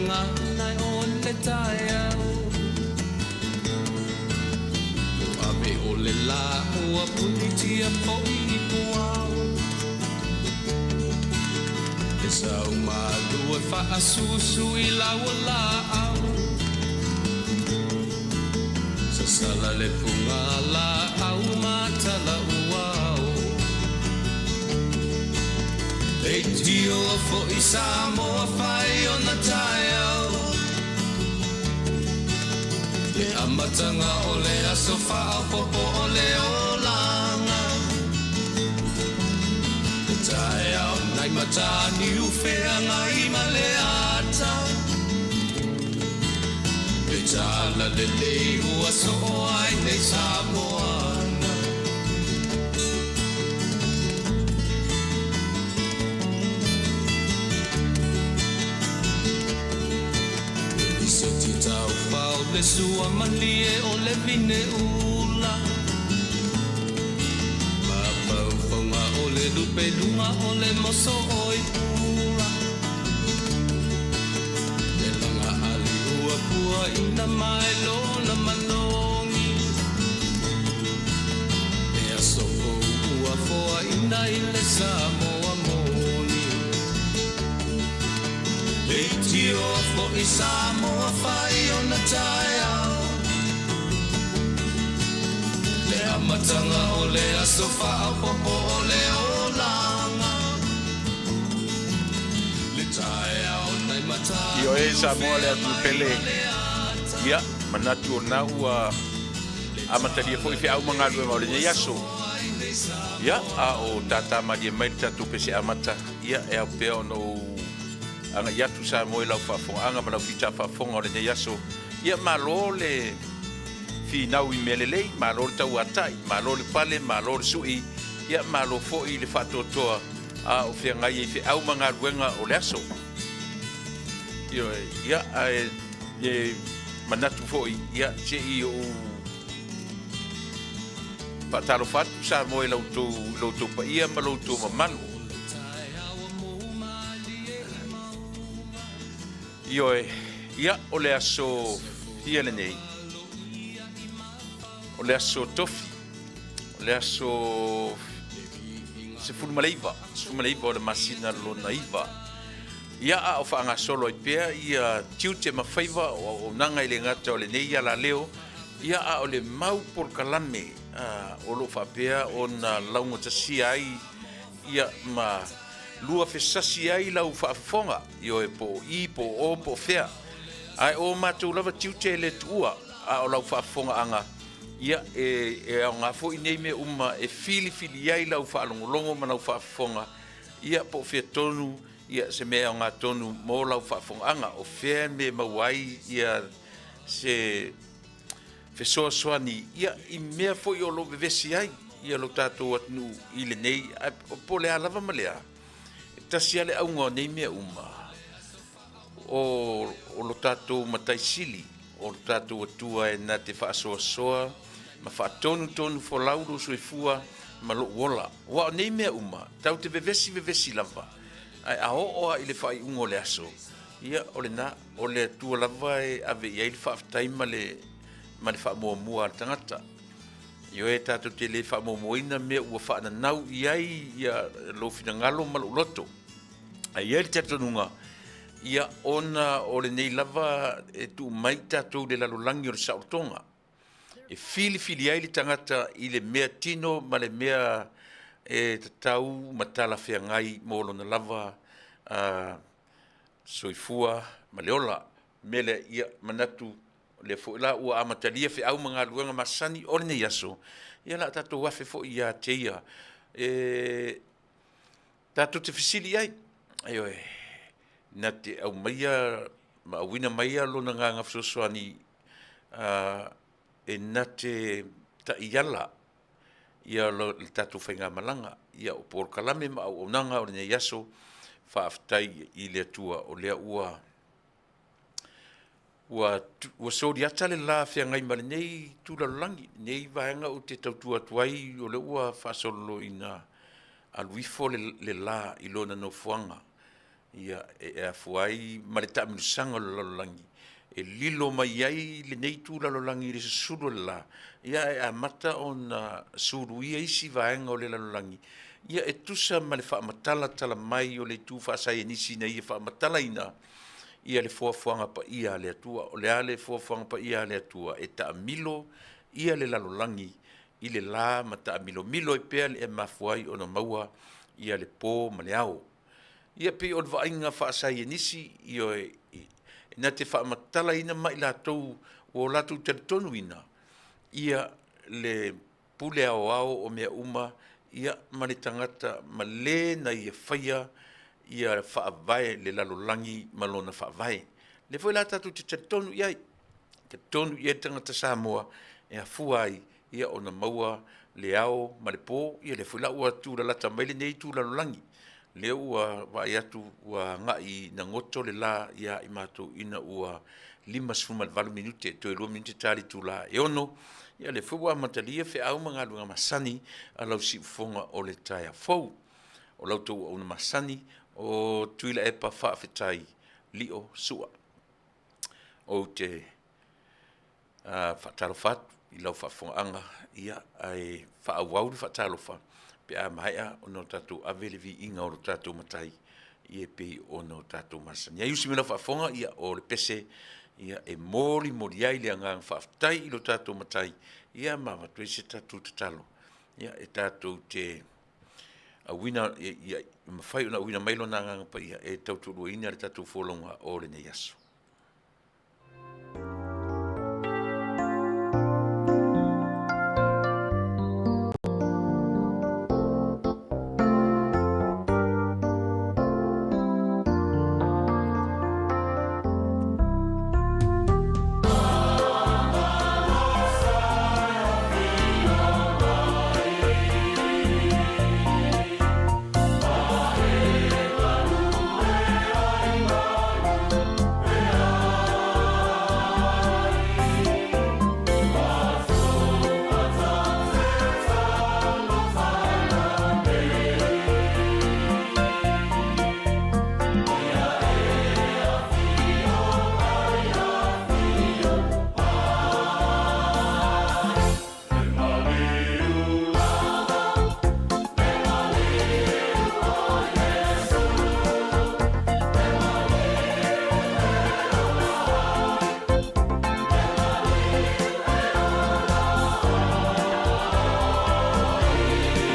gagana o le taeao. Ua ave o le lā ua punitia foi i puao. E sau malu e faasusu i lau laau. Sasala le fuga laau ma tala uao. Leitio foi Samoa fai ona taeao. Le amataga o le aso faaopoopo o le olaga. Le taeao nai Mataniu feagai ma le ata. Le talalelei ua soo ai nei Samoana. I se ti taufao le sua malie o le vine ula. Mafaufauga o le lupeluga o le moso oi pula. Le laga ali ua puaina mai lona malogi. Le aso fou ua foaina i le Samoa moni. Leitio foi Samoa fai ona taeao. Le amataga o le aso faaopoopo o le olaga. Le taeao nai Ioe Samoa le atunuu pele. Ia, manatu o lena ua amatalia foi feau ma galuega o lenei aso. Ia, a o tātā malie mai le tatou pese amata, ia, e ao pea ona ou agai atu Samoa i lau faafofogaaga ma lau fita faafofoga o lenei aso. Ia, malo le finau i mea lelei, malo le tauatai, malo le pale, malo le sui, ia, malo foi le faatoatoa a o feagai ai feau ma galuega o le aso. Ioe, ia, ae e manatu foi, ia, se i ou faatalofa atu Samoa i la outou paia ma lo outou mamalu. Ioe, ia, o le aso fia lenei? O le aso Tofi, o le aso 19, 19 o le masina lona iva. Ia, a o faagasolo ai pea ia tiute ma faiva o auaunaga i le gata o lenei alaleo, ia, a o le mau polokalame o lo o faapea ona laugatasia ai ia ma lua fesasi ai lau faafofoga, ioe, po o i, po o o, po o fea. Ae o matou lava tiute e le tuua, a o lau faafofogaaga, ia, e aoga foi nei mea uma e filifili ai lau faalogologo ma lau faafofoga, ia, po o fea tonu, ia, se mea e aoga tonu mo lau faafofogaaga, o fea e mea e maua ai ia se fesoasoani, ia, i mea foi o lo o vevesi ai ia lo tatou atunuu i lenei, po o le a lava ma le a, e tasi lava le auga o nei mea uma, o lo tatou Matai Sili, o lo tatou Atua e na te faasoasoa ma faatonutonu folau lou soifua ma lou ola. Aua o nei mea uma, tatou te vevesi vevesi lava, ae a oo lava i le faaiuga o le aso, ia, o lena, o le Atua lava e ave i ai le faafetai ma le, ma le faamuamua a le tagata. Ioe, tatou te le faamuamuaina mea ua faananau i ai ia lou finagalo ma lou loto. Ae i ai le talitonuga, ia, ona o lenei lava e tuu mai tatou i le lalolagi o le saolotoga, e filifili ai le tagata i le mea tino ma le mea e tatau ma talafeagai mo lona lava soifua ma le ola. O le mea lea, ia manatu, o lea foi la ua amatalia feau ma galuega masani o lenei aso, ia o le a tatou afe foi ia te ia e tatou te fesili i ai, ioe, na te aumaia ma auina maia lona agaga fesoasoani e na te taiala ia le tatou faigamalaga, ia o polokalame ma auaunaga o lenei aso, faafetai i le Atua o lea ua Ua soliata le la feagai ma lenei itu lalolagi, lenei vaega ou te tautua atu ai, o lea ua faasololoina alu ifo le la i lona nofoaga. Ia, e afua ai ma le taamilosaga o le lalolagi, e lilo mai ai lenei itu lalolagi i le susulu o le la, ia ae amata ona suluia isi vaega o le lalolagi, ia e tusa ma le faamatalatala mai o le itu faasaienisi ina ia faamatalaina ia le foafoaga paia a le Atua. O le a le foafoaga paia a le Atua? E taamilo ia le lalolagi i le la ma taamilomilo ai pea le e mafua ai ona maua ia le po ma le ao. Ia pei o le vaaiga faasaienisi, ioe, na te faamatalaina ma i latou ua o latou talitonuina ia le pule aoao o mea uma, ia ma le tagata ma le na ia faia ia faavae le lalolagi ma lona faavae. O lea foi la tatou te talitonu i ai, talitonu i ai le tagata Samoa e afua ai ia ona maua le ao ma le po, ia lea foi la ua tulalata mai lenei itu lalolagi, lea ua vaai atu ua agai ina goto le la ia i matou ina ua 58 minute, toe 2 minute ta le itula e 6, ia lea foi ua amatalia feau ma galuega masani a lau siufofoga o le taeao fou. O la outou auauna masani o Tuilaepa Faafetai Lio Sua. Ou te faatalofa atu i lau faafofogaaga, ia, ae faaauau le faatalofa pe a maea ona o tatou ave le viiga o lo tatou Matai ia e pei ona o tatou masani ai. Usi mai lau faafofoga, ia, o le pese ia e molimoli ai le agaga faafetai i lo tatou Matai, ia ma avatu ai se tatou tatalo ia e tatou te auina, ia mafai ona auina mai lona Agaga Paia e tautoaluaina le tatou folauga o lenei aso.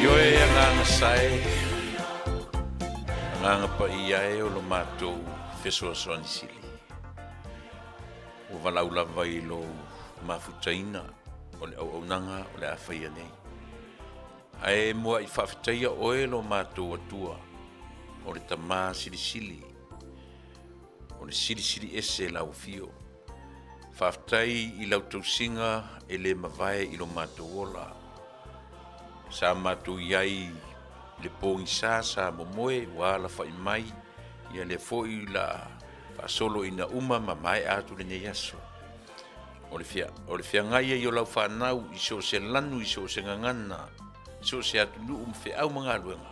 Ioe agaga sae, agaga paia e o lo matou fesoasoani sili. Ua valaau lava i lou mafutaina o le auaunaga o le a faia nei. Ae muaʻi faafetaia oe lo matou Atua, o le Tama Silisili, o le Silisili Ese lau afio. Faafetai i lau tausiga e le mavae i lo matou ola. Sa matou i ai i le pogisa sa momoe ua alafai mai, ia lea foi la faasolo ina uma ma maea atu lenei aso. O le, fea, o le feagai ai o lau fanau i so o se lanu, i so o se gagana, i so o se atunuu ma feau ma galuega.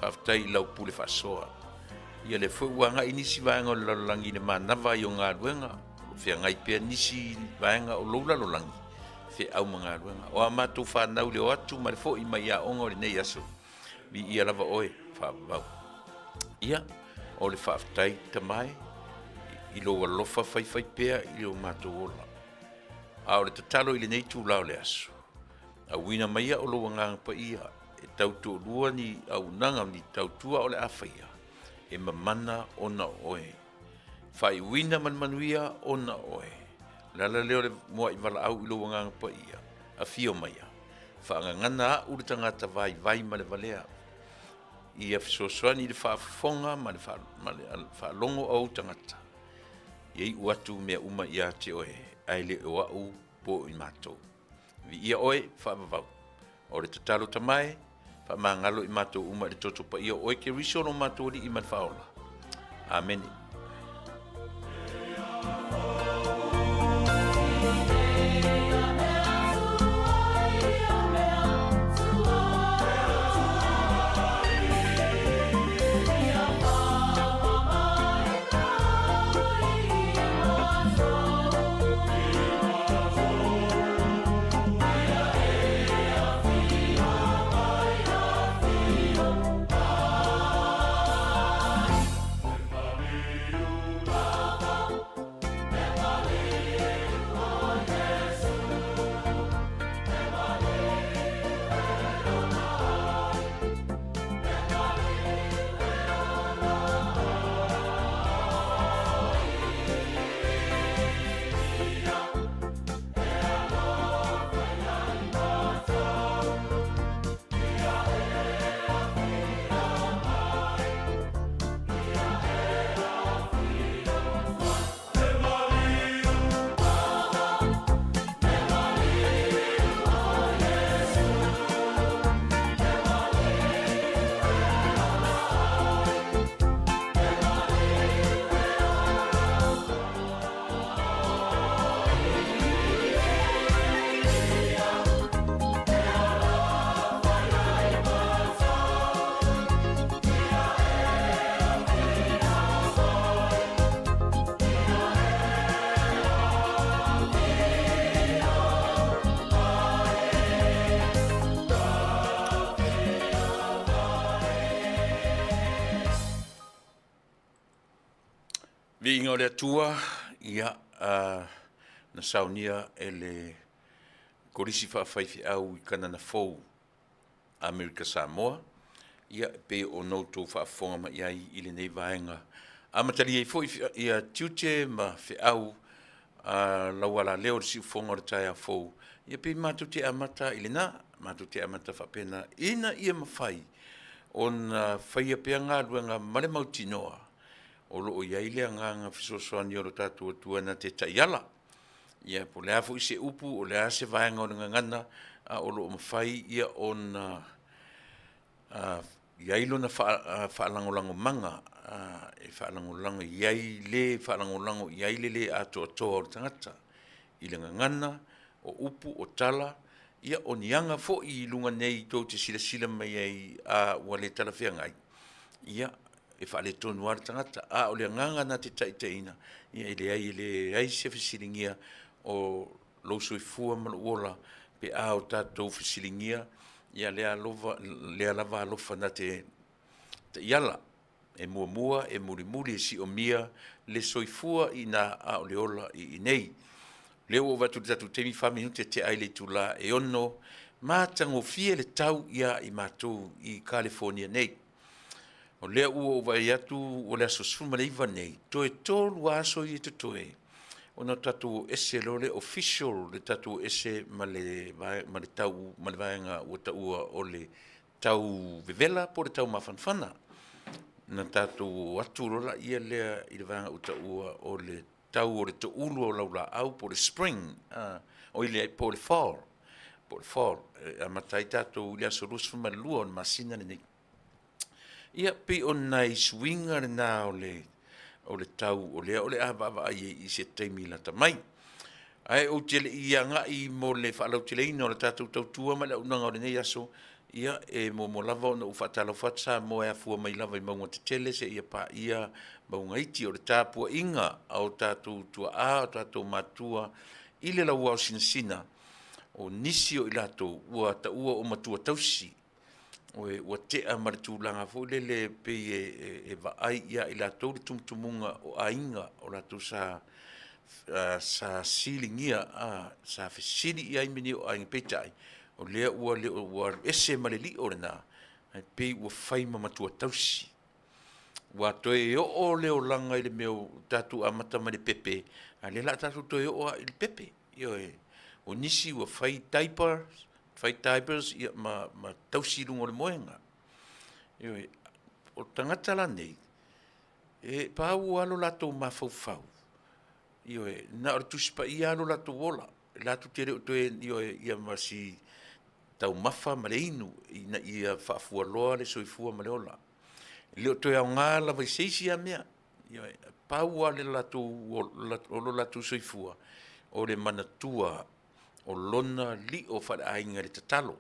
Faafetai i lau pule faasoa. Ia lea foi ua agai nisi vaega o le lalolagi i le manava ai o galuega, o lo o feagai pea nisi vaega o lou lalolagi, feau ma galuega. O a matou fanau i le o atu ma le foi mai aoga o lenei aso, viia lava oe, faavavau. Ia, o le faafetai Tama e, i lou alofa faifai pea i lo matou ola. A o le tatalo i lenei itula o le aso, auina maia o lou Agaga Paia e tautoalua ni auaunaga ni tautua o le a faia, e mamana ona o oe. Faaiuina ma le manuia ona o oe. O le ala lea o le mua'i valaau i lou Agaga Paia, afio maia, faagagana a'u le tagata vaivai ma le valea, ia fesoasoani i le faafofoga ma le faalogo a ou tagata, ia iu atu mea uma ia te oe, ae le o a'u po o i matou. Viia oe, faavavau. O le tatalo Tama e, faamagalo i matou uma i le toto paia o oe Keriso lo matou Alii ma le Faaola. Amene. Viiga o le Atua, ia, na saunia e le Kolisi Faafaifeau i Kanana Fou, Amerika Samoa, ia, e pei ona outou faafofoga mai ai i lenei vaega. Amatalia ai foi ia tiute ma feau a lau alaleo i le siufofoga o le taeao fou, ia pei matou te amata i lena, matou te amata faapena ina ia mafai ona faia pea galuega ma le mautinoa o lo o i ai le agaga fesoasoani o lo tatou Atua na te taiala. Ia po o le a foi se upu, o le a se vaega o le gagana, a o lo o mafai ia ona i ai lona faalagolagomaga e faalagolago i ai le faalagolago i ai le le atoatoa o le tagata i le gagana, o upu, o tala, ia o ni aga foi i luga nei tou te silasila mai ai a ua le talafeagai, ia e faaletonu lava le tagata. A o le agaga na te taitaiina, ia e leai e leai se fesiligia o lou soifua ma lou ola pe a o tatou fesiligia ia lea lava alofa na te taiala e muamua e mulimuli e siomia le soifua i ina a o le ola i inei. O lea ua ou vaai atu i le tatou taimi, e fa minute e tea ai le itula e 6:00. Matagofie le tau ia i matou i Kalifonia nei. O lea ua ou vaai atu o le aso 19 nei, toe 3 lava aso ia e totoe ona tatou o ese loa lea, official le tatou o ese ma le tau ma le vaega ua taua o le tau vevela po o le tau mafanafana. Na tatou o atu loa lea i le vaega ua taua o le tau o le toulu o laulaau po o le spring, oi leai po o le fall, po o le fall e amata ai tatou i le aso 22 o le masina lenei. Ia, pei o nai suiga na o le tau o lea o le a vaavaai i ai i se taimi lata mai. Ae ou te le i agai mo le faalauteleina o le tatou tautua ma le auaunaga o lenei aso, ia, e muamua lava ona ou faatalofa atu Samoa e afua mai lava i mauga tetele seia paia mauga iti. O le tapuaiga a o tatou tuaa, o tatou matua i le lauao sinasina, o nisi o i latou ua taua o matua tausi, ua tea ma le tulaga foi lele pei e vaai ia i latou le tumutumuga o aiga o latou sa siligia, sa fesili i ai mea nei o aiga, peitai, o lea ua alu ese ma le lio lena, ae pei ua fai ma matua tausi. Ua toe oo le olaga i le mea ua tatou amata mai le pepe, a o lea o le a tatou toe oo lava i le pepe. Ioe. O nisi ua fai diapers, fai diapers ma tausi i luga o le moega. Ioe. O tagata la nei, e pau lava lo latou mafaufau, ioe, na o le Tusi Paia lava lo latou ola, latou te le o toe, ioe, ia ma si taumafa ma le inu ina ia faafualoa le soifua ma le ola. E le o toe aoga lava i se isi lava mea. Ioe, pau lava le latou, o lo latou soifua, o le manatua o lona lio faaleaiga i le tatalo.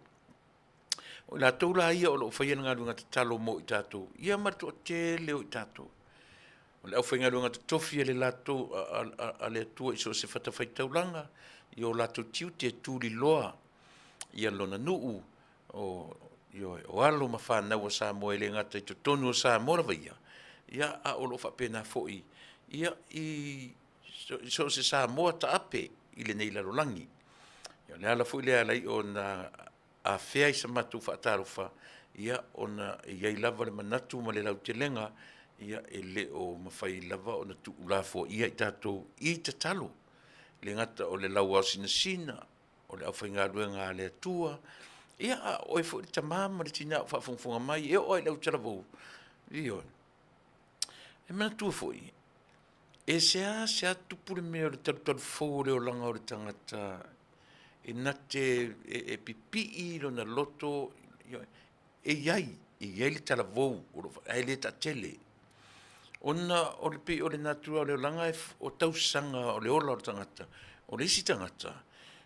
O i latou la ia o lo o faia le galuega tatalo mo i tatou, ia ma le toatele o i tatou. O le aufaigaluega totofi a le latou, a le Atua i so o se fatafaitaulaga, i o latou tiute e tuliloa ia lona nuu, o alo ma fanau a Samoa e le gata i totonu o Samoa lava ia, ia a o lo o faapena foi ia i so o se Samoa taape i lenei lalolagi. O le ala foi lea e ala ai ona afea i sa matou faatalofa, ia ona e i ai lava le manatu ma le lautelega, ia e le o mafai lava ona tuulafoaia i tatou i tatalo. E le gata o le lauaosinasina, o le aufaigaluega a le Atua, ia a o oe foi le tama ma le tina o faafogafoga mai, e oo lava i le autalavou, ioe. E manatua foi, e seasea tupu le mea o le talutalufou o le olaga o le tagata e na te e pipii lona loto, e i ai, e i ai le talavou, ae le taatele. Ona o le pei o le natura o le olaga, o tausaga o le ola o le tagata. O le isi tagata,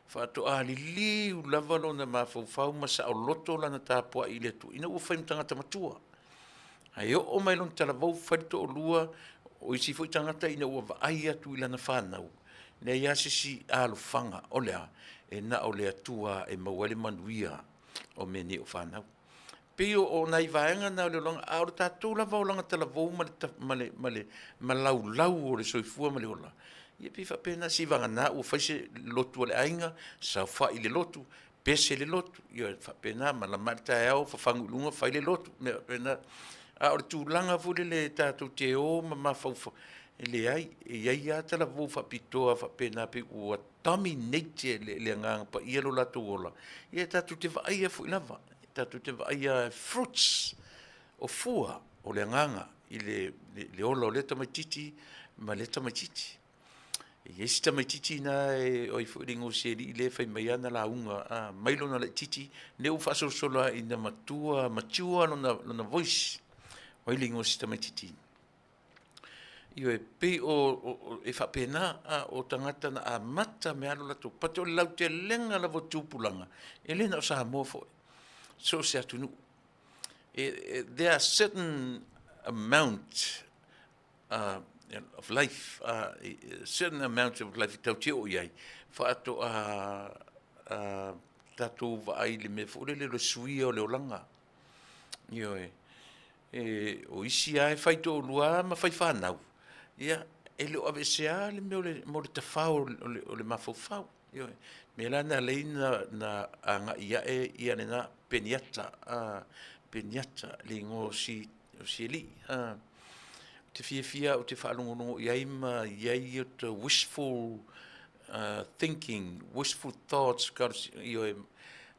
faatoa liliu lava lona mafaufau ma saoloto lana tapuai i le Atua ina ua fai ma tagata matua. Ae oo mai lona talavou fai le toalua, o isi foi tagata ina ua vaai atu i lana fanau, leai lava se isi alofaga, o le a? E na o le Atua lava e maua ai le manuia o mea nei o fanau. Pei o nai vaega na o le olaga, a o le tatou lava olaga talavou ma le ma le ma le malaulau o le soifua ma le ola, ia pei e faapena seivagana ua fai se lotu a le aiga, saofai i le lotu, pese le lotu, ia faapena, malama ae le taeao fafagu i luga fai le lotu, mea faapena. A o le tulaga foi lele tatou te o ma mafaufau, e leai, e i ai lava talavou faapitoa faapena pei ua dominate e le Agaga Paia lo latou ola, ia tatou te vaaia foi lava, tatou te vaaia fruits, o fua o le Agaga i le ola o lea tamaitiiti ma lea tamaitiiti. E i ai si tamaitiiti lena o ai foi le igoa o si alii lea e fai mai ana lauga a, mai lona laitiiti, lea ua faasolosolo lava ina matua, mature lona voice. O ai le igoa o si tamaitiiti? Ioe, e pei e faapena, a o tagata na amata mai lava lo latou, but o le lautelega lava o tupulaga, e le na o Samoa foi, so o se atunuu. There are certain amount of life, certain amount of life e tatou te oo i ai, faatoa tatou vaai i le mea foi lele o le suia o le olaga. Ioe. E, o isi lava e faitoalua lava ma faifanau, ia, e le o aveesea lava le mea o le, mo le tafao o le mafaufau. Ioe. O le mea la lena e ala ai ona agai ae ia lena Peniata, Peniata le igoa o si alii. Ou te fiafia ou te faalogologo i ai ma i ai ota wishful thinking, wishful thoughts, ioe,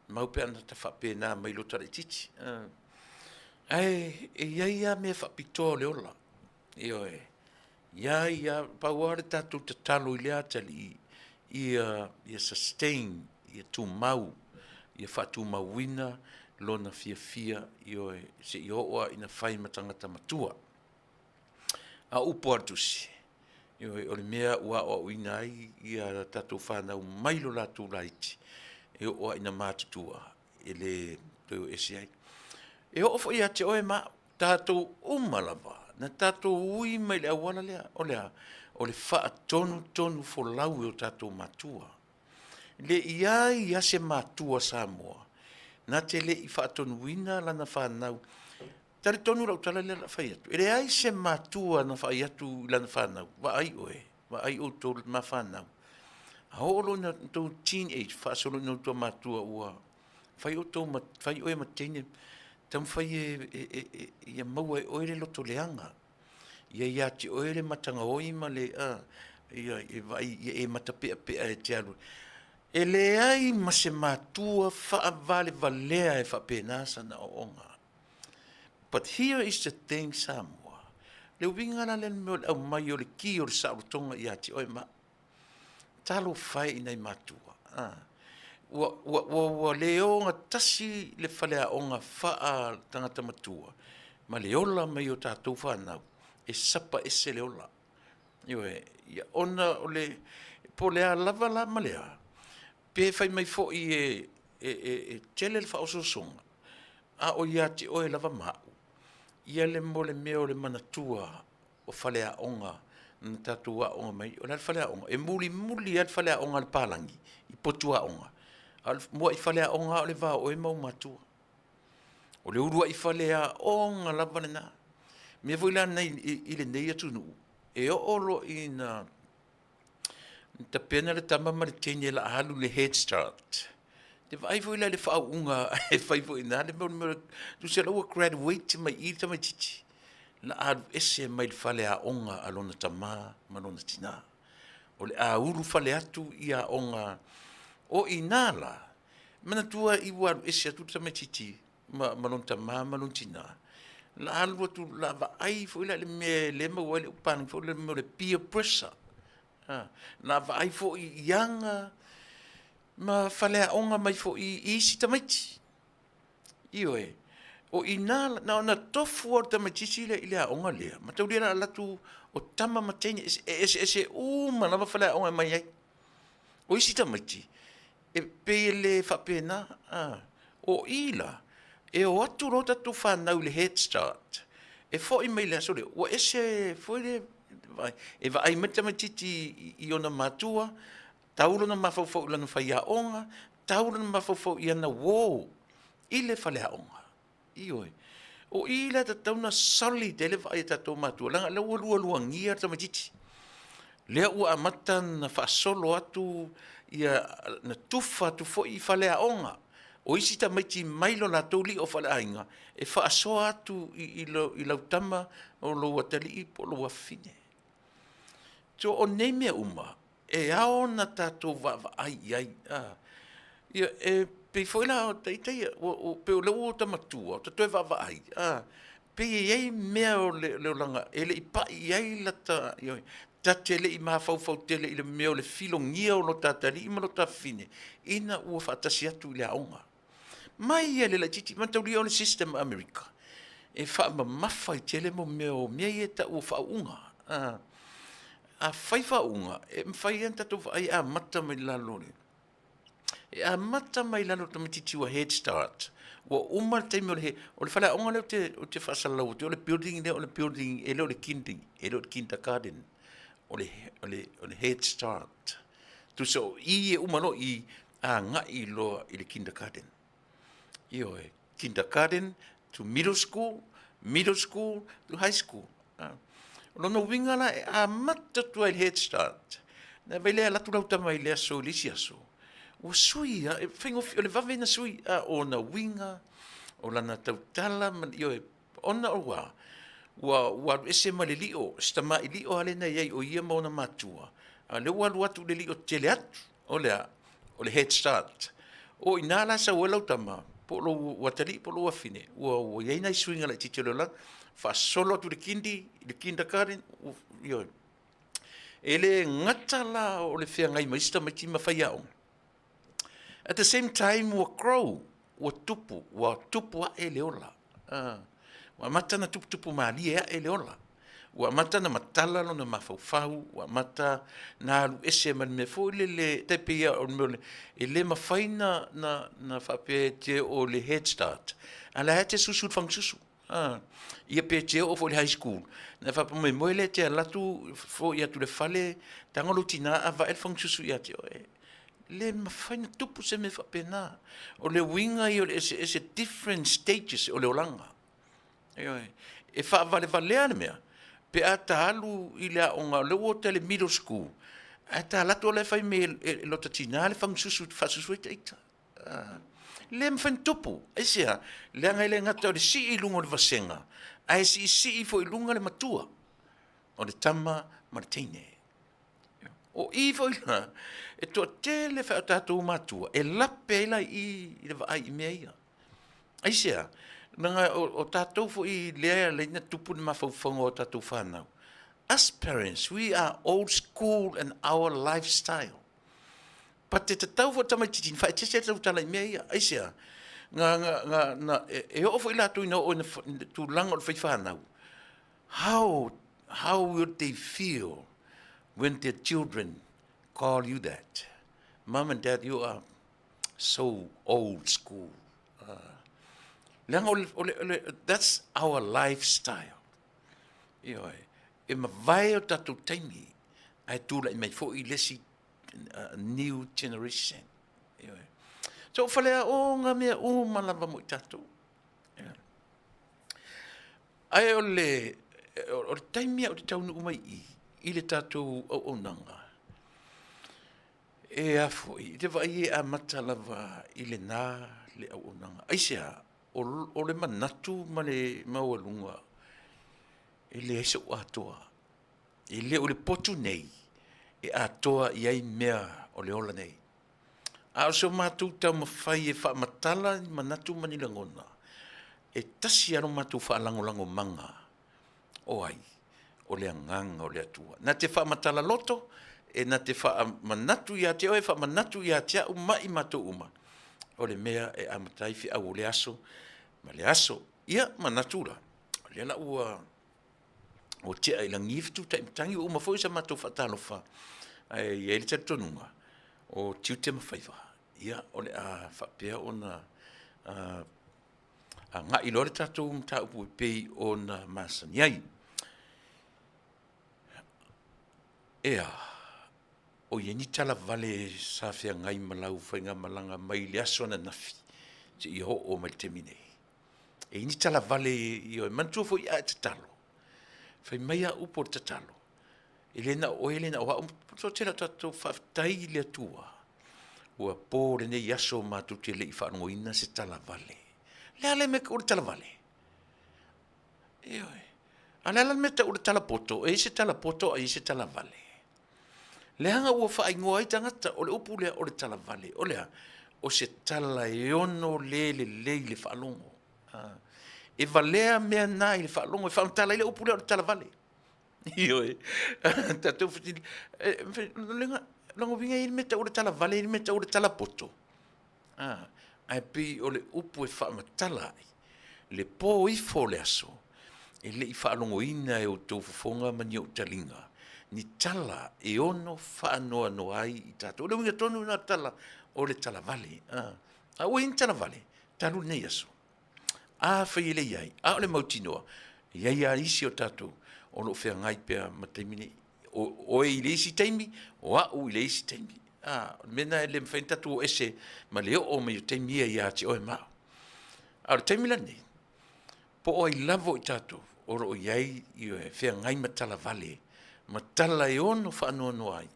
mau pe ana ta faapena mai lota laitiiti. Ae e i ai lava mea faapitoa o le ola, ioe, ia ia, pau lava le tatou tatalo i lea atalii, ia, ia sustain, ia tumau, ia faatumauina lona fiafia, ioe, seia oo lava ina fai ma tagata matua. A o upu a le Tusi, ioe, o le mea ua aoaoina ai ia tatou fanau mai lo latou laiti, e oo lava ina matutua, e le toe o ese ai. E oo foi ia te oe ma au, tatou uma lava, na tatou ui mai le auala lea, o le a? O le faatonutonu folau e o tatou matua. Le i ai lava se matua Samoa na te le i faatonuina lana fanau. Talitonu lau tala lea o le a fai atu, e leai se matua na fai atu i lana fanau, vaai oe, vaai outou ma fanau. A oo loa ina outou teenage, faasolo ina outou matua ua fai outou ma, fai oe ma teine, taumafai e, ia maua e oe le loto leaga. Ia ia te oe le matagaoi ma le, a, ia, e vaai, ia e matapeapea e te alu. E leai ma se matua faavalevalea e faapena sana aoaoga. But here is the thing Samoa, le uiga la lea o le aumai o le ki o le saolotoga ia te oe ma au. Talofa e i nai matua, a. Ua, ua, ua, ua le ogatasi le faleaoga faa-tagata matua ma le ola mai o tatou fanau, e sapa ese le ola. Ioe, ia, ona o le, po o le a lava la ma le a, pe fai mai foi e, e, e, e tele le faaosoosoga, a o ia te oe lava ma au, ia le mo le mea o le manatua o faleaoga na tatou aooga mai, o le a le faleaoga? E mulimuli lava le faleaoga a le palagi i potu aoga, a o le muai faleaoga lava o le va o oe ma ou matua. O le uluai faleaoga lava lena. O le mea foi la lenei i lenei atunuu, e oo loa ina tapena le tama ma le teine o le a alu i le Head Start, e vaai foi la i le faauuga e fai foi i ina le mea, tusa la ua graduate mai i i le tamaitiiti, o le a alu ese mai le faleaoga a lona tama ma lona tina. O le a ulufale atu i aoga. O i ina la, manatua ua alu ese atu le tamaitiiti ma lona tama ma lona tina, la alu atu, la vaai foi la i le mea e le maua ai le upu palagi foi lea o le peer pressure. La vaai foi i aga ma faleaoga mai foi i isi tamaiti. Ioe, o i ina, na ona tofu lava o le tamaitiiti lea i le aoga lea, mataulia la alu atu o tama ma teine, e eseese uma lava faleaoga e omai ai. O isi tamaiti, e pei e le faapena, a. O i la, e o atu loa tatou fanau i le Head Start, e foi mai i le aso lea, ua ese foi le vaai. E vaai mai le tamaitiiti i ona matua, tau lona mafaufau i lana faiaoga, tau lona mafaufau i ana uo i le faleaoga. Ioe. O i lea tatau na solid ai le vaai a tatou matua, leaga o lea ua lualuagia le tamaitiiti. Lea ua amata ona faasolo atu ia, na tufa atu foi i faleaoga. O isi tamaiti mai lo latou lio faaleaiga e faasoa atu i lau tama o lou atalii po o lou afafine. So o nei mea uma, e ao ona tatou vaavaai i ai. Ia, e pei foi la o ita ia, pei o lea ua ota matua, ota toe vaavaai, pei e i ai mea o le olaga e le i pai i ai lata, ioe, ta te le i mafaufau tele i le mea o le filogia o lota atalii ma lota afafine ina ua faatasi atu i le aoga. Mai ia le laitiiti, mataulia o le system a Amerika, e faamamafa ai tele mo mea o mea ia e tau o faauuga. A fai faauuga, e mafai lava ona tatou vaai e amata mai lalo o le E amata mai lalo o le tamaitiiti ua head start, ua uma le taimi o le o le faleaoga lea ou te ou te faasalalau atu, o le building lea o le building e le o le kindy, e le o le kindergarten, o le o le o le head start. Tusa o i e uma loa i agai loa i le kindergarten. Ioe, kindergarten to middle school, middle school to high school. O lona uiga la e amata atu ai i le head start. Na vai lea alu atu lau tama i le aso i le isi aso, ua sui lava, e faigofie, o le vave ona sui, a o ona uiga, o lana tautala ma le, ioe, ona o a? Ua, ua alu ese ma le lio, si tamai lio lava lea na i ai o ia ma ona matua, a o lea ua alu atu i le lio tele atu, o le a? O le head start. O i ina la e sau ai lau tama, po o lou atalii po o lou afine, ua, ua i ai nai suiga laitiiti o le olaga, faasolo atu i le kindy, i le kindergarten, ioe. E le gata la o le feagai ma isi tamaiti ma faiaoga. At the same time ua grow, ua tupu, ua tupu ae le ola. Ua amata ona tuputupu malie ae le ola. Ua amata ona matala lona mafaufau, ua amata ona alu ese ma le mea foi lele, tai pei lava o le mea o le, e le mafai na, na, na faapea e te oo i le head start, a o la e te susu i le fagasusu. Ia pe te oo foi i le high school, ona e faamoemoe lea e te alu atu foi atu i le fale, tago lou tina avae le fagasusu ia te oe. E le mafai ona tupu se mea faapena. O le uiga ia o le eseese, different stages o le olaga. Ioe. E faavalevalea le mea pe a ta alu i le aoga, o lea ua ota i le middle school, ae ta alu atu o la e fai mai e lota tina le fagasusu e faasusu ai ta ita. Le mafai ona tupu. Aisea? Leaga e le gata o le sii i luga o le vasega, ae siisii foi i luga le matua, o le tama ma le teine. O i foi la, e toatele foi o tatou matua e lape ai la i i le vaai i mea ia. Aisea? Leaga o tatou foi lea e ala ai ona tupu le mafaufauga o tatou fanau. Us parents, we are old school in our lifestyle. But e tatau foi tamaitiiti ona faaeteete le tautala i mea ia. Aisea? Na, na, na, na, e, e oo foi latou ina oo i tulaga o le faifanau, how, how will they feel when their children call you that? Mom and dad, you are so old school. Leaga o le, o le, o le, that's our lifestyle. Ioe, e mavae o tatou taimi, ae tulai mai foi le isi new generation. Ioe. So, faleaoga mea uma lava mo i tatou. Ae o le, o le taimi au te taunuu mai i, i le tatou auaunaga, e a foi, te vaai e amata lava i lena le auaunaga. Aisea? O, o le manatu ma le maualuga, e leai so'u atoa. E le o le potu nei e atoa i ai mea o le ola nei. A o so matou taumafai e faamatala ni manatu ma ni lagona, e tasi lava lo matou faalagolagomaga, o ai? O le Agaga o le Atua. Na te faamatala loto, e na te faamanatu ia te oe, faamanatu ia te au ma i matou uma, o le mea e amata ai feau o le aso ma le aso. Ia, manatu la, o lea la ua ua tea i lagi fetu taimatagi, ua uma foi sa matou faatalofa, ae i ai le talitonuga, o tiute ma faiva, ia, o le a faapea ona agai loa le tatou mataupu e pei ona masani ai. Ea, o i ai ni tala vale sa feagai ma lau faigamalaga mai le aso ananafi seia oo mai le taimi nei? E i ni talavale i oe. Manatua foi a e tatalo, fai mai a upu o le tatalo, e le na o oe, e le na o au, toatele o tatou faafetai i le Atua, ua po lenei aso matou te le i faalogoina se talavale. O le a le mea o le talavale? Ioe. A o le a la le mea e tau o le talapoto? E i ai se talapoto ae i ai se talavale. Leaga ua faaigoa ai tagata, o le upu lea o le talavale. O le a? O se tala e ono le lelei i le faalogo. E valea mea na i le faalogo, e faamatala ai le upu lea o le talavale. Ioe. Tatou fesili, lona uiga e i ai le mea e tau o le talavale, e i ai le mea e tau o le talapoto. Ae pei o le upu e faamatala ai le po ifo o le aso, e le i faalogoina e outou fofoga ma ni ou taliga ni tala e ono faanoanoa ai i tatou. O le uiga tonu lena o le tala o le talavale. A ua i ai ni talavale talu lenei aso? Afai e le i ai, a o le mautinoa, e i ai lava isi o tatou o lo o feagai pea ma taimi nei. O oe i le isi taimi, o au i le isi taimi. A, o le mea lena e le mafai ona tatou o ese ma le oo mai o taimi ia ia te oe ma au. A o le taimi lenei, po o ai lava o i tatou o lo o i ai, ioe, feagai ma talavale, ma tala e ono faanoanoa ai,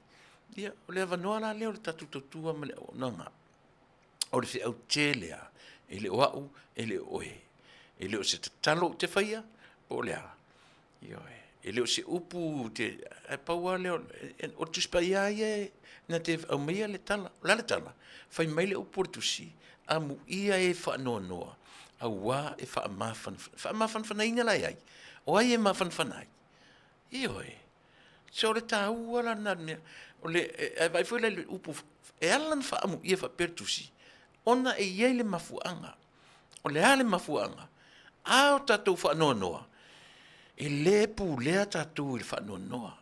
ia, o le avanoa la lea o le tatou tautua ma le auaunaga. O le feau tele lava, e le o au, e le o oe. E le o se tatalo ou te faia, po o le a. Ioe. E le o se upu te, ae pau lava lea, o le Tusi Paia lava ia na te aumaia le tala. O le a le tala? Fai mai le upu o le Tusi, amuia e faanoanoa, auā e faamafanafana. Faamafanafanaina la e ai? O ai e mafanafana ai? Ioe. Se o le taua la lena mea. O le, e vaai foi la i le upu, e ala ona faaamuia faapea le Tusi, ona e i ai le mafuaaga. O le a le mafuaaga? A o tatou faanoanoa, e le pulea tatou i le faanoanoa.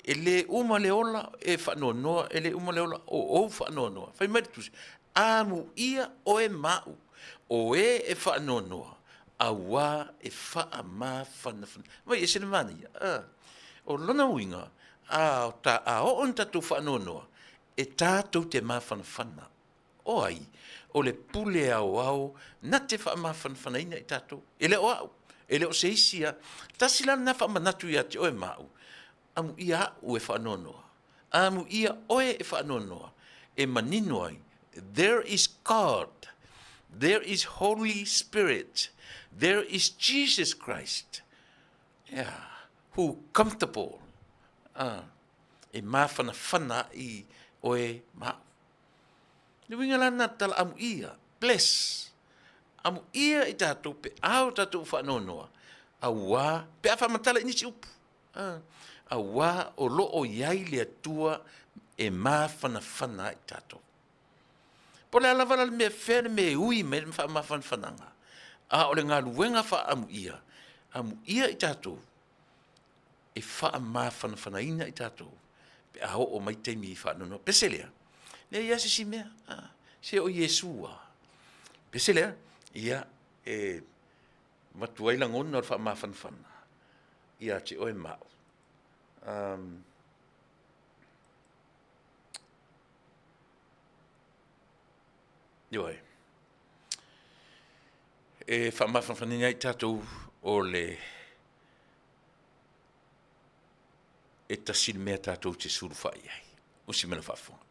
E le uma le ola e faanoanoa, e le uma le ola o ou faanoanoa. Fai mai le Tusi, amuia oe ma au, o e e faanoanoa, auā e faamafanafana. Vaai, e ese le manaia. O lona uiga, a, ta, a oo ina tatou faanoanoa, e tatou te mafanafana. O ai? O le pule aoao na te faamafanafanaina i tatou. E le o au, e le o se isi a. Tasi la lena faamanatu ia te oe ma au, amuia au e faanoanoa, amuia oe e faanoanoa, e manino ai, there is God, there is Holy Spirit, there is Jesus Christ, yeah, who comfortable, e mafanafana ai oe ma au. Le uiga la lena tala amuia, bless, amuia i tatou pe a o tatou faanoanoa, auā, pe a faamatala i nisi upu, auā o lo o i ai le Atua e mafanafana ai tatou. Po o le a lava la le mea fea le mea e ui mai le faamafanafanaga, a o le galuega faaamuia, amuia i tatou e faamafanafanaina i tatou pe a oo mai taimi i faanoanoa. Pese lea, leai lava se isi mea, se o Iesu lava. Pese lea, ia, e avatu ai lagona o le faamafanafana ia te oe ma au. Ioe. E faamafanafanaina ai tatou o le e tasi le mea tatou te sulufai ai. Usi mai le faafofoga.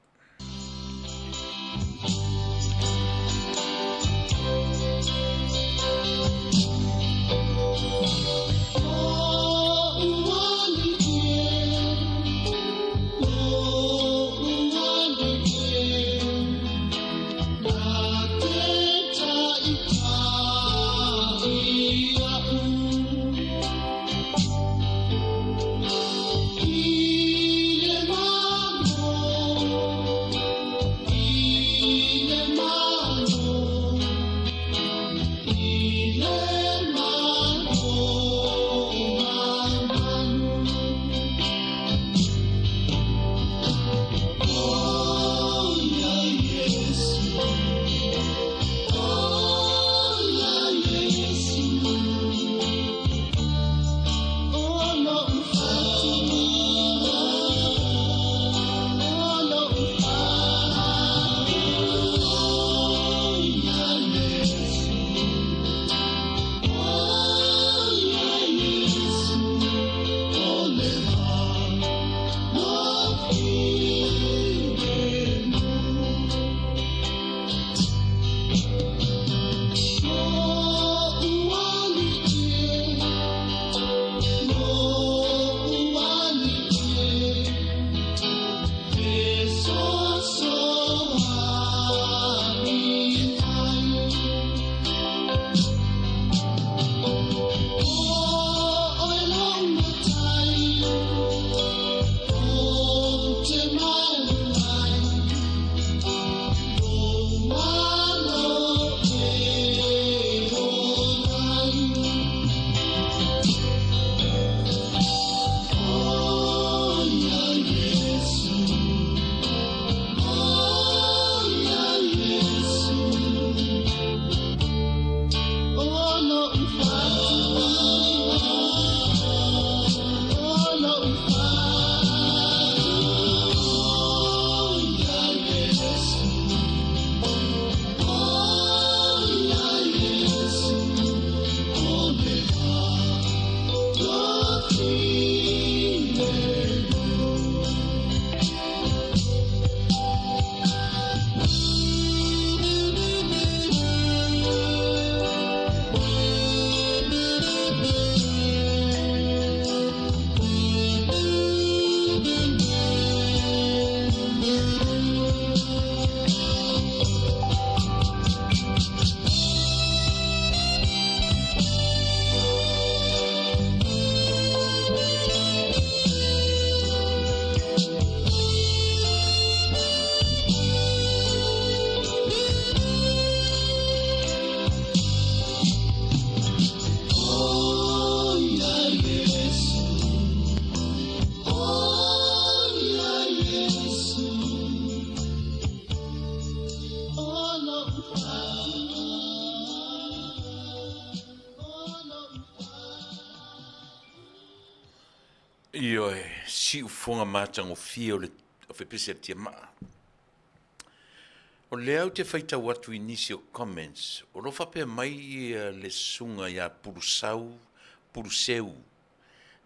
Ioe, siufoga matagofie o le fepese a le Tiamaa. O lea ou te faitau atu i nisi o comments, o lo o faapea mai le susuga ia Pulusau Puluseu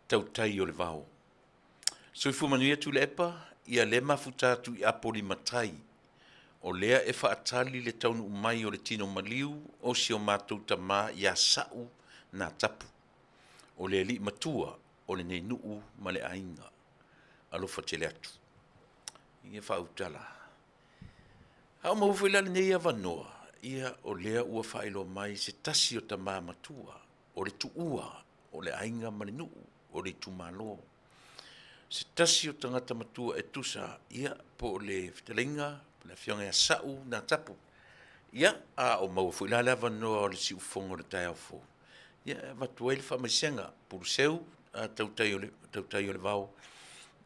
Tautai o le Vao. Soifua manuia Tuilaepa, ia lea mafuta atu i Apolima Matai, o lea e faatali le taunuu mai o le tino maliu o si o matou tama ia Sa'u Natapu, o le alii matua o lenei nuu ma le aiga. Alofa tele atu. Ia faautala. A o maua foi la lenei avanoa, ia o lea ua faailoa mai se tasi o tama matua, o le tuua o le aiga ma le nuu o le itumalo. Se tasi o tagata matua e tusa, ia po o le fetalaiga, le afioga ia Sa'u Natapu. Ia, a o maua foi la le avanoa o le siufofoga o le taeao fou, ia e avatu ai le faamaisega, Puluseu, tautai o le, tautai o le vao,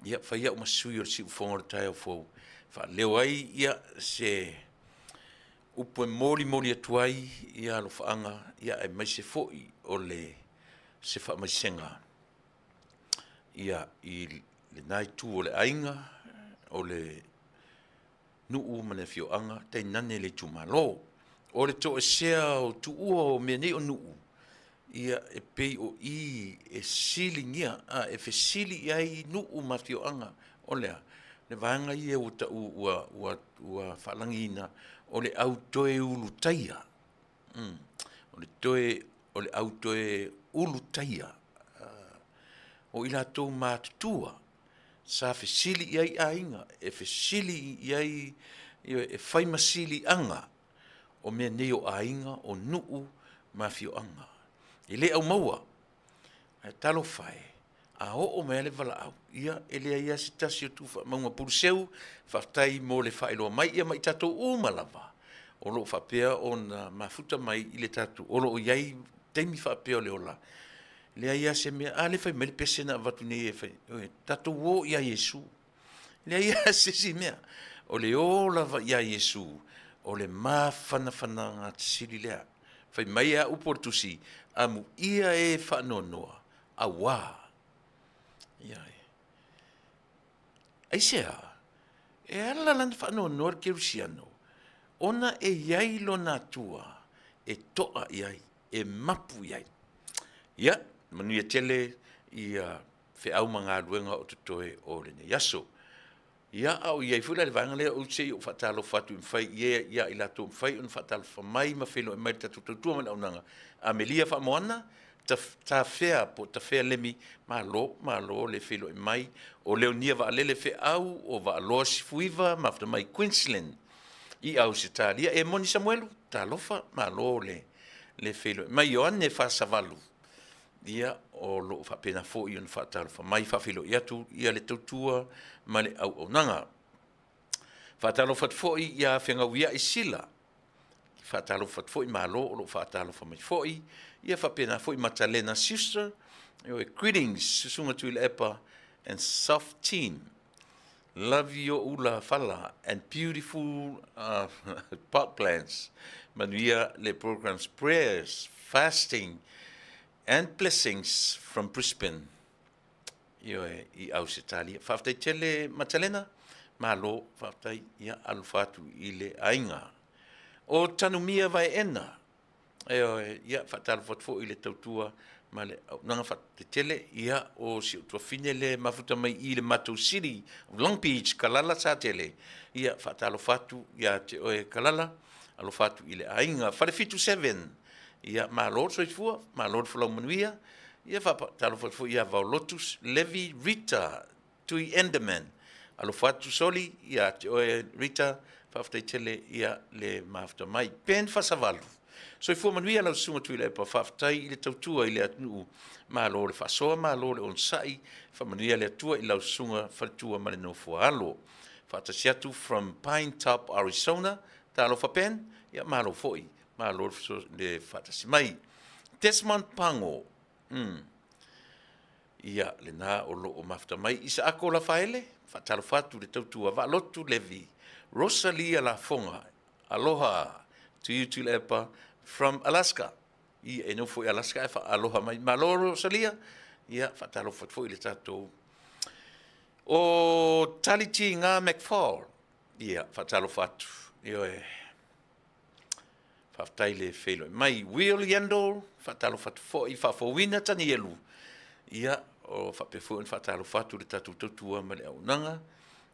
ia fai au ma sui o le siufofoga o le taeao fou, faaleo ai ia se upu e molimoli atu ai ia alofaaga, ia aemaise foi o le se faamaisega ia i lena itu o le aiga, o le nuu ma le afioaga, tainane le itumalo. O le toesea o tuua o mea nei o nuu, ia e pei o i e siligia, a, e fesili i ai nuu ma afioaga, o le a? Le vaega ia ua tau ua, ua, ua faalagiina, o le au toe ulutaia. O le toe, o le au toe ulutaia. O i latou matutua sa fesili i ai aiga, e fesili i ai, e fai ma siliaga o mea nei o aiga, o nuu ma afioaga. E le aumaua, ae talofa e, a oo mai lava le valaau, ia e leai lava se tasi o tu faamauga. Puluseu, faafetai mo le faailoa mai, ia ma i tatou uma lava o lo o faapea ona mafuta mai i le tatou, o lo o i ai taimi faapea o le ola, leai lava se mea, a lea e fai mai le pese na avatu nei e fai, tatou o ia Iesu. Leai lava se isi mea, o le o lava ia Iesu, o le mafanafanaga sili lea. Fai mai a upu o le tusi, amuia e faanoanoa, auā. Ia, aisea? E ala la ona faanoanoa le kerisiano, ona e i ai lona Atua e to'a i ai, e mapu i ai. Ia, manuia tele ia feau ma galuega o totoe o lenei aso. Ia, a o i ai foi la i le vaega lea, ou se i ou faatalofa atu i mafai ia i latou e mafai ona faatalofa mai ma feiloai mai i le tatou tautua ma le auaunaga. Amelia Faamoana, Tafea po o Tafea Lemi, malo, malo le feiloai mai. O Leonia Vaalele Feau o Vaaloa Sifuiva, mafuta mai Queensland i Ausetalia. E moni Samuelu, talofa, malo le le feiloai mai. Ioane Fasavalu, ia, o lo o faapena foi ona faatalofa mai, faafeiloai atu ia le tautua ma le auaunaga. Faatalofa atu foi ia Fegauiai Sila, faatalofa atu foi, malo o lo o faatalofa mai foi. Ia faapena foi Matalena Schuster, greetings Susuga Tuilaepa and soft team. Love your ula fala and beautiful pot plants. Manuia le programs prayers, fasting and blessings from Brisbane. Ioe, i Ausetalia. Faafetai tele Matalena, malo, faafetai, ia alofa atu i le aiga. O Tanumia Vaeena, Ioe, ia faatalofa atu foi i le tautua ma le auaunaga faatetele, ia o si ou tuafine lea e mafuta mai i le matou city of Long Beach, Kalala Satele, ia faatalofa atu ia te oe Kalala, alofa atu i le aiga. Falefitu 7, ia malo le soifua, malo le folau manuia, ia faatalofa atu foi ia Vaolotu Levi Rita Tui Enderman, alofa atu Soli ia te oe Rita, faafetai tele ia le mafuta mai. Ben Fasavalu, soifua manuia lau susuga Tuilaepa, faafetai i le tautua i le atunuu, malo le faasoa, malo le onosai, faamanuia le Atua i lau susuga faletua ma le nofo a alo. Faatasi atu from Pine Top, Arizona, talofa Ben, ia malo foi, malo le faatasi mai. Desmond Pango, mm. Ia, lena o lo o mafuta mai Isaako Lafaele, faatalofa atu i le tautua Vaalotu Levi, Rosalia Lafoga, aloha to you Tuilaepa from Alaska. Ia, e nofo i Alaska ae faaloha mai. Malo Rosalia, ia faatalofa atu foi i le tatou O Taliti Ngā McFall, ia, faatalofa atu. Ioe. Faafetai le feiloai mai. Will Yandle, faatalofa atu foi, faafouina Tanielu. Ia, o faapea foi ona faatalofa atu le tatou tautua ma le auaunaga.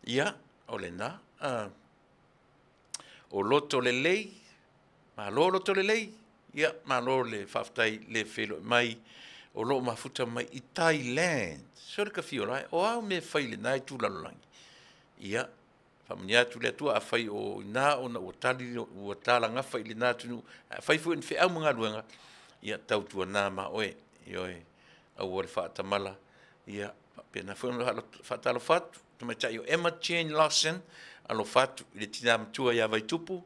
Ia, o lena. Uh, o loto lelei, malo loto lelei. Ia, malo le faafetai le feiloai mai. O loo mafuta mai i Thailand. So le kafio la, o au me fai le nai tu lalolagi. Ia, Faamanuia atu le Atua, afai o i ina ona ua tali, ua talagafa i lena atunuu, ae afai foi o ni feau ma galuega, ia tautuana ma oe, ioe, aua le faatamala, ia faapena foi ona faatalofa atu tamaitai o Emma Jane Lawson, alofa atu i le tina matua ia Vaitupu,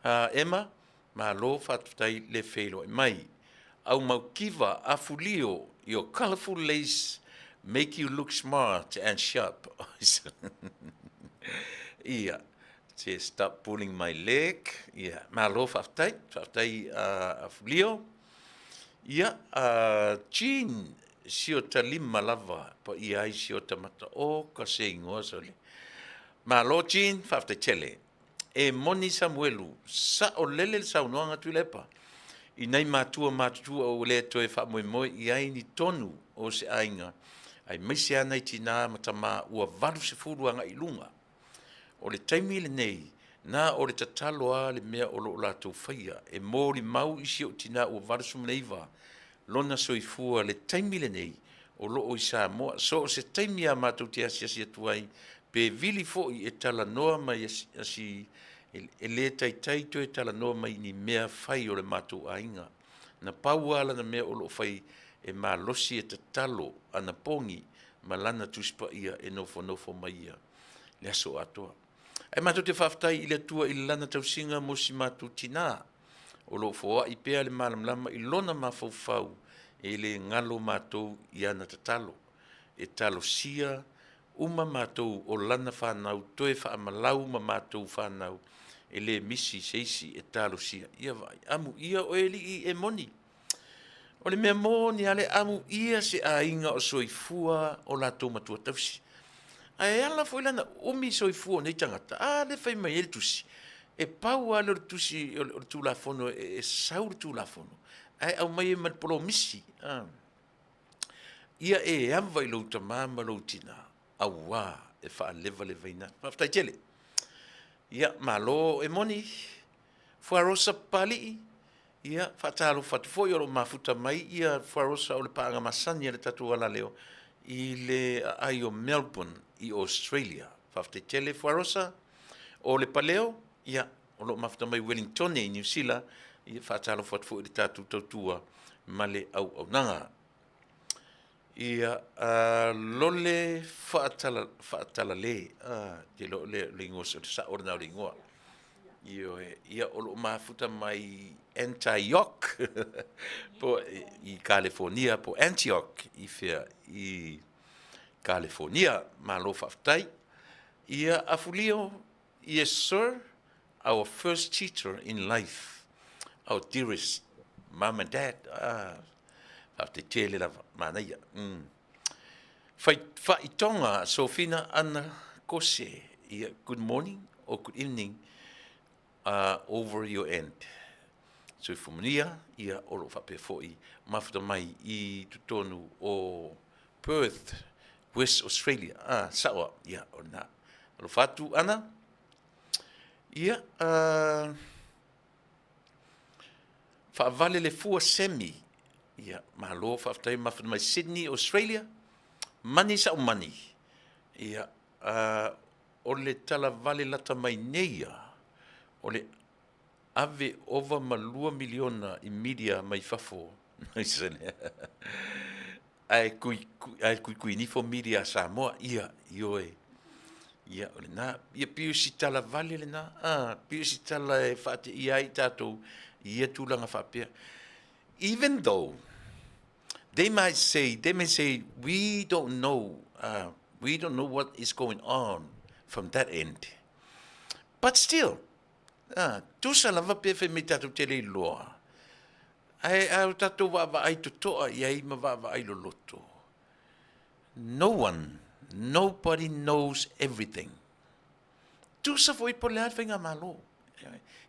uh, Emma, malo faafetai le feiloai mai. Aumaukiva Afulio, your colorful lace make you look smart and sharp. Ia, se stop pulling my leg. Ia, malo faafetai, faafetai uh, Afulio. Ia, uh, Jean, sio talima lava, pa ia ai sio tamata o ka se ingoa sole. Malo Jean, faafetai tele. E moni Samuelu, sao lele le saunoaga Tuilaepa, i nai matua matutua ua le toe faamoemoe i ai ni tonu o se aiga, aemaise lava nai tinā ma tamā ua 80 agai i luga. O le taimi lenei, na o le tatalo lava le mea o lo o latou faia, e molimau i si ou tinā ua 89 lona soifua le taimi lenei, o lo o i Samoa. So o se taimi a matou te asiasi atu ai, pe vili foi e talanoa mai asi, e le taitai toe talanoa mai i ni mea fai o le matou aiga. Na pau lava lana mea o lo o fai e malosi e tatalo ana pogi ma lana Tusi Paia e nofonofo mai ia le aso atoa. Ae matou te faafetai i le Atua i lana tausiga mo si matou tinā. O lo o foai pea le malamalama i lona mafaufau e le galo matou i ana tatalo. E talosia uma matou o lana fanau toe faamalau ma matou fanau e le misi se isi e talosia. Ia vaai, amuia oe alii e moni. O le mea moni lava le amuia se aiga o soifua o latou matua tausi. Ae ala foi lana umi soifua o nei tagata, a le fai mai ai le tusi, e pau lava lea o le tusi o le Tulafono e sau le Tulafono, ae aumai ai ma le polomisi. Ia e ava i lou tama ma lou tina, auā e faalevalevaina. Faafetai tele. Ia, malo e moni. Fuarosa Papalii, ia, faatalofa atu foi o lo o mafuta mai ia Fuarosa o le paaga masani a le tatou alaleo i le aai o Melbourne i Australia. Faafetai tele Fuarosa. O le Paleo, ia, o lo o mafuta mai Wellingtone i Niu Sila, ia faatalofa atu foi i le tatou tautua ma le auaunaga. Ia, uh, lole faatala, faatalale, uh, te lo le, le ingoa, o le sao lena o le ingoa. Ioe, ia o lo o mafuta mai Antioch, po i California, po Antioch i fea, i California. Malo faafetai. Ia, Afulio, yes sir, our first teacher in life, our dearest mum and dad. Ah, faafetai tele lava, manaia. Mm. Fai, faitoga Sofina Ana Kose, ia, good morning or good evening over your end. Soifua manuia, ia, o lo o faapea foi mafuta mai i totonu o Perth, West Australia. Ah, sao a, ia, o lena. Alofa atu, Ana. Ia, uh, faavale le fua semi. Ia, malo, faafetai mafuta mai Sydney, Australia. Mani sa'u mani. Ia, uh, o le talavale lata mai nei ia, o le ave ova ma 2 miliona i media mai fafo. Ae kui, ae kuikui nifo media a Samoa, ia, ioe. Ia, o lena, ia pei o si tala vale lena, ah, pei o si tala e faateia ai tatou i ia tulaga faapea. Even though they might say, they may say, we don't know, we don't know what is going on from that end. But still, ah, tusa lava pe fai mai tatou te le iloa. Ae a o tatou vaavaai totoa i ai ma vaavaai loloto. No one, Nobody knows everything. Tusa foi po le a le faigamalo.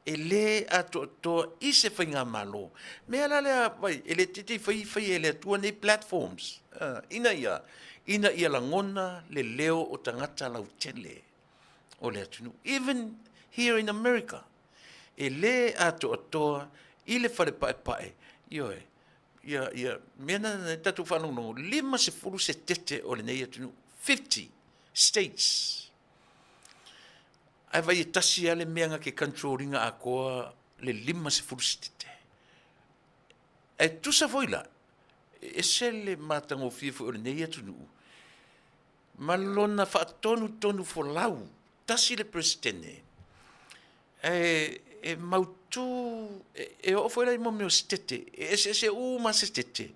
E le atoatoa i se faigamalo. Mea la lea, vai, e le tete fai fai e le Atua nei platforms. Ina ia, ina ia lagona le leo o tagata lautele o le atunuu. Even here in America, e le atoatoa i le fale paepae, ioe, ia, ia, mea na na tatou faalogologo, 50 se tete o lenei atunuu, 50 states. Ae vai e tasi lava le mea na te control ina atoa le 50 setete. Ae tusa foi la, e ese le matagofie foi o lenei atunuu ma lona faatonutonu folau, tasi le Peresetene, ae e mautu, e oo foi la i mea o setete, e eseese uma setete,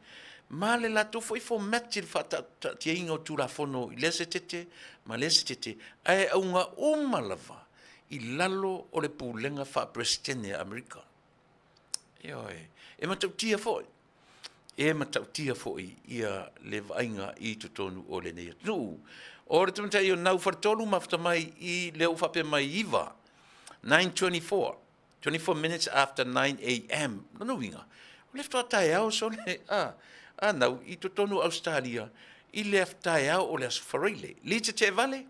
ma le latou foi format i le faataatiaina o Tulafono i lea setete ma lea setete, ae auga uma lava i lalo o le pulega faa-Peresetene a Amerika. Ioe. E matautia foi, e matautia foi ia le vaaiga i totonu o lenei atunuu. O le tamaitai o Nau Faletolu mafuta mai i lea ua faapea mai 9, 9:24, 24 minutes after 9 am. Lona uiga, o le faatoa taeao sole a, a Nau i totonu o Ausetalia i le taeao o le Aso Faraile. Lita Teevale,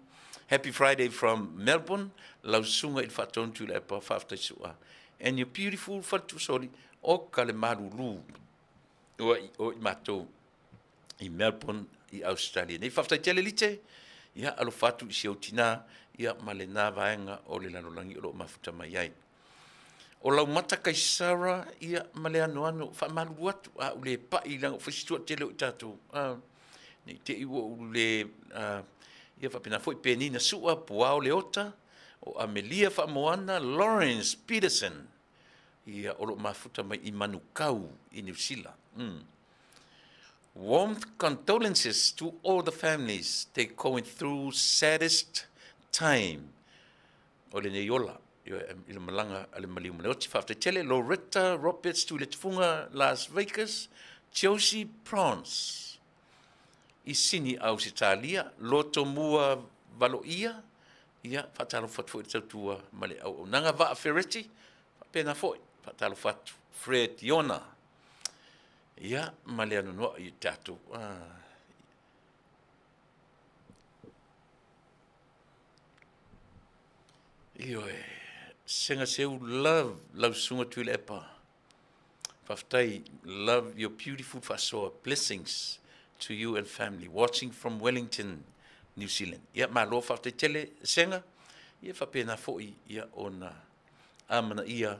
happy Friday from Melbourne, lau susuga i le Faatonu Tuilaepa, faafetai sua. And your beautiful faletuusoli, o ka le malulu ua i o i matou i Melbourne i Australia nei. Faafetai tele Lite, ia alofa atu i si ou tina ia ma lena vaega o le lalolagi o lo o mafuta mai ai. O Laumata Kaisara ia ma le anoano faamalulu atu a u le pai leaga ua fai si toatele o i tatou ne i te i ua ou le ia faapena foi Penina Sua, Puao Leota, o Amelia Faamoana, Lawrence Peterson, ia o lo o mafuta mai i Manukau i Niu Sila. Warmth condolences to all the families they going through saddest time o lenei ola i le malaga a le maliu ma le oti. Faafetai tele Loretta Roberts Tuiletufuga Las Vegas, Josie Prawns i Sini Ausetalia, Lotomua Valoia, ia faatalofa atu foi i le tautua ma le auaunaga. Vaa Fereti, faapena foi, faatalofa atu. Fred Iona, ia ma le anoanoai i tatou. Ah. Ioe, Sega Seu love lau susuga Tuilaepa. Faafetai, love your beautiful faasoa, blessings to you and family watching from Wellington, New Zealand. Ia, malo faafetai tele Sega, ia faapena foi ia ona amanaia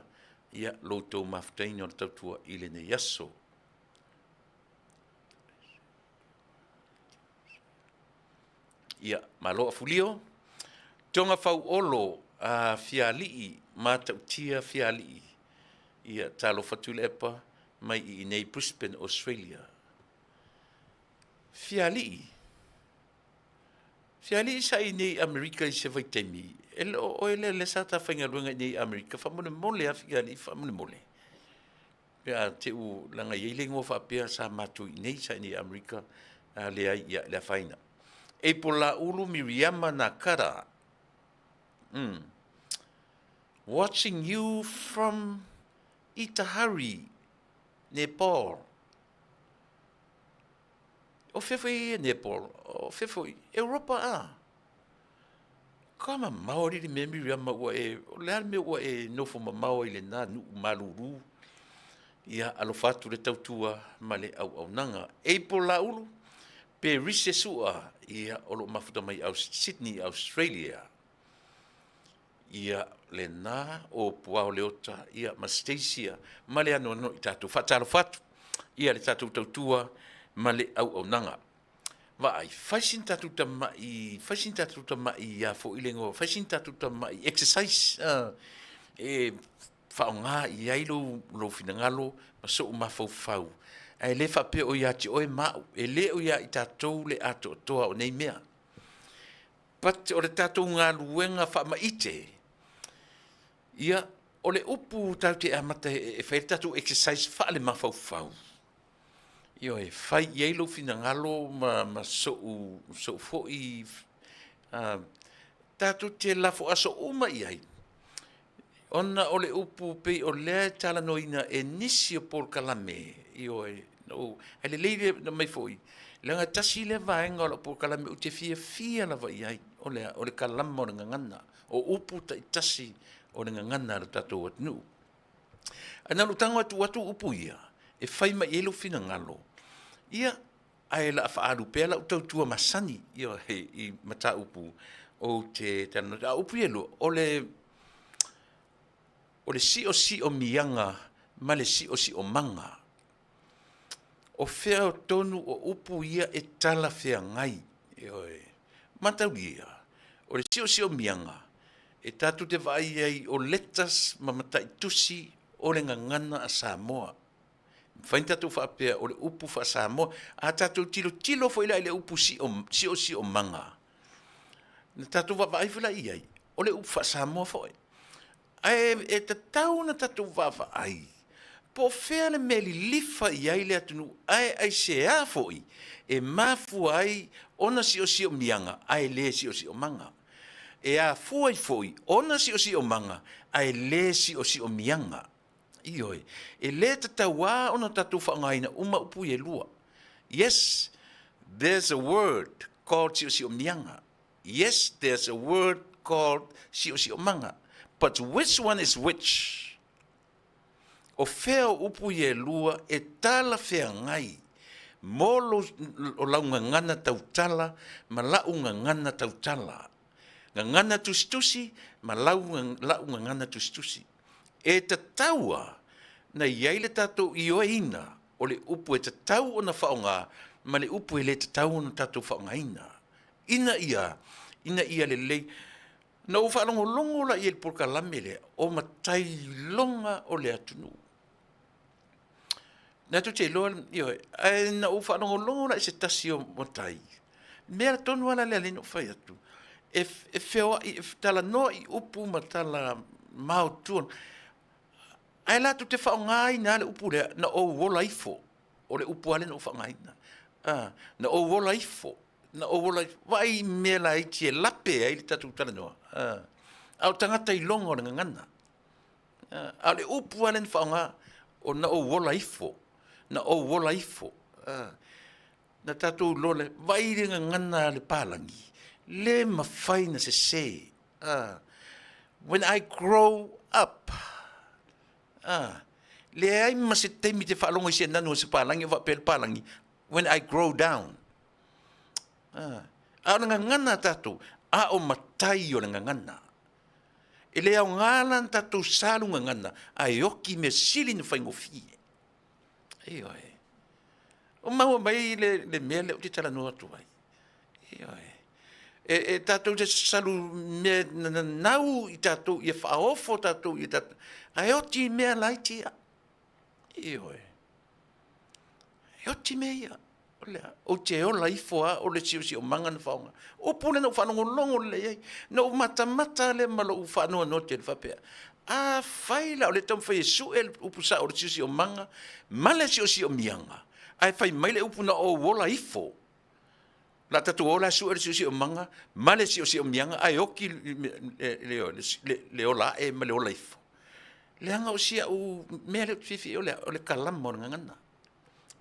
ia lo outou mafutaina o le tautua i lenei aso. Ia, malo Afulio. Toga Fauolo a Fialii, Matautia Fialii. Ia, talofa Tuilaepa mai i inei Brisbane, Australia. Fialii. Fialii sa i nei Amerika i se vaitaimi. E le o oe lea lea sa ta faigaluega i nei Amerika, faamolemole a Fialii, faamolemole. Pe a te u leaga e i ai le igoa faapea sa matou i nei sa i nei Amerika, a leai, ia, le afaina. April Laulu Miriama Nakara. Watching you from Itahari, Nepal. O fea foi ia Nepal? O fea foi? Europa a? Ka mamao alii le mea Miriama ua e, o le a le mea ua e nofo mamao ai i lena nuu malulu? Ia alofa atu le tautua ma le auaunaga. April Laulu, Perise Sua, ia o lo o mafuta mai Sydney, Australia. Ia lena o Puao Leota, ia ma Stacia ma le anoano i tatou. Faatalofa atu ia le tatou tautua ma le auaunaga. Vaai, fai sina tatou tamai, fai sina tatou tamai ia foi le igoa, fai sina tatou tamai exercise e faaaoga i ai lou, lou finagalo ma sou mafaufau. Ae le faapea o ia te oe ma au, e le o ia i tatou le atoatoa o nei mea. But o le tatou galuega faamaite, ia, o le upu tatou te amata e fai ai le tatou exercise faalemafaufau. Ioe, fai i ai lou finagalo ma, ma so'u, so'u foi tatou te lafo aso uma i ai, ona o le upu pei o lea e talanoaina e nisi o polokalame, ioe, na ou, ae lelei le aumai foi, leaga e tasi lea vaega o lau polokalame ou te fiafia lava i ai, o le a? O le kalama o le gagana, o upu taitasi o le gagana a le tatou atunuu. Ae na ona ou tago lava e tuu atu upu ia e fai mai i ai lou finagalo, ia, ae o le a faaalu pea lau tautua masani, ioe, i mataupu ou te talanoa atu. A o upu ia e lua, o le siosiomiaga ma le siosiomaga. O fea tonu o upu ia e talafeagai? Ioe. Mataulia, o le siosiomiaga, e tatou te vaai ai o letters ma mataitusi o le gagana a Samoa. E mafai ona tatou faapea o le upu faa-Samoa. A tatou tilotilo foi la i le upu siosiomaga, na tatou vaavaai foi la i ai, o le upu faa-Samoa foi. Ae e tatau ona tatou vaavaai po o fea le mea e lilifa i ai le atunuu, ae aisea foi e mafua ai ona siosiomiaga ae le siosiomaga. E afua ai foi ona siosiomaga ae le siosiomiaga. Ioe, e le tatau lava ona tatou faaaogaina uma upu ia e lua. Yes, there's a word called siosiomiaga. Yes, there's a word called siosiomaga. But which one is which? O fea o upu ia e lua e talafeagai mo lou, o lau gagana tautala ma la'u gagana tautala? Gagana tusitusi ma lau, la'u gagana tusitusi. E tatau a na i ai le tatou ioeina o le upu e tatau ona faaaoga ma le upu e le tatau ona tatou faaaogaina, ina ia, ina ia lelei. Na ou faalogologo la i ai i le polokalame lea, o matai iloga o le atunuu. Na tou te iloa, ioe, ae na ou faalogologo la i se tasi o matai, mea tonu lava lea na ou fai atu, e feoai, e talanoa i upu ma tala maotua, ae latou te faaaogaina lava le upu lea, na ou ola ifo. O le upu lava lea na ou faaaogaina, na ou ola ifo, na ou ola ifo. Vaai i mea laiti e lape ai le tatou talanoa, a o tagata iloga o le gagana. A o le upu lava lea na faaaoga, o na ou ola ifo, na ou ola ifo. Na tatou iloa lea, vaai i le gagana a le palagi, le mafai ona sese. When I grow up, leai ma se taimi e te faalogo i se nanu a se palagi o faapea le palagi, when I grow down. A o le gagana a tatou, a o matai o le gagana. E le aoga la ona tatou salu gagana ae oki mea sili ona faigofie. Ioe. O maua mai le, le mea lea ou te talanoa atu ai. Ioe. E, e tatou te salu mea nanau i tatou ia faaofo tatou ia tatou, ae oti i mea laiti ia. Ioe. E oti mea ia. O le a? Ou te ola ifo lava o le siosiomaga na faaaoga. Upu lea na ou faalogologo lelei ai. Na ou matamata lea ma lou faanoanoa tele faapea, afai la o lea e taumafai e sue le upu sao o le siosiomaga ma le siosiomiaga, ae fai mai le upu na ou ola ifo. O le a tatou o la e sue le siosiomaga ma le siosiomiaga ae oti le ola ae ma le ola ifo. Leaga o si au mea lea ou te fiafia ai o le a? O le kalama o le gagana.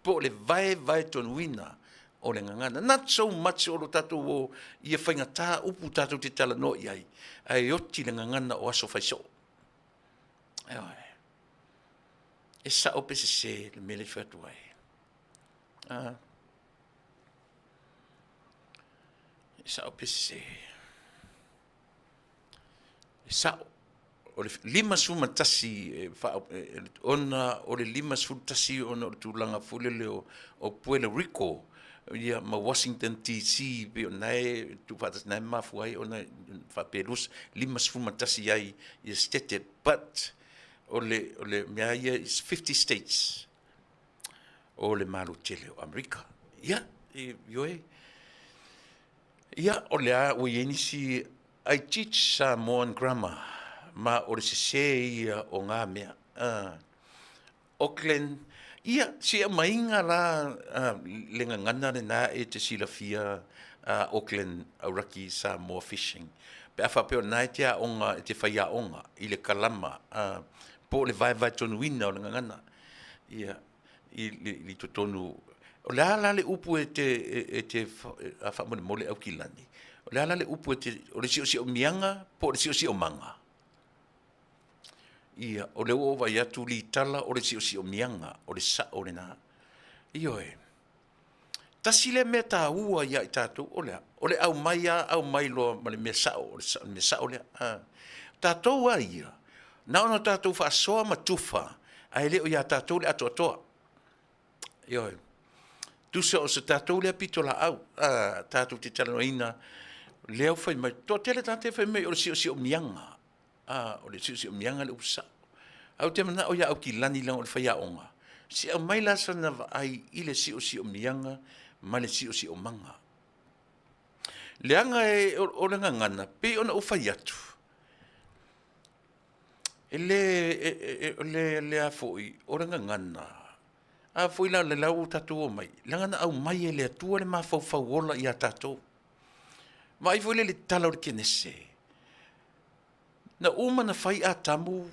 po o le vaevaetonuina o le gagana. Not so much o lo tatou o ia faigata upu tatou te talanoa i ai, ae oti le gagana o aso fai soo. Ioe. E sao pe sese le mea lea e fai atu ai. Ah. E sao pe sese. E sao. O le 51 ona o le 51 ona o le tulaga foi lele o Puerto Rico ia ma Washington DC pei o lena e tuufaatasi lena e mafua ai ona faapea 51 ai ia State but o le mea ia is 50 states o le Malo tele o Amerika. Ia, ioe. Ia, o le a ua i ai nisi I teach Samoan grammar, ma o le sesē ia o ngā mea. Auckland, ia, se aumaiga la le gagana lena e te silafia Auckland Auraki Samoa Fishing, pe a faapea o lena e te aoga, e te faiaoga i le kalama po o le vaevaetonuina o le gagana, ia, i totonu. O le a la le upu e te, e te faamolemole Aukilani, o le a la le upu e te, o le siosiomiaga po o le siosiomaga? Ia, o lea ua ou vaai atu litala o le siosiomiaga, o le sao lena. Ioe. Tasi lea mea taua ia i tatou, o le a? O le aumai lava aumai loa ma le mea sao, o le mea sao lea. A. Tatou lava ia, na ona tatou faasoa ma tufa, ae le o ia tatou le atoatoa. Ioe. Tusa o se tatou lea pitolaau, a, tatou te talanoaina, lea ua fai mai, toatele tagata ia fai mai o le siosiomiaga, a, o le siosiomiaga le upu sao. Ae ou te manao ia Aukilani leaga o le faiaoga, se aumai la sana vaai i le siosiomiaga ma le siosiomaga. Leaga e, o le gagana, pei ona ou fai atu, e le, o le, le a foi, o le gagana, a foi la o le la ua tatou omai, leaga na aumai e le Atua le mafaufau ola ia tatou. Vaai foi lea i le tala o le Kenese, na uma na fai Atamu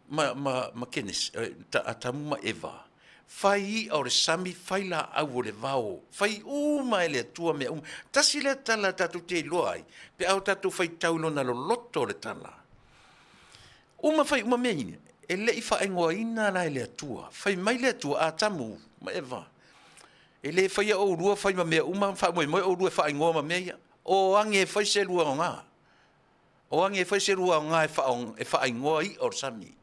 ma, ma, ma Kenese, Atamu ma Eva, fai i'a o le sami, fai laau o le vao, fai uma e le Atua mea uma. Tasi lea tala tatou te iloa ai, pe a o tatou faitau i lona loloto o le tala. Uma fai uma mea ia, e le i faaigoaina la e le Atua. Fai mai le Atua, Atamu ma Eva, e le faia oulua fai ma mea uma, faamoemoe oulua e faaigoa ma mea ia. O age e fai se lua aoga. O age e fai se lua aoga e faaigoa i'a o le sami.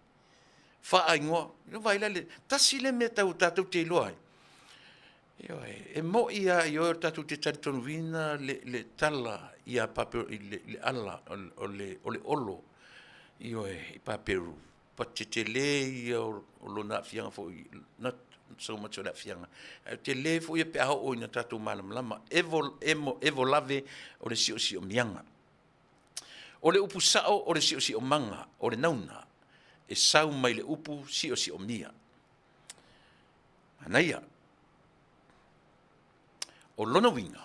Faaigoa. Vaai la, tasi lea mea taua tatou te iloa ai. Ioe, e moni lava ioe o tatou te talitonuina le tala ia Paperu, i le ala o le olo, ioe, i Paperu, pa tetele ia o lona aafiaga foi, not so much o le aafiaga, ae tele foi ia pe a oo ina tatou malamalama, evo lave o le siosiomiaga. O le upu sao o le siosiomaga, o le nauna, e sau mai le upu siosiomia. Manaia. O lona uiga,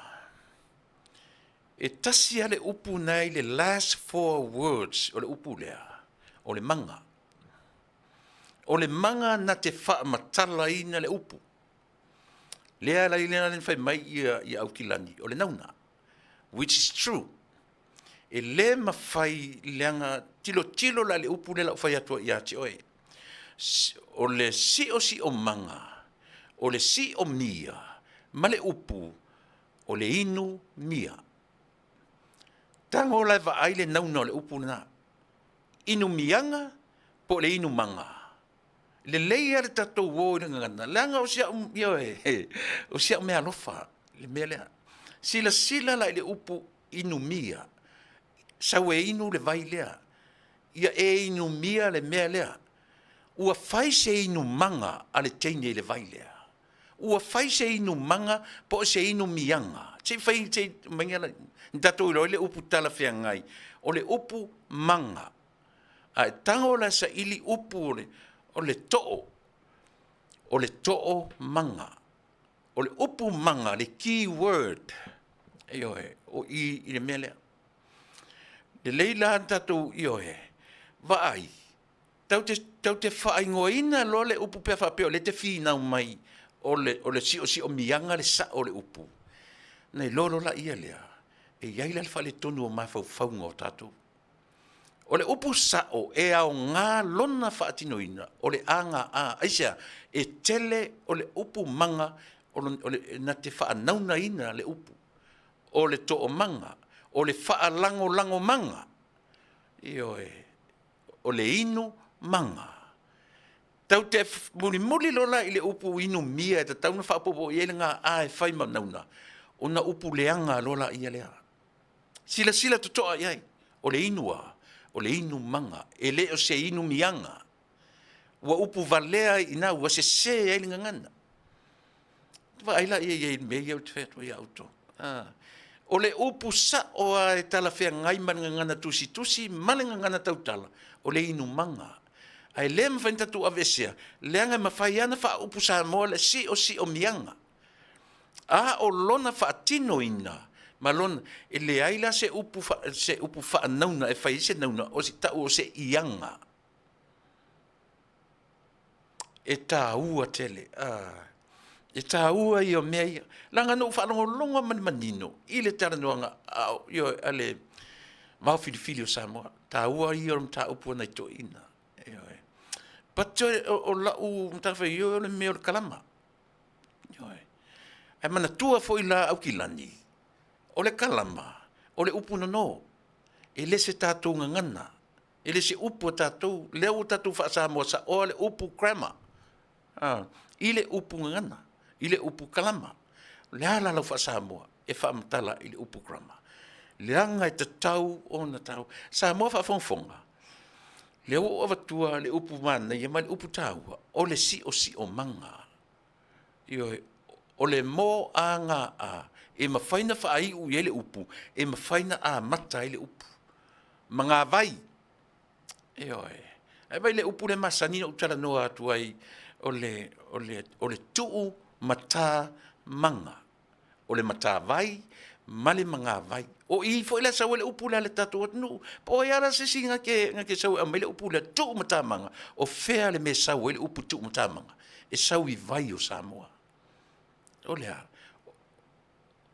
e tasi lava le upu na i le last four words o le upu lea, o le maga. O le maga na te faamatalaina le upu. Lea la lea na fai mai ia, ia Aukilani, o le nauna, which is true. E le mafai leaga tilotilo la le upu lea la ou fai atu ai ia te oe. O le siosiomaga, o le siomia ma le upu o le inu mia. Tago la e vaai le nauna o le upu lena. Inumiaga po o le inumaga. Lelei lava le tatou o i le gagana, leaga o si au, ioe, o si au meaalofa le mea lea. Silasila la i le upu inumia, sau e inu le vai lea, ia e inumia le mea lea. Ua fai se inumaga a le teine i le vai lea. Ua fai se inumaga po o se inumiaga. Se i fai, se i aumai la, ni tatou iloa ai le upu talafeagai, o le upu maga. A e tago la e saili upu o le, o le too, o le too maga. O le upu maga, le key word, ioe, o i i le mea lea. Lelei la tatou, ioe, vaai, tatou te, tatou te faaigoaina loa le upu pe a faapea o lea e te finau mai o le, o le siosiomiaga le sao o le upu, ona iloa loa laia lea, e i ai la le faaletonu o mafaufauga o tatou. O le upu sao e aoga lona faatinoina o le aga. Aisea? E tele o le upu maga o le, na te faanaunaina le upu. O le toomaga, o le faalagolagomaga, ioe, o le inu maga. Tatou te mulimuli loa la i le upu inumia e tatau ona faaopoopo i ai le ga a e fai ma nauna, ona upu leaga loa laia lea. Silasila totoa i ai, o le inu a, o le inu maga, e le o se inu miaga. Ua upu valea ai i ina, ua sese ai le gagana. Vaai la ia i mea ia ou te fai atu ai ia outou. Ah. O le upu sao lava e talafeagai ma le gagana tusitusi ma le gagana tautala, o le inumaga. Ae le mafai ona tatou aveesea, leaga e mafai lava ona faaupu Samoa le siosiomiaga. A o lona faatinoina ma lona, e leai la se upu, se upu faanauna e fai ai se nauna, o se tau o se iaga. E taua tele, e taua ia o mea ia. Leaga na ou faalogologo ma le manino i le talanoaga a le Vao Filifili o Samoa, taua ia o le mataupu a nai toeaiina. Ioe. But o lau matafaioi o le mea o le kalama. Ioe. Ae manatua foi la Aukilani, o le kalama, o le upu nono, e le se tatou gagana, e le se upu a tatou, lea ua tatou faa-Samoa saoa le upu grammar, i le upu gagana, i le upu kalama. O le a la lau faa-Samoa e faamatala i le upu grammar? Leaga e tatau ona taua. Samoa faafogafoga, lea ua ou avatua le upu manaia ma le upu taua, o le siosiomaga. Ioe, o le m-a-g-a, e mafai ona faaiu i ai le upu, e mafai ona amata ai le upu. Magavai, ioe. Ae vaai i le upu lea e masani ona ou talanoa atu ai, o le tuu mata maga. O le matavai ma le magavai. O i foi la e sau ai le upu lea a le tatou atunuu. Po o ai lava la se isi na te sau e aumai le upu lea, tuu matamaga, o fea le mea e sau ai le upu tuumatamaga? E sau i vai o Samoa. O le a?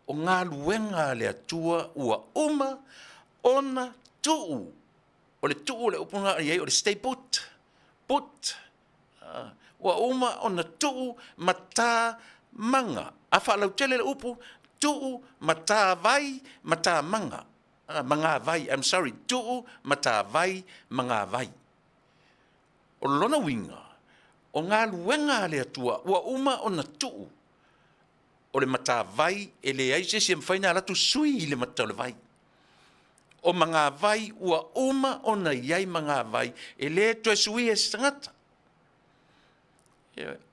O galuega a le Atua ua uma ona tuu. O le tuu o le upu lena e i ai o le stay put, put. Ua uma ona tuu matamaga. A faalautele le upu, tuu matavai matamaga. Magavai, I'm sorry, tuu matavai magavai. O lona uiga, o galuega a le Atua ua uma ona tuu, o le matavai e leai se isi e mafai ona alu atu sui i le mata o le vai. O magavai ua uma ona i ai magavai, e le toe suia e se tagata.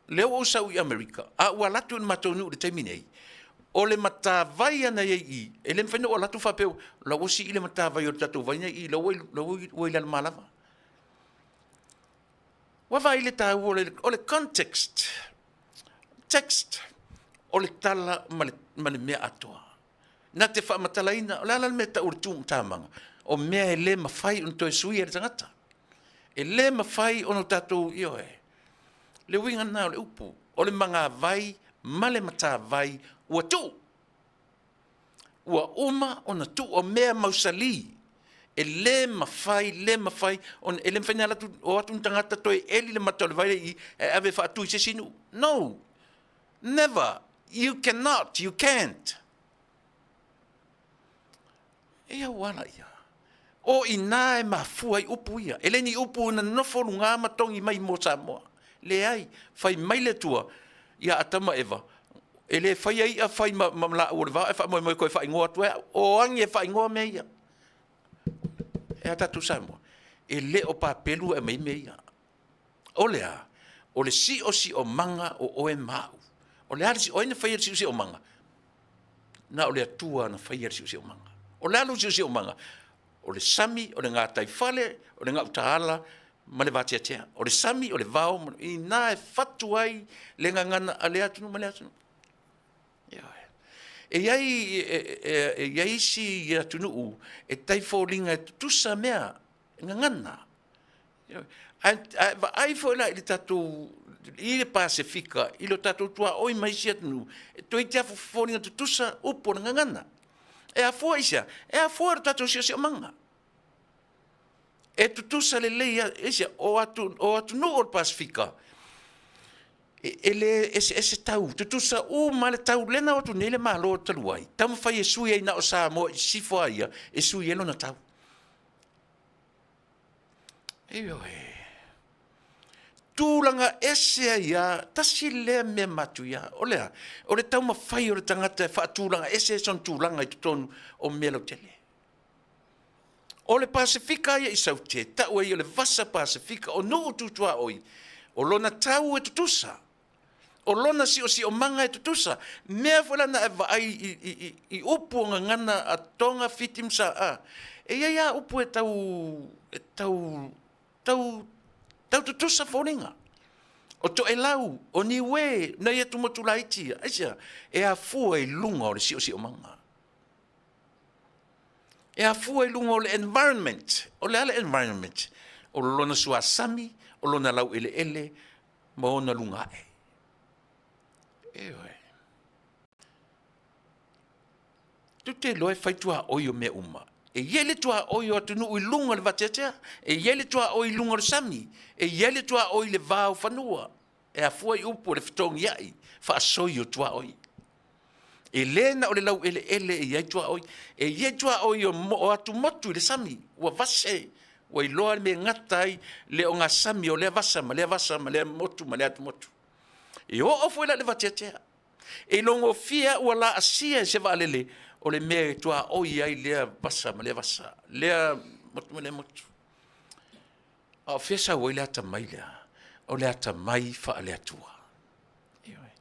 Lea ua ou sau i Amerika, a ua alu atu i le matou nuu i le taimi nei, o le matavai ana i ai i i, e le mafai ona ou alu atu faapea, la ua sii le matavai o le tatou vai na i i, la ua i Lalomalava. Ua vaai i le taua o le context, text, o le tala ma le mea atoa. Na te faamatalaina, o le a la le mea e tau o le tuumatamaga? O mea e le mafai ona toe suia e le tagata. E le mafai ona tatou, ioe, le uiga lena o le upu, o le magavai ma le matavai ua tuu. Ua uma ona tuu, o mea mausali, e le mafai, le mafai, e le mafai ona alu atu, o atu ni tagata toe eli le mata o le vai lea i i, ae ave e faatu i se isi nuu. No! Never! You cannot! You can't! Ia ua ala ia. O i ina e mafua ai upu ia. E le ni upu na nofo luga ma togi mai mo Samoa. Leai, fai mai le Atua ia Atama Eva, e le faia i'a fai ma, ma laau o le vao ae faamoemoe koe faaigoa atu e au. O agi e faaigoa mea ia. E a tatou Samoa, e le o papelu e aumai mea ia. O le a? O le siosiomaga o oe ma au. O le a le, o ai na faia le siosiomaga? Na o le Atua na faia le siosiomaga. O le a lou siosiomaga? O le sami, o le gataifale, o le gautaala ma le vateatea. O le sami, o le vao, inā e fatu ai le gagana a lea atunuu ma lea atunuu. Ioe. E i ai, e i ai isi atunuu e tai foliga e tutusa mea, gagana. Ae vaai foi la i le tatou i le Pasefika, i lo tatou tuaoi ma isi atunuu, e toeitiiti lava foliga tutusa upu o le gagana. E afua i se a? E afua i lo tatou siosiomaga. E tutusa lelei lava, i se a? O atunuu o le Pasefika, e le eseese tau, tutusa uma lava le tau, lea na o atu nei le Malo talu ai, taumafai e sui ai na o Samoa i sisifo lava ia, e sui ai lona tau. Ioe. Tulaga ese ai lava, tasi lea mea matuia, o le a? O le taumafai o le tagata e faatulaga ese sona tulaga i totonu o mea lautele. O le Pasefika ia i Saute, tau ai o le Vasa Pasefika, o nuu tu tuaoi, o lona tau e tutusa, o lona siosiomaga e tutusa. Mea foi la na e vaai i upu o gagana a Tonga, Fiti ma Samoa, e i ai lava upu e tau, e tau, tau, Tau tutusa foliga. O Toelau, o Niue, nai atumotu laiti ia. Aisea? E afua i luga o le siosiomaga. E afua i luga o le environment. O le a le environment? O lona suasami, o lona laueleele, ma ona luga ae. Ioe. Tou te iloa e fai tuaoi o mea uma. E i ai le tuaoi o atunuu i luga o le vateatea, e i ai le tuaoi i luga o le sami, e i ai le tuaoi i le va o fanua. E afua i upu o le fetogiai, faasoi o tuaoi. E le na o le laueleele e i ai tuaoi, e i ai tuaoi o atumotu i le sami, ua vase, ua iloa le mea e gata ai le ogasami o lea vasa ma lea vasa ma lea motu ma lea atumotu. E oo foi la i le vateatea. E logofia ua laasia e se vaalele o le mea e tuaoi ai lea vasa ma lea vasa, lea motu ma lea motu. A o fea sau ai le atamai lea? O le atamai faale-Atua. Ioe.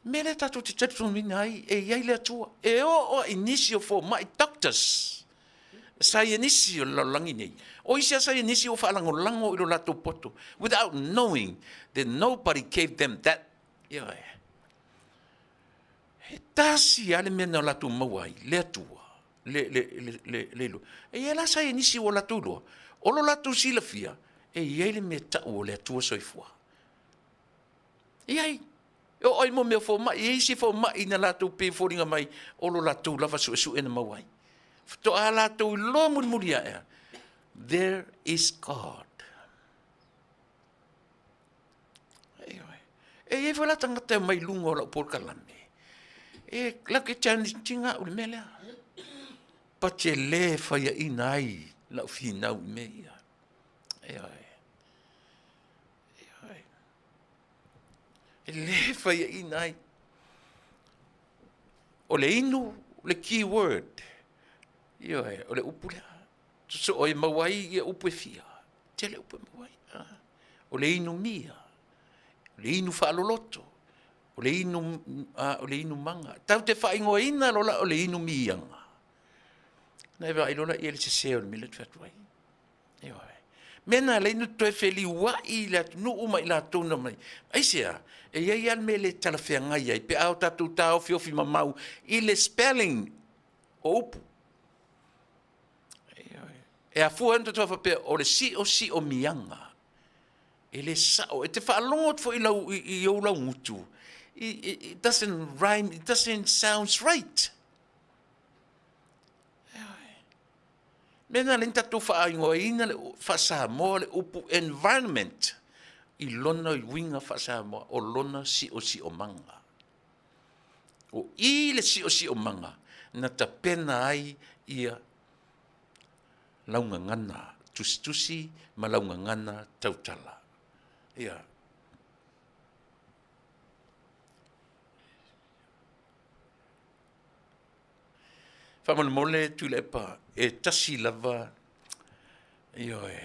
Mea lea tatou te talitonuina ai, e i ai le Atua. E oo i nisi o fomai, doctors, saienisi o le lalolagi nei. O isi lava saienisi ua faalagolago i lo latou poto without knowing that nobody gave them that. Ioe. E tasi lava le mea na latou maua ai, le Atua, le, le, le, le, le iloa. E i ai la saienisi ua latou iloa, o lo latou silafia, e i ai le mea tau o le Atua soifua. E i ai. E oo ai mo mea o fomai, e i ai isi fomai na latou pei e foliga mai o lo latou lava suesue na maua ai. Faatoa latou iloa mulimuli ae, there is God. E i ai foi la tagata e omai i luga o lau polokalame, e latou te challenge ina au i le mea lea. But e le faiaina ai lau finau i mea ia. Ioe. Ioe. E le faiaina ai. O le inu, le key word. Ioe, o le upu lea. Sosoo e maua ai ia upu e fia. Tele upu e maua ai. Ah. O le inu mia, o le inu faaloloto, o le inu, ah, o le inu maga. Tau te faaigoaina lola o le inu miaga. Na e vaai lola ia le sese o le mea lea ou te fai atu ai. Ioe. Mea na ala ai ona toe feliuai le atunuu ma i latou na omai. Aisea? E i ai lava le mea e le talafeagai ai pe a o tatou taofiofi mamau i le spelling o upu. Ioe. E afua ai ona tatou faapea o le siosiomiaga e le sao. E te faalogo atu foi i lau i ou laugutu, it doesn't rhyme, it doesn't sounds right. Ioe. Mea na ala ai ona tatou faaigoaina le faa-Samoa le upu environment i lona uiga faa-Samoa o lona siosiomaga. O i le siosiomaga na tapena ai ia laugagana tusitusi ma laugagana tautala. Ia. Faamolemole Tuilaepa, e tasi lava, ioe,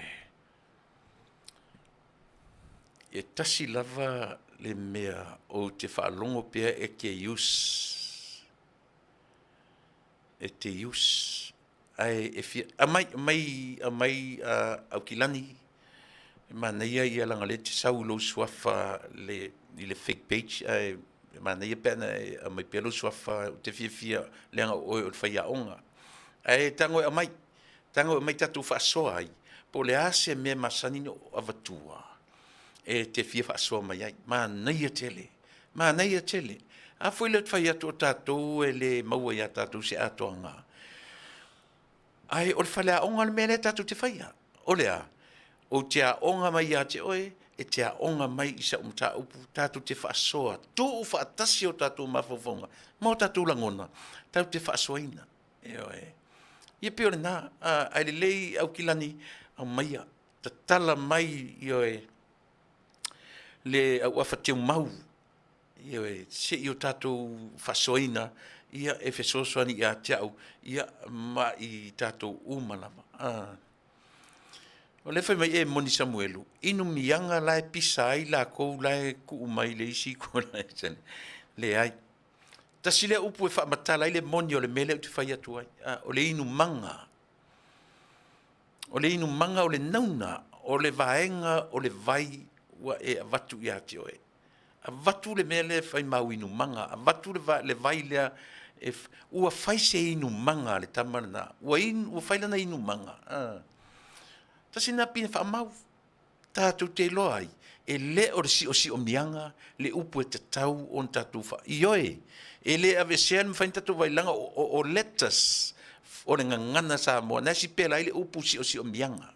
e tasi lava le mea ou te faalogo pea e te use, e te use, ae e fia, aumai, aumai, aumai Aukilani, e manaia ia leaga o lea e te sau i lou suafa i le fake page ae E manaia pe ana e aumai pea lou suafa ou te fiafia leaga o oe o le faiaoga. Ae tago e aumai, tago e aumai tatou faasoa ai, po o le a se mea masani ona ou avatua e te fia faasoa mai ai. Manaia tele, manaia tele. A foi lea ou te fai atu o tatou e le maua ia tatou se atoaga. Ae o le faleaoga le mea lea tatou te faia. O le a? Ou te aoga mai ia te oe, e te aoga mai i sau mataupu, tatou te faasoa, tuu faatasi o tatou mafaufauga ma o tatou lagona, tatou te faasoaina. Ioe. Ia pei o lena, ae lelei Aukilani, aumaia, tatala mai, ioe, le auafa teumau Ioe, se i o tatou faasoaina ia e fesoasoani ia te au ia ma i tatou uma lava. Ah. O lea fai mai e moni Samuelu, inu miaga la e pisa ai lakou la e tuu mai le isi kola e leai. Tasi lea upu e faamatala ai le moni o le mea lea ou te fai atu ai. Ah, o le inu maga. O le inumaga o le nauna, o le vaega o le vai ua e avatu ia te oe. Avatu le mea lea e fai mau inumaga, avatu le, le vai lea e, ua fai se inumaga a le tama lena, ua, in, ua fai lana inumaga. Ah. Tasi lena pine faamau, tatou te iloa ai, e le o le siosiomiaga le upu e tatau ona tatou fa... Ioe, e le aveesea le mafai ona tatou vailaga o, o, o letters o le gagana Samoa, na e sipela ai le upu siosiomiaga.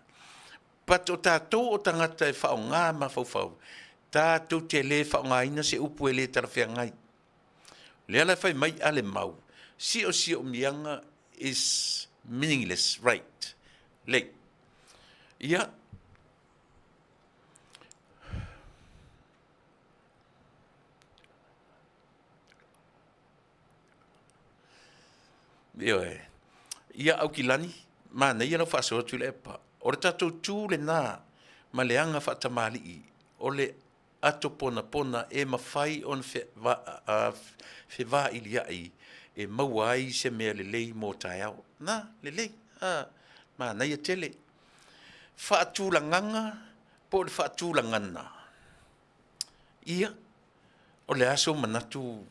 But o tatou o tagata e faaaoga mafaufau, tatou te le faaaogaina se upu e le talafeagai. O lea la e fai mai a le mau, siosiomiaga is meaningless, right? Lei. Ia. Ioe. Ia Aukilani, manaia lau faasoa Tuilaepa. O le tatou tu lena ma le aga faatamalii, o le ato ponapona e mafai ona fevailia'i e maua ai se mea lelei mo taeao. Na, lelei, a, manaia tele. Faatulagaga po o le faatulagana. Ia, o le a sou manatu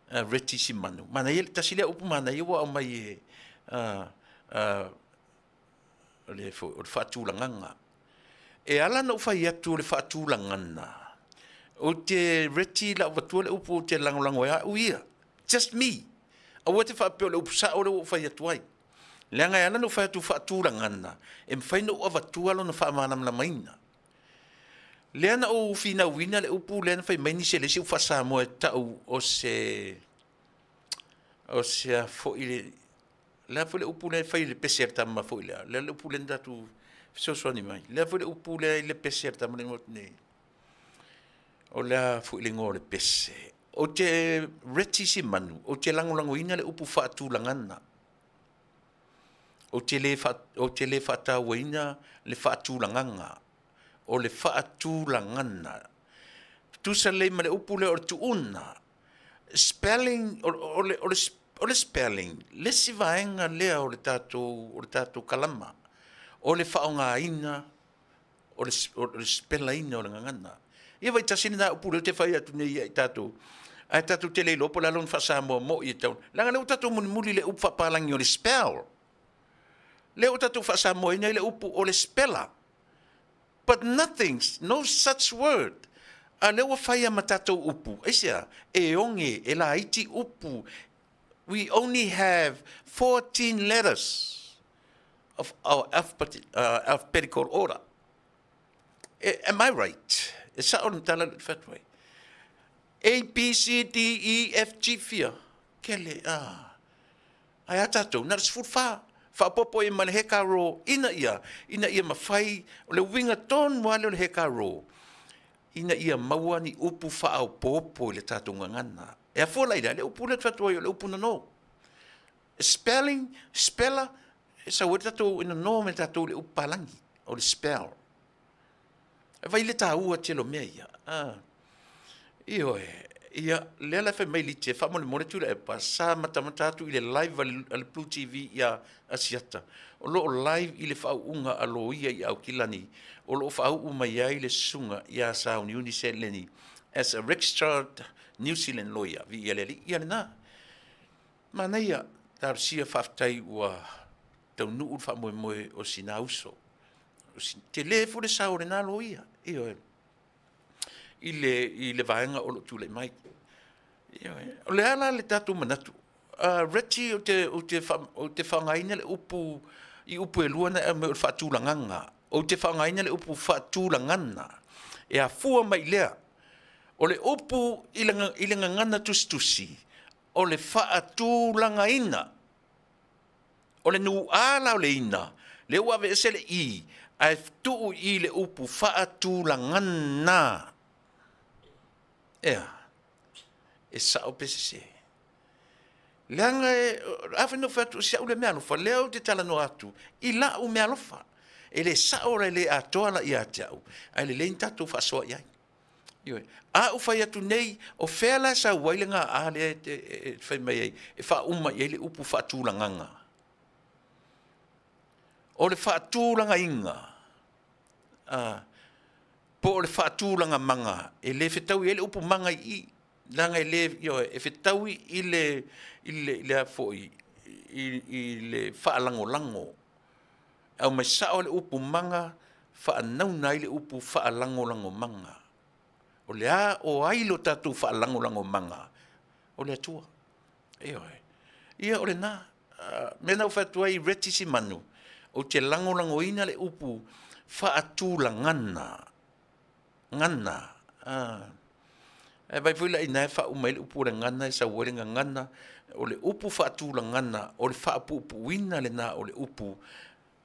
Reti Simanu? Manaia, tasi lea upu manaia ua aumai e o le faatulagaga. E ala ona ou fai atu o le faatulagana, ou te reti lau avatua le upu ou te lagolago ai au ia, just me. Aua te faapea o le upu sao lea ua ou fai atu ai. Leaga e ala ona ou fai atu faatulagana, e mafai ona ou avatua lona faamalamalamaina. Lea na ou finauina le upu lea na fai mai nisi e le isi upu faa-Samoa e tau o se o se a foi le le a foi le upu lea e fai i le pese a le tama foi lea, le upu lea na tatou fesoasoani mai, le a foi le upu lea i le pese a le tama lea nei, o le a foi le igoa o le pese. Ou te reti si manu, ou te lagolagoina le upu faatulagana. Ou te le, ou te le faatauaina le faatulagaga, o le faatulagana. Tusa lelei ma le upu lea o le tuuna, spelling, o, o, le, o, le, o le spelling, le isi vaega lea o le tatou, o le tatou kalama, o le faaaogaina o le, o le spelaina o le gagana. Ia vai tasi lena upu lea ou te fai atu nei ia i tatou, ae tatou te le iloa po o le a lona faa-Samoa moi e tau. Leaga lea ua tatou mulimuli i le upu faapalagi o le spell. Lea ua tatou faa-Samoaina ai le upu o le spella. But nothing, no such word. A lea ua fai ma tatou upu. Aisea? E oge, e laiti upu. We only have 14 letters of our alphabet, alphabetical order. E, am I right? E sao le tala le fatu ai. A, B, C, D, E, F, G, fia. Kele, ah. Ae a tatou, na o le 14, faaopoopo i ai ma le heka ro, ina ia, ina ia mafai, o le uiga tonu lava lea o le heka ro, ina ia maua ni upu faaopoopo i le tatou gagana. E afua la i le a? Le upu lea e fai atu ai o le upu nono. Spelling, speller, e sau ai le tatou, e nono mai tatou i le upu palagi, o le spell. E vai le taua tele o mea ia. Ah. Ioe, ia, lea la fai mai Liti, faamolemole Tuilaepa, sa matamata atu i le live a le Blue TV ia Asiata. O lo o live i le faauuga a loia i Aukilani, o lo o faauu mai ai le susuga ia Sauniuni Seleni as a registered New Zealand lawyer. Viia le Alii, ia lena. Manaia, talosia faafetai ua taunuu le faamoemoe o sina uso. Tele foi le sao o lena loia, ioe, i le, i le vaega o lo o tulai mai. Ioe. O le a la le tatou manatu? Reggie, ou te, ou te, ou te faaaogaina le upu i upu e lua na e aumai o le faatulagaga. Ou te faaaogaina le upu faatulagana e afua mai lea. O le upu i le, i le gagana tusitusi, o le faatulagaina. O le nū-a la o le ina, lea ua aveese le i, ae tuu i le upu faatulagana. Ea, e sao pe sese. Leaga e, afai na ou fai atu, o si au lea meaalofa, lea ou te talanoa atu i la'u meaalofa. E le sao la e le atoa la ia te au, ae lelei ni tatou faasoa i ai. Ioe. A ou fai atu nei, o fea la e sau ai le ga lea e, e, e fai mai ai, e faauma i ai le upu faatulagaga. O le faatulagaina, a, po o le faatulagamaga, e le fetaui ai le upu maga i i, leaga e le, ioe, e fetaui i le, i le, i le a foi, i, i le faalagolago. Aumai sao le upu maga, faanauna ai le upu faalagolagomaga. O le a, o ai lo tatou faalagolagomaga? O le Atua. Ioe. Ia o lena. Mea na ou fai atu ai Reti Simanu, ou te lagolagoina le upu faatulagana. Gana. Ae vaai foi la i ina e faauma ai le upu o le gana e sau ai le gagana. O le upu faatulagana, o le faapuupuuina lena o le upu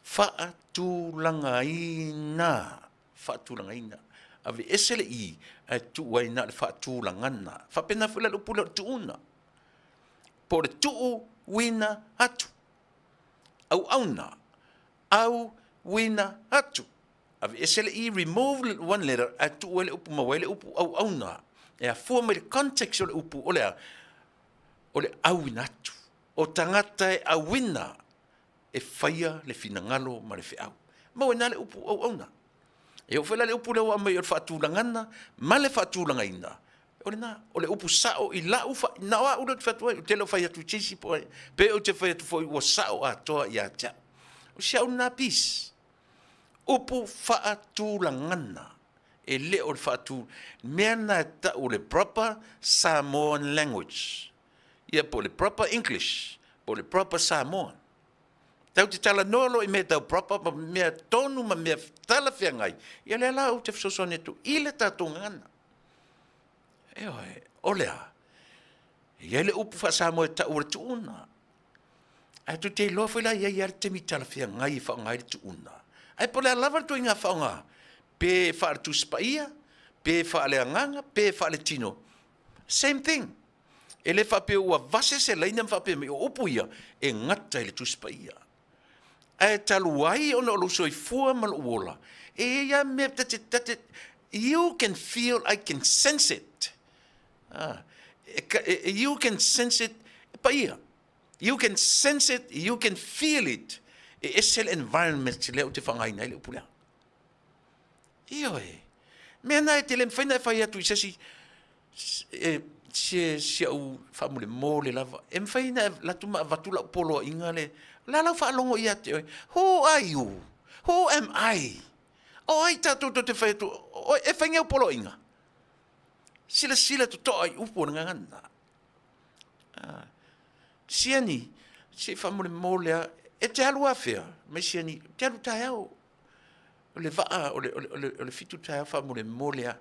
faatulagaina. Faatulagaina. Aveese le i ae tuu ai na o le faatulagana. Faapena foi la le upu lea o le tuuna. Po o le tuuina atu. Auauna. Auina atu. Aveese le i, remove one letter, ae tuu ai le upu maua ai le upu auauna. E afua mai le context o le upu o le a? O le auina atu. O tagata e auina e faia le finagalo ma le feau. Maua ina le upu auauna. E oo foi la le upu lea ua aumai o le faatulagana ma le faatulagaina, o lena, o le upu sao i lau, fa, na o au lea ou te fai atu ai, ou te le o fai atu i se isi po o ai, pe ou te fai atu foi ua sao atoa ia te au. O si au lena piece. Upu faatulagana, e le o le faatu, mea na e tau o le proper Samoan language. Ia po o le proper English, po o le proper Samoan. Tau te talanoa loa i mea tau proper ma mea tonu ma mea talafeagai, ia lea la ou te fesoasoani atu i le tatou gagana. Ioe, o le a? E i ai le upu faa-Samoa e tau o le tuuna. Ae tou te iloa foi la e i ai lava le taimi talafeagai e faaaoga ai le tuuna. Ae po o le a lava le ituaiga faaaoga, pe faale-Tusi Paia, pe faaleagaga, pe faaletino, same thing. E le faapea ua vase se laina ma faapea mai, o upu ia e gata i le Tusi Paia. Ae talu ai ona o lou soifua ma lou ola, e i ai lava mea ta te, ta te, you can feel, I can sense it. Ah, e, e, you can sense it, paia. You can sense it, you can feel it. E ese le environment lea ou te whangaina ai le upu lea. Ioe. Mea na e te le mawhai na e whai atu i se isi, e, se si au faamolemole lava. E mawhai na e latu ma avatu lau poloaiga le, la lau whaalongo ia te oe. Who are you? Who am I? O ai tātou tō te whai atu, o, e whai ngau poloaiga. Silasila totoa i upu o le gagana. Ah. Siani, se i faamolemole a, e te alu afea, mai siani, te alu taeao. O le vaa, o le, o le, o le, o le fitu taeao faamolemole a,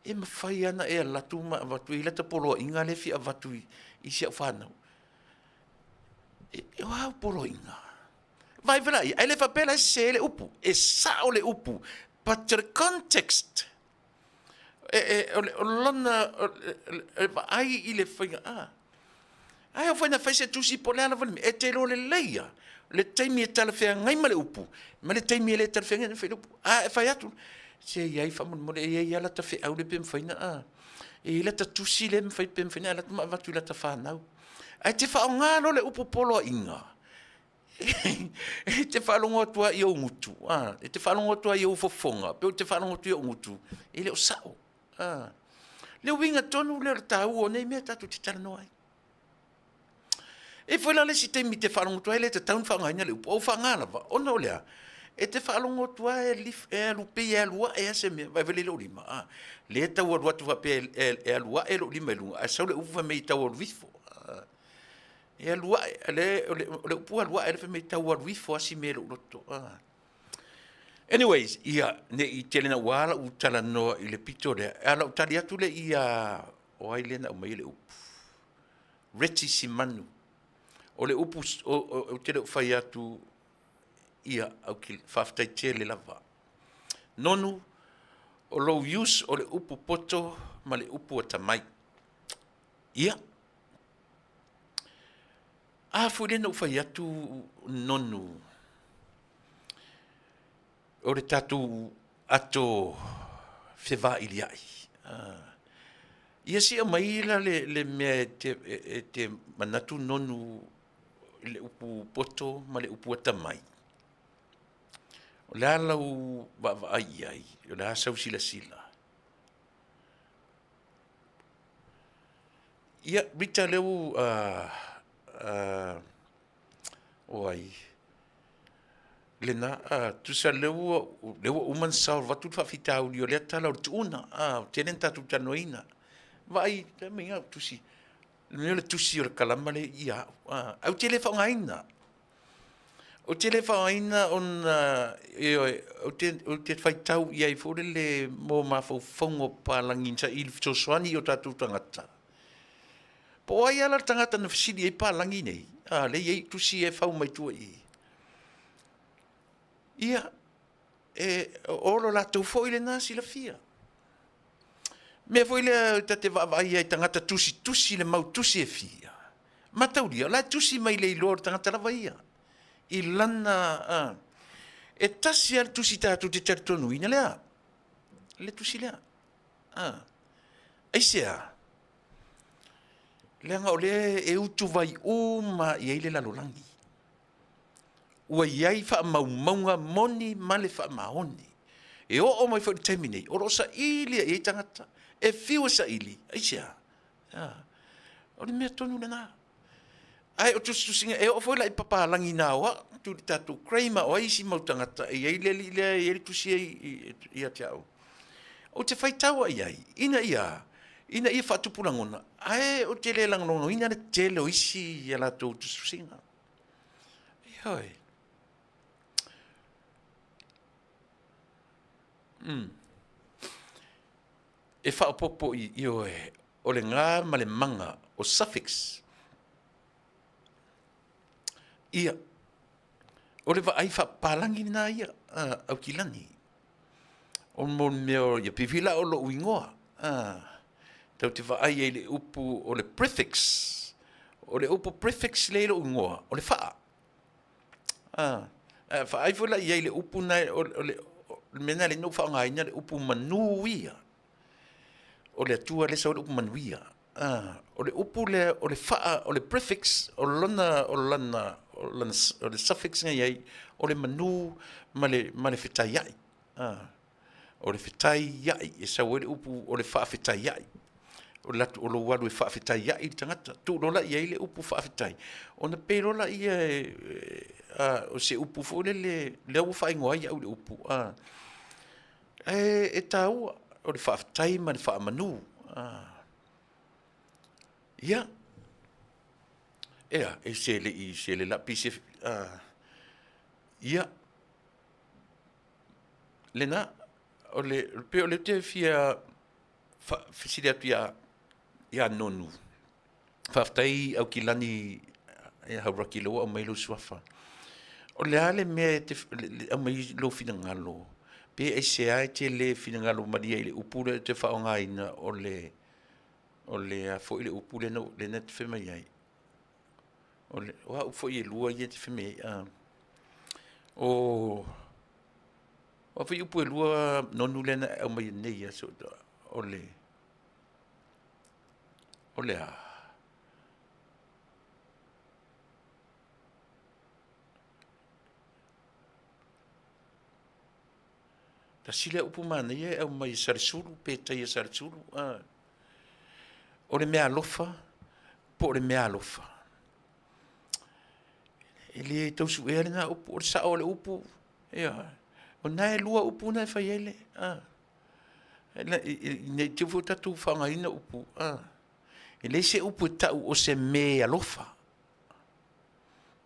e mawhai ana e alatu ma avatu i lata poloaiga le fia avatu i, i si au whanau. E, e o au poloaiga. Vai vela ia, ai le faapea la e sese le upu, e sao le upu, but the context, e, e, o, le, o lona, o, e, vaai i le faiga, a, ai o fai na fai se tusi po le a lava le mea, e te iloa lelei ia, le taimi e talafeagai ma le upu, ma le taimi e le talafeagai na fai le upu. A e fai atu, se i ai faamolemole, e i ai lava lata feau le pe mafai na, a, e i ai lata tusi le mafai pe mafai na alu atu ma avatu i lata fanau. Ae te faaaoga loa le upu poloaiga, e te faalogo atu lava i ou gutu, a, e te faalogo atu lava i ou fofoga, pe ou te faalogo atu i ou gutu, e le o sao. A, le uiga tonu lea o le taua o nei mea tatou te talanoa ai. E foi la le isi taimi te faalogo atu ai le tatau ona faaaogaina le upu, ou faaaoga lava, ona o le a? E te faalogo atu lava e, lif, e alu pei e alu ae lava se mea, vaai lea i lou lima, a, lea e tau alu atu faapea e, e alu ae lou lima i luga, ae sau le upu fai mai e tau alu ifo. A, e alu ae, le, o le, o le upu alu ae, le fai mai tau alu ifo lava si mea i lou loto. A. Anyways, ia, ne i tele naua lau talanoa i le pito lea, a lau tali atu lea ia, o ai lea na aumai le upu? Reti Simanu. O le upu, ou te le o fai atu, ia, au ki, faafetai tele lava. Nonu, o lou use o le upu poto ma le upu atamai. Ia, a foi lea na ou fai atu nonu, o le tatou ato fevailiai. Ia se i aumai la le, le mea e te, e te manatu nonu i le upu poto ma le upu atamai. O le a lau vaavaai i ai? O le a sau silasila? Ia, Rita lea ua o ai? Lena, tusa lea ua lea ua uma ona solve atu le faafitauli o lea tala o le tuuna, ua tele na tatou talanoaina. Vaai, aumai au tusi, le mea o le tusi o le kalama lea ia au, ae ou te le faaaogaina. Ou te le faaaogaina ona, ioe, ou te faitau i ai foi lele mo mafaufauga o papalagi na saili fesoasoani i o tatou tagata. Po o ai lava la le tagata na fesili ai papalagi nei, a, lea e i ai tusi ia e fau mai tua i i. Ia, e, o lo latou foi lena silafia. Mea foi lea ta te vaavaai ai i tagata tusitusi le mau tusi e fia, mataulia, o la e tusi mai le iloa o le tagata lava ia i lana, a, e tasi lava le tusi tatou te talitonuina lea, le tusi lea. A, aisea? Leaga o lea e utuvai uma i ai le lalolagi. Ua i ai faamaumauga moni ma le faamaoni. E oo mai foi i le taimi nei, o lo o saili i ai tagata. E fiu e saili, aisea? O le mea tonu lena. Ae o tusitusiga, e oo foi la i papalagi na o au, tu i tatou Kramer, o ai isi mau tagata e i ai le alii lea e i ai le tusi ia te au. Ou te faitau i ai, ina ia, ina ia faatupu lagona, ae ou te le lagolagoina le tele o isi a latou tusitusiga. Ioe. E faaopoopo i, ioe, o le ga ma le maga o suffix. Ia, o le vaai faapapalagi lena ia, Aukilani. O mo le mea o, ia pei la o lou igoa, tatou te vaai ai i le upu o le prefix. O le upu prefix lea i lou igoa, o le faa. A vaai foi la i ai i le upu na, o le mea lena e ala ai ona ou faaaogaina le upu manu ia. O le Atua lea e sau ai le upu manuia. O le upu lea o le faa, o le prefix, o lona, o lana, o le suffix na i ai, o le manu ma le, ma le fetaiai. O le fetaiai, e sau ai le upu o le faafetaiai. O le o lou alu e faafetaiai le tagata. Tuu loa la i ai le upu faafetai, ona pei loa lea o se upu foi lele, lea ua faaigoa ai au i le upu. Ae e taua, o le faafetai ma le faamanu. Ia, ea, e se le i se le la pise, ia, lena, o le, pei o lea ou te fia fesili atu ia Nonu. Faafetai Aukilani Hauraki o lea ua aumai lou suafa. O le a le mea e te aumai lou finagalo, pe aisea e te le finagalo malie ai i le upu lea e te faaaogaina o le, o le a foi le upu lea na e te fai mai ai? O a upu foi e lua ia e te fai mai ai? O a foi upu e lua Nonu lea na e aumaia nei aso, o le O le a? Tasi lea upu manaia e aumai e Salesulu pe tai e Salesulu. O le meaalofa po o le meaalofa. E le tau suea lena upu, o le sao o le upu, ioe. O lena e lua upu na e fai ai le, Ne i te i foi ua tatou faaaogaina upu, e leai se upu e tau o se mealofa,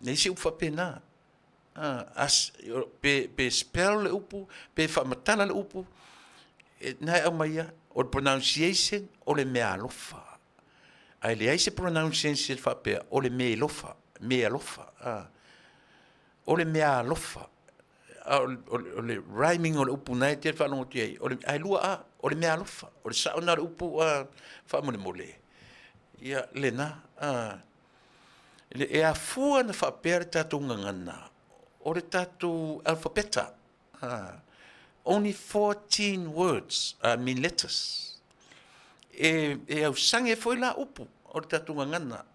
e leai se upu faapena. Pe spell le upu, pe faamatala le upu, na e aumai lava, o le pronunciation o le meaalofa. Ae leai se pronunciation faapea o le mealofa, mealofa, o le meaalofa. A o le rhyming o le upu na e te faalogo atu i ai, ae lua A, o le meaalofa, o le sao lena o le upu faamolemole, ia lena. E afua ona faapea le tatou gagana, o le tatou alufapeta, only 14 words, I mean letters. E ausage foi la upu o le tatou gagana.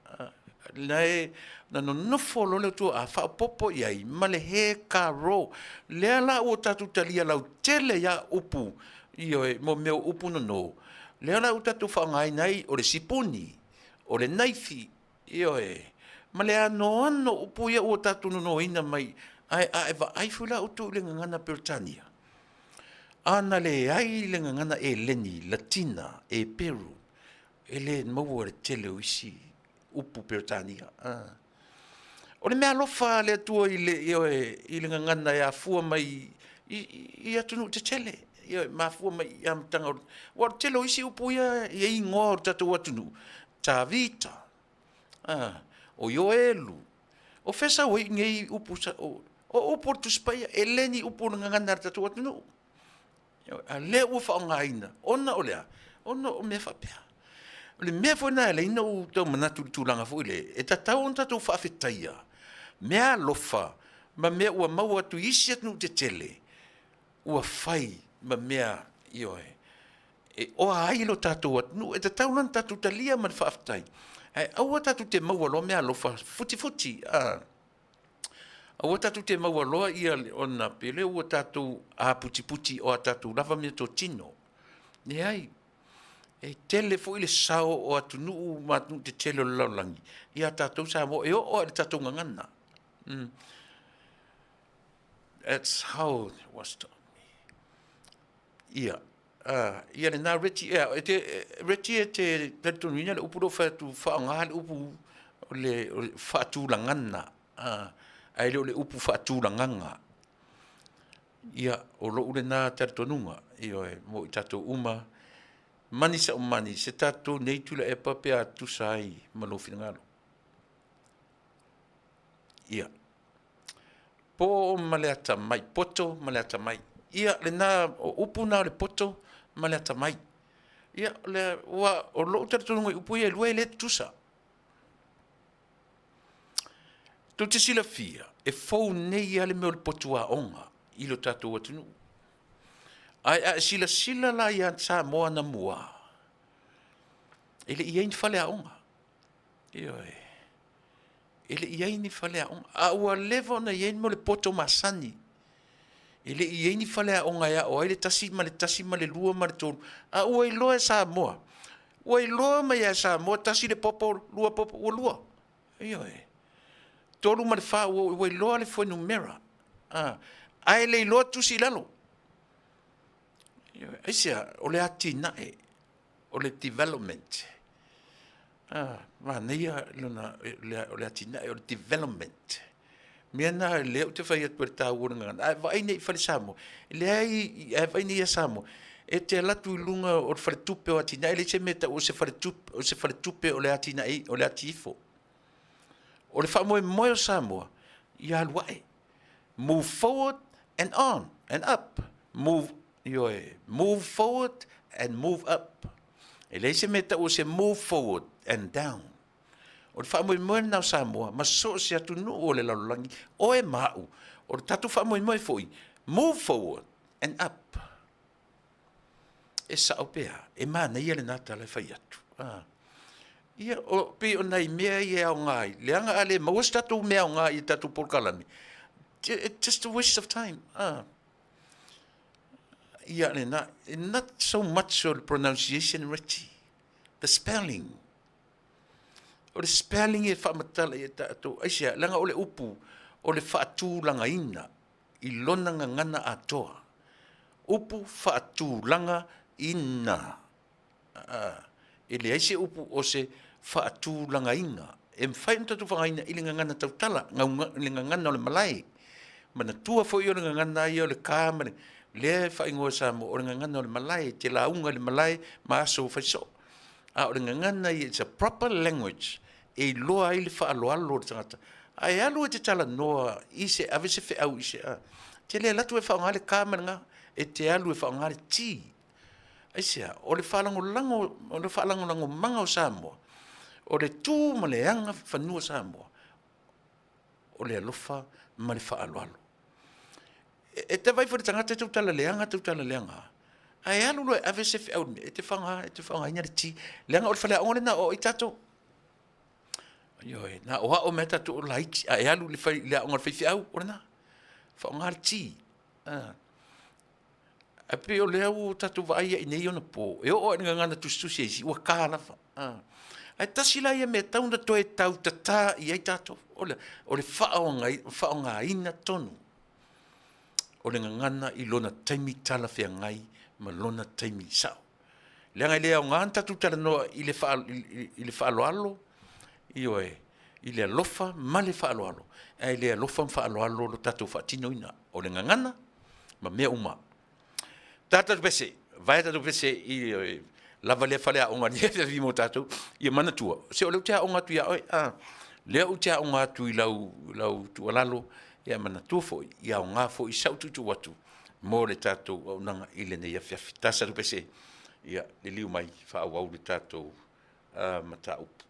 Na e na nonofo loa le Atua a faaopoopo i ai ma le he ka ro. Lea la ua tatou talia lautele ia upu, ioe, mo mea o upu nono, lea la ua tatou faaaogaina ai o le sipuni, o le naifi, ioe, ma le anoano o upu ia ua tatou nonoina mai. Ae a e vaai foi la outou i le gagana Peretania, a na leai le gagana Eleni, Latina, Eperu, e le maua le tele o isi upu Peretania. O le meaalofa a le Atua i le, ioe, i le gagana e afua mai i atunuu tetele, ioe, mafua mai i amataga o le... Aua o le tele o isi upu ia e i ai igoa o le tatou atunuu, Tavita, o Ioelu, o fea e sau ai nei upu, o upu o le Tusi Paia, e le ni upu o le gagana a le tatou atunuu. A o lea ua faaaogaina, ona o le a? Ona o mea faapea. O le mea foi lena e ala ai ona ou tau manatu i le tulaga foi lea, e tatau ona tatou faafetaia meaalofa ma mea ua maua atu i isi atunuu tetele ua fai ma mea, ioe, e oa ai lo tatou atunuu. E tatau la ona tatou talia ma le faafetai, ae aua tatou te maua loa meaalofa futifuti, a. Aua tatou te maua loa ia ona pei o lea ua tatou aputiputi o a tatou lava meatotino. Leai, e tele foi le sao o atunuu ma atunuu tetele o le lalolagi ia tatou Samoa, e oo lava i le tatou gagana. That's how it was taught me. Ia, ia lena Reggie, ia, e te, Reggie e te talitonuina le upu lea ua fai atu, faaaoga le upu o le faatulagana, ae le o le upu faatulagaga. Ia, o lou lena talitonuga, ioe, mo i tatou uma, mani saomani, se tatou nei Tuilaepa pe a tusa ai ma lou finagalo. Ia, po ma le atamai, poto ma le atamai. Ia, lena, o upu na o le poto ma le atamai. Ia, le, ua, o lou talitonuga i upu ia e lua e le tutusa. Tou te silafia, e fou nei lava le mea o le potu aoga i lo tatou atunuu. Ae a e silasila la ia Samoa anamua, e le i i ai ni faleaoga. Ioe. E le i i ai ni faleaoga. A ua leva ona i ai le mea o le poto masani. E le i i ai ni faleaoga e ao ai le tasi ma le tasi ma le lua ma le tolu. A ua iloa e Samoa, ua iloa mai lava e Samoa, tasi le popo, lua popo, ua lua. Ioe. Tolu ma le fa, ua iloa le fuainumera. Ae le iloa tusi i lalo. Ioe. Aisea? O le atinae, o le development. Manaia lona, o le atinae, o le development. Mea na lea ou te fai atu ai i le taua o le gagana. A e vaai nei i fale Samoa, e leai, a e vaai nei ia Samoa, e te alu atu i luga o le faletupe o atinae, e leai se mea e tau o se faletupe, o se faletupe o le atinae, o le ati ifo. O le faamoemoe o Samoa, ia alu ae. Move forward and on and up. Move, ioe, move forward and move up. E leai se mea e tau o se move forward and down. O le faamoemoe lena o Samoa ma so o se atunuu o le lalolagi, oe ma au, o le tatou faamoemoe foi, move forward and up. E sao pea, e manaia lena tala e fai atu. Ah. Ia, o, pei o nai mea ia e aoga ai, leaga a le maua se tatou mea aoga i tatou polokalame, it's just a waste of time. Ah. Ia, lena, not so much o le pronunciation, Richie, the spelling. O le spelling e faamatala ia tatou, aisea, leaga o le upu, o le faatulagaina i lona gagana atoa. Upu faatulaga ina. E leai se upu o se faatulagaina. E mafai ona tatou faaaogaina i le gagana tautala, i le gagana o le malae. Manatua foi o le gagana ia o le ka ma le, lea e faaigoa e Samoa o le gagana o le malae, e te lauga i le malae ma aso fai soo. A o le gagana ia, it's a proper language e iloa ai le faaaloalo o le tagata. Ae alu e te talanoa i se, ave se feau i se, a, te le alu atu e faaaoga le ka ma le ga, e te alu e faaaoga le ti. Aisea? O le faalagolago, o le faalagolagomaga o Samoa, o le tu ma le aga fanua Samoa, o le alofa ma le faaaloalo. E te vaai foi i le tagata e tautala leaga, tautala leaga, ae alu loa e ave se feau i le mea, e te faaaogaina le ti, leaga o le faleaoga lena o ai tatou. Ioe, na o ao mea tatou o laiti, a e alu i le, fai, le aoga a le faifeau, o lena. Faaaoga le ti. Ah. Ae pei o lea ua tatou vaai ai nei ona po, e oo lava i le gagana tusitusi a isi, ua ta lava. Ah. Ae tasi la ia mea e tatau ona toe tautatā i ai tatou, o le, o le faaaogaina tonu o le gagana i lona taimi talafeagai ma lona taimi sao. Leaga e le aoga ona tatou talanoa i le, i le faaaloalo, ioe, i le alofa ma le faaaloalo, ae le alofa ma faaaloalo lo tatou faatinoina o le gagana ma mea uma. Tatou pese, vaea tatou pese i lava lea faleaoga i lenei afiafi mo tatou. Ia manatua, se o lea ou te aoga atu ia oe, a, lea ou te aoga atu i lau, lau tuualalo, ia manatua foi, ia aoga foi sau tuutuu atu mo le tatou auaunaga i lenei afiafi. Tasi tatou pese, ia liliu mai faaauau le tatou mataupu.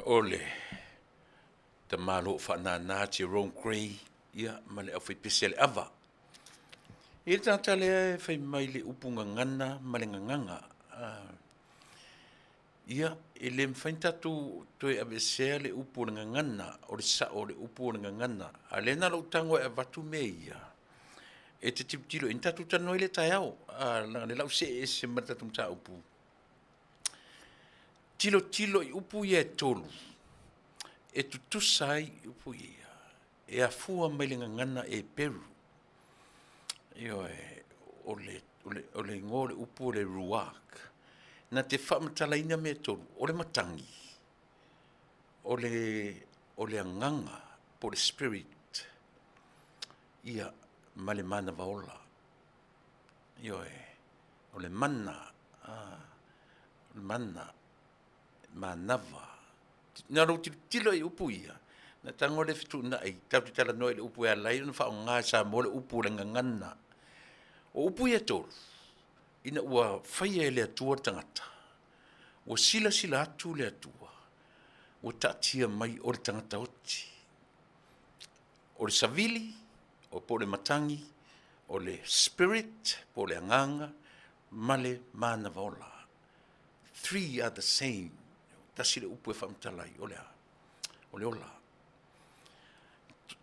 O le tama o lo o faanana Jerome Grey ia ma le aufaipese a le ava. E i ai le tagata lea e fai mai i le upu gagana ma le gagaga, ia, e le mafai ona tatou toe aveesea le upu o le gagana, o le sao o le upu o le gagana. A o lea na ona ou tago e avatu mea ia, e te tilotilo i ai, na tatou talanoa ai lea i le taeao, leaga o lea o le a ou see ese ma le tatou mataupu. Tilotilo i upu ia e 3 e tutusa ai upu ia, e afua mai le gagana Eperu. Ioe, o le igoa o le upu o le ruach, na te faamatalaina mea e 3, o le matagi, o le agaga po o le spirit, ia ma le manava ola. Ioe, o le mana, o le mana, manava. Na lou tilotilo i upu ia, na tago lea fetuunai, tatou te talanoa i le upu e ala ai ona faaaoga e Samoa le upu o le gagana. O upu ia e 3, ina ua faia e le Atua le tagata, ua silasila atu le Atua, ua taatia mai o le tagata oti. O le savili, po o le matagi, o le spirit po o le agaga ma le manava ola. Three are the same. Tasi le upu e faamatala ai, o le a? O le ola.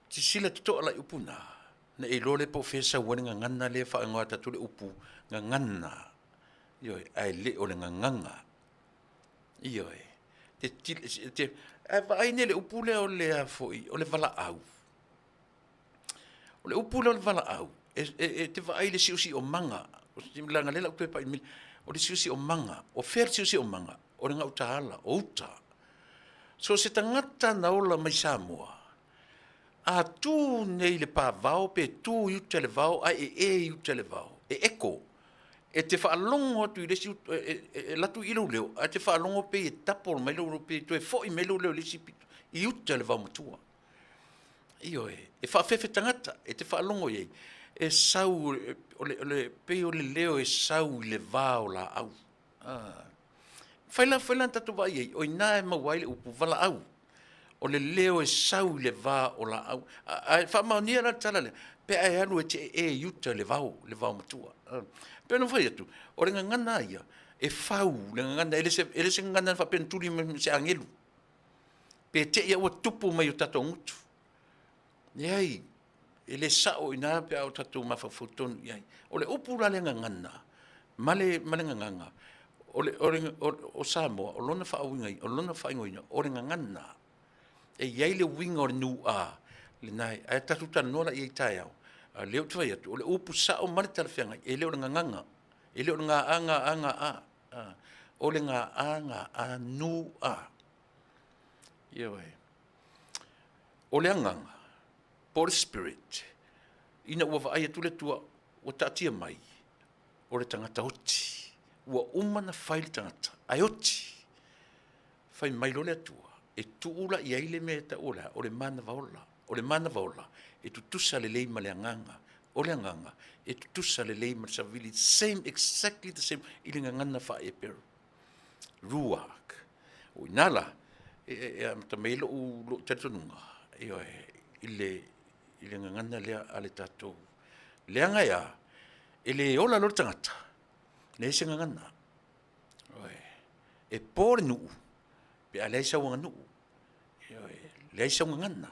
Sisila totoa la i upu na, na e iloa lea po o fea e sau ai le gagana lea e faaigoa tatou le upu gagana. Ioe, ae le o le gagaga. Ioe. Te, te, ae vaai nei le upu lea o le a foi, o le valaau. O le upu lea o le valaau, e, e, e te vaai i le siosiomaga, leaga lea la ou toe pai mai, o le siosiomaga, o fea le siosiomaga? O le gautaala, o uta. So o se tagata na ola mai Samoa, a tu nei i le pavao pe tu i uta i le vao ae ee i uta i le vao, e echo, e te faalogo atu i le isi, e alu atu i lou leo, ae te faalogo pei e double mai lou leo, pei e toe foi mai lou leo i le isi pito, i uta i le vaomatua. Ioe, e faafefe tagata, e te faalogo i ai, e sau, o le, o le, pei o le leo e sau i le va o laau. Ah. Fai la, fai la tatou vaai ai, o ina e maua ai le upu valaau. O le leo e sau i le va o laau. Ae faamaonia la le tala lea, pe a e alu e te ee i uta i le vao, le vao matua. Pei ona fai atu, o le gagana ia, e fau le gagana, e le se, e le se gagana faapea na tuli mai se agelu. Pe te i a ua tupu mai o tatou gutu. Leai, e le sao i ina pe a o tatou mafaufau tonu i ai. O le upu la le gagana, ma le, ma le gagaga, o, le, o, le, o, o Samoa, o lona faauiga, o lona faaigoaina, o le gagana. E i ai le uiga o le nū a, lena e, ae tatou talanoa la i ai taeao. A lea ou te fai atu, o le upu sao ma le talafeagai, e le o le gagaga, e le o le ga a ga a ga a. O le ga a ga a nū a. Ioe. O le agaga, po o le spirit, ina ua vaai atu le Atua, ua taatia mai, o le tagata oti. Ua uma na fai le tagata, ae oti. Fai mai loa le Atua, e tuu la i ai le mea e tau o le a? O le manava ola. O le manava ola, e tutusa lelei ma le agaga. O le agaga, e tutusa lelei ma le savili, same, exactly the same, i le gagana faa-Eperu. Ruach. O ina la, e, e, e amata mai lou, lou talitonuga, ioe, i le, i le gagana lea a le tatou. Leaga e a, e le ola loa le tagata, leai se gagana. Ioe, e po le nuu, pe a leai sau aganuu. Ioe, leai sau gagana.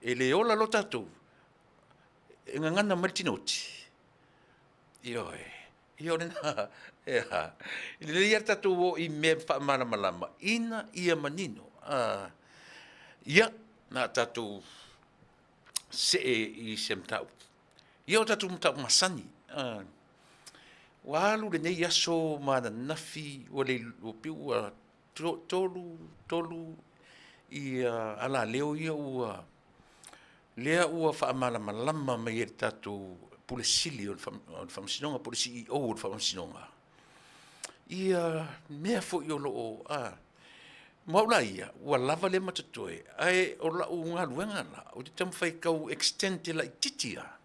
E le ola loa tatou, e gagana mai le tinoti. Ioe, ia o lena, e a, e lelei lava le tatou o i mea faamalamalama ina ia manino. Ia, na a tatou see i se mataupu. Ia o tatou mataupu masani. Ua alu lenei aso ma ananafi ua le, ua pei ua tolu, tolu ia alaleo ia ua lea ua faamalamalama mai e le tatou Pule Sili o le Faamasinoga po o le CEO o le Faamasinoga ia mea foi o lo o a mo au la ia ua lava lea ma totoe ae o lau galuega la ou te taumafai e tau extend laitiiti lava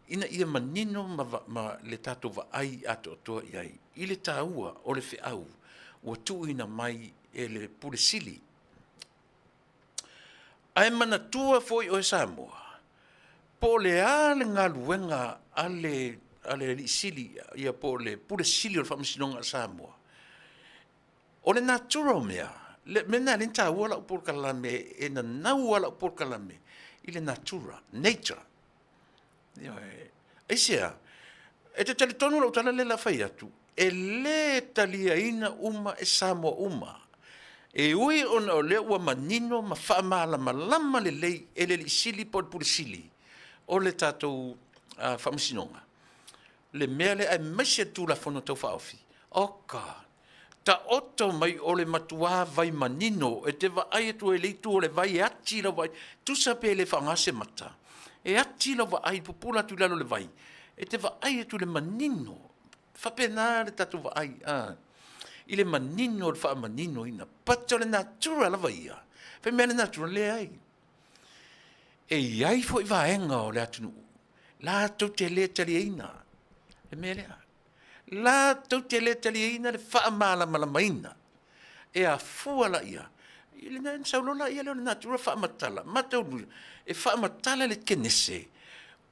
ina ia manino ma, ma le tatou vaai atoatoa i ai i le taua o le feau ua tuuina mai. e le Pule Sili. Ae manatua foi oe Samoa, po o le a le galuega a le Alii Sili ia po o le Pule Sili o le Faamasinoga a Samoa, o le natura o mea, le mea lena e ala ai ona taua lau polokalame, e nanau lava lau polokalame i le natura, nature. Ioe. Aisea? E te talitonu lau tala lea o le a fai atu, e le taliaina uma e Samoa uma. E ui ona o lea ua manino ma faamalamalama lelei e le Alii Sili po o le Pule Sili o le tatou Faamasinoga le mea lea aemaise le Tulafono Tau Faaofi. Oka! Taoto mai o le matua vai manino e te vaai atu ai i le itu o le vai e ati lau vaai, tusa pe le faaaoga se mata, e ati lau vaai, pupula atu i lalo o le vai, e te vaai atu i le manino, e faapena le tatou vaai i le manino o le faamaninoina. But o le natura lava ia, fai mea le natura, leai. E i ai foi vaega o le atunuu latou te le taliaina le mea lea. Latou te le taliaina le faamalamalamaina e afua laia i le na sau loa lea o le natura faamatala mataulia e faamatala le Kenese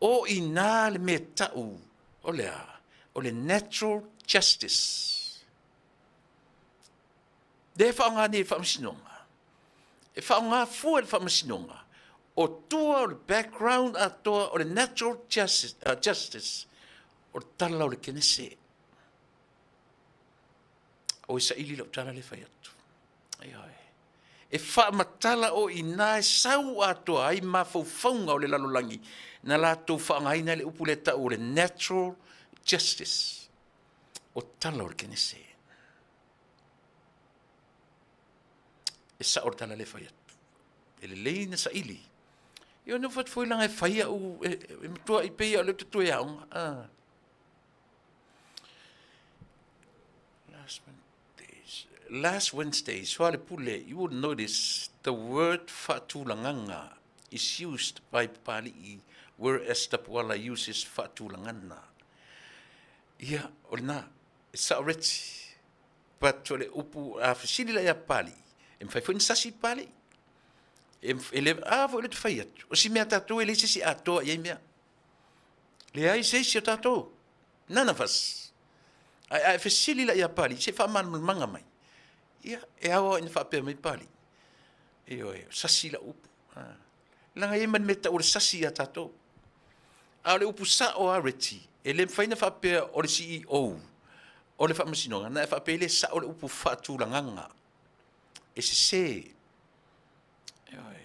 o i ina le mea tau o le a? O le natural justice. Lea e faaaoga nei e le Faamasinoga, e faaaoga fua e le Faamasinoga o tua o le background atoa o le natural justice o le tala o le Kenese. Oi saili lau tala lea e fai atu. Ioe. E faamatala o i ina e sau atoa ai mafaufauga o le lalolagi na latou faaaogaina ai le upu lea e tau o le natural justice, o tala o le Kenese. E sao le tala lea e fai atu. E lelei na saili. Ia ona fai foi langa e fai au e matua i pei o lea te toe aoga. Ah. Last Wednesdays. Last Wednesday, Soalepule, you will notice the word faatulagaga is used by Papali'i whereas Tapuala uses faatulagana. Ia, o lena, e sao Reggie. But o le upu, a fesili la ia Papali'i, e mafai foi ona sasi Papali'i. E, e le, a foi le te fai atu, o si mea tatou e leai se isi atoa i ai mea. Leai se isi o tatou. None of us. Ae a e fesili la ia Papali'i, se faamalamalamaga mai. Ia, e ao ina faapea mai Papali'i. Ioe, sasi lau upu. Leaga e i ai ma le mea e tau o le sasi ia tatou. A o le upu sao lava Reggie, e le mafai ona faapea o le CEO o le Faamasinoga, na e faapea e le sao le upu faatulagaga. E sese. Ioe.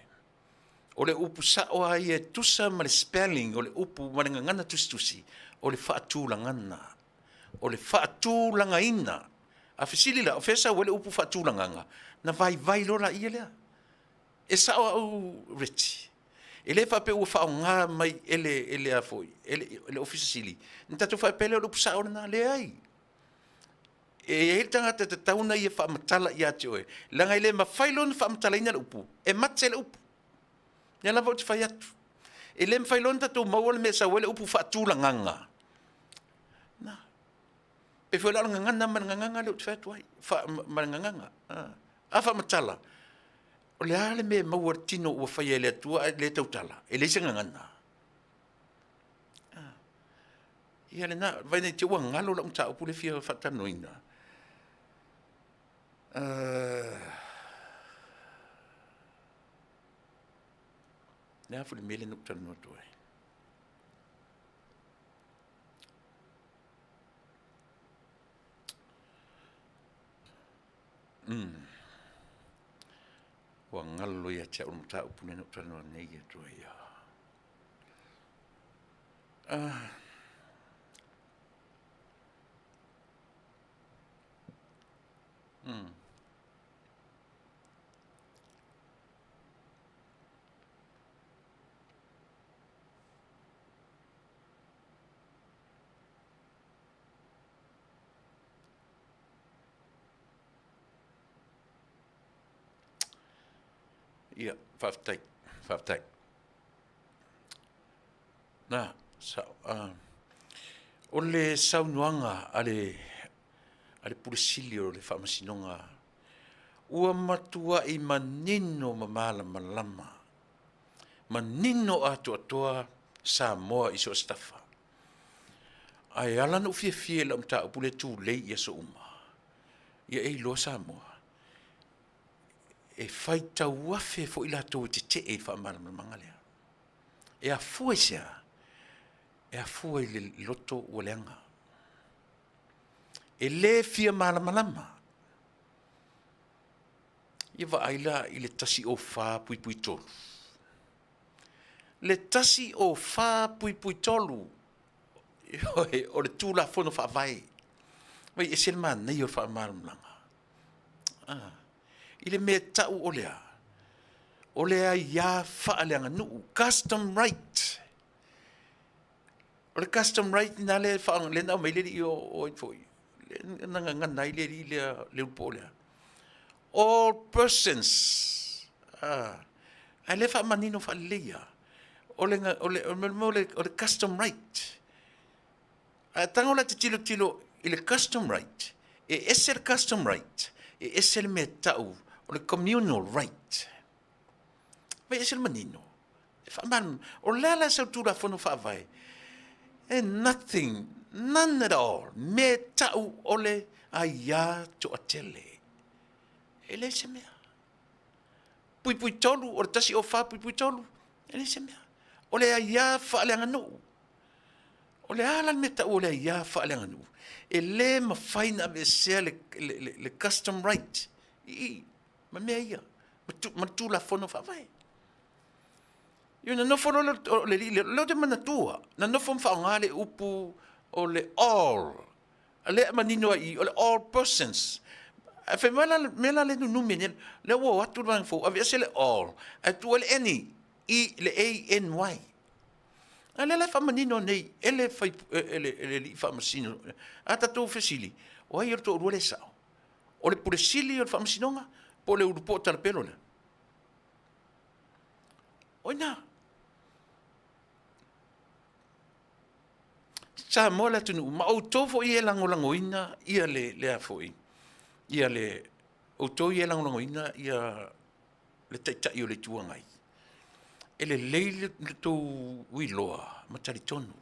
O le upu sao lava ia e tusa ma le spelling o le upu ma le gagana tusitusi, o le faatulagana. O le faatulagaina. A fesili la, o fea e sau ai le upu faatulagaga? Na vaivai loa laia lea. E sao au Rich. E le faapea ua faaaoga mai e le, e le a foi, e le, e le Ofisa Sili. Na tatou faapea lea o le upu sao lena. Leai. E i ai le tagata e tatau ona ia faamatala ia te oe, leaga e le mafai loa ona faamatalaina le upu, e mate le upu. Lea lava ou te fai atu. E le mafai loa ona tatou maua le mea e sau ai le upu faatulagaga. Na. Pei foi la o le gagana ma le gagana lea ou te fai atu ai, ma le gagana. A faamatala, o le a le mea e maua i le tino ua faia e le Atua ae le tautala, e leai se gagana. Ia lena, vaai nei te i ua galo lau mataupu lea e fia faatalanoaina. Le a foi le mea lea na ou talanoa atu ai? Ua galo ia te au le mataupu lea na ou talanoa nei atu ai. Ia, faafetai, faafetai. Na, o le saunoaga a le Pule Sili o le Faamasinoga. Ua matuai manino ma malamalama, manino atoatoa Samoa i so o se tafa. Ae ala ona ou fiafia i lau mataupu lea e tulei i aso uma, ia e iloa Samoa, e faitau afe foi latou e tetee i le faamalamalamaga lea. E afua i se a? E afua i le loto ua leaga. E le fia malamalama. Ia vaai la i le 104.3. Le 104.3, ioe, o le Tulafono Faavae. Vaai e ese le manaia o le faamalamalamaga. Ah, i le mea tau o le a? O le aia faaleaganuu, custom right. O le custom right lena lea lea na aumai le alii o ai foi, lea na gagana ai le alii lea, le ulupo lea. All persons, a lea e faamanino faalelei lava, o le, o le, o le, o le custom right. A e tago la e te tilotilo i le custom right, e ese le custom right, e ese le mea e tau o le communal right. Vaai ese le manino. E faamalamalama. O le a la sau Tulafono Faavae? E nothing, none at all, mea e tau o le aia toatele. E leai se mea. Puipui 3, o le 104.3, e leai se mea. O le aia faaleaganuu. O le a la le mea tau o le aia faaleaganuu? E le mafai ona aveesea le, le, le, le custom right i i, ma mea ia, ma le Tulafono Faavae. Ioe, na nofo loa le alii lea, lea ou te manatua, na nofo ma faaaoga le upu o le all, lea e manino ai i i, o le all persons. Ae fai mai la le mea la lea e nunumi ai nei, lea ua o atu le vaega fou, aveese le all, ae tuu ai le any, i le A-N-Y. A lea la e faamanino nei e le fai, e le alii faamasino. A tatou fesili, o ai o le toalua lea e sao? O le Pule Sili o le Faamasinoga po o le ulupo talapelo lea? O ina. Samoa le atunuu, ma outou foi e lagolagoina ia le, lea foi, ia le, outou ia e lagolagoina ia le Taitai o le Itu Agai, e lelei le tou iloa ma talitonu.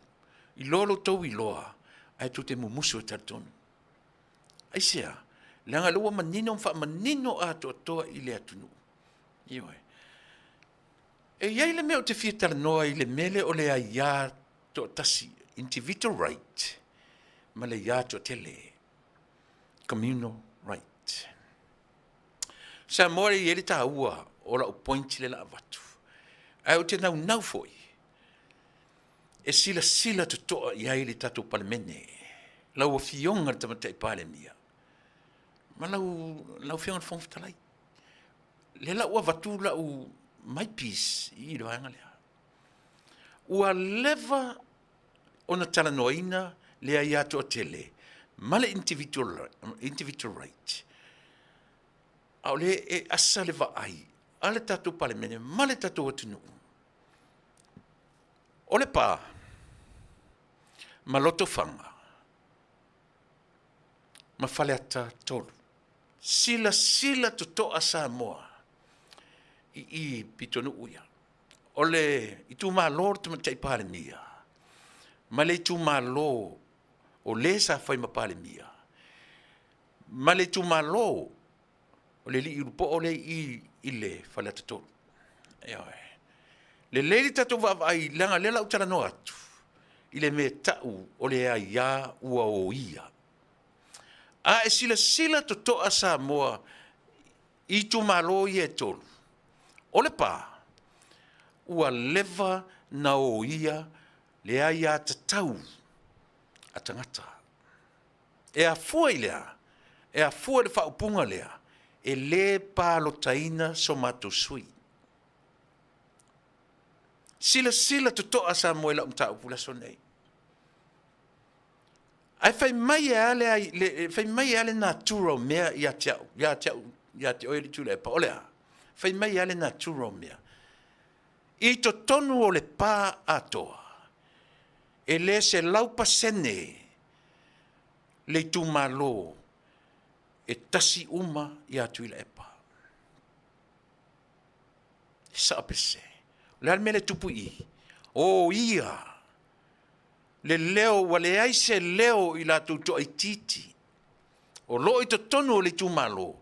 Iloa lo outou iloa, ae tou te mumusu e talitonu. Aisea? Leaga o lea ua manino ma faamanino atoatoa i le atunuu. Ioe. E i ai le mea ou te fia talanoa i le mea lea o le aia toatasi, individual right, ma le aia toatele, communal right. Samoa e i ai le taua o lau point lea la avatu. Ae ou te naunau foi e silasila totoa i ai le tatou Palemene, lau Afioga i le Tamaitai Palemia ma lau, lau Afioga i le Fofoga Fetalai. Lea la ua avatu lau my piece i le vaega lea. Ua leva ona talanoaina le aia toatele ma le individual, individual right. A o lea e asa le vaai a le tatou Palemene ma le tatou atunuu. O Lepa ma Lotofaga ma Faleata 3. Silasila totoa Samoa i i pitonuu ia. O le itumalo o le Tamaitai Palemia ma le itumalo o le sa fai ma Palemia ma le itumalo o le alii ulupoo lea i i le Faleata 3. Ioe. Lelei le tatou vaavaai leaga lea la ou talanoa atu i le mea tau o le aia ua oia. A e silasila totoa Samoa i itumalo ia e tolu, o Lepa, ua leva na oia le aiatatau a tagata. E afua i le a? E afua i le faaupuga lea, e le palotaina so matou sui. Silasila totoa Samoa i lau mataupu i le aso lenei. Ae fai mai e a le, le, fai mai e a le natura o mea ia te au, ia te au, ia te oe le Tuilaepa, o le a? Fai mai e a le natura o mea? I totonu o le pa atoa, e le 100% le itumalo e tasi uma ia Tuilaepa. Sao pe sese? O le a le mea lea e tupu i i? O ia le leo, ua leai se leo i latou toaitiiti o lo o i totonu o le itumalo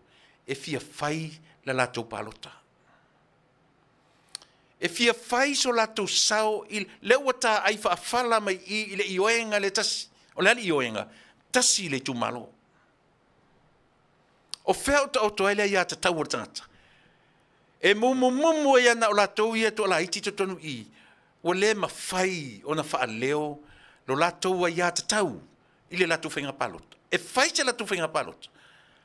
e fia fai le latou palota. E fia fai so latou sao i lea ua taai faafala mai i i le ioega le tasi. O le a le ioega? Tasi le itumalo. O fea o taoto ai le aiatatau a le tagata? E mumumumu ai lava na o latou ia e toalaiti i totonu i i, ua le mafai ona faaleo lo latou aiatatau i le latou faiga palota. E fai se latou faiga palota,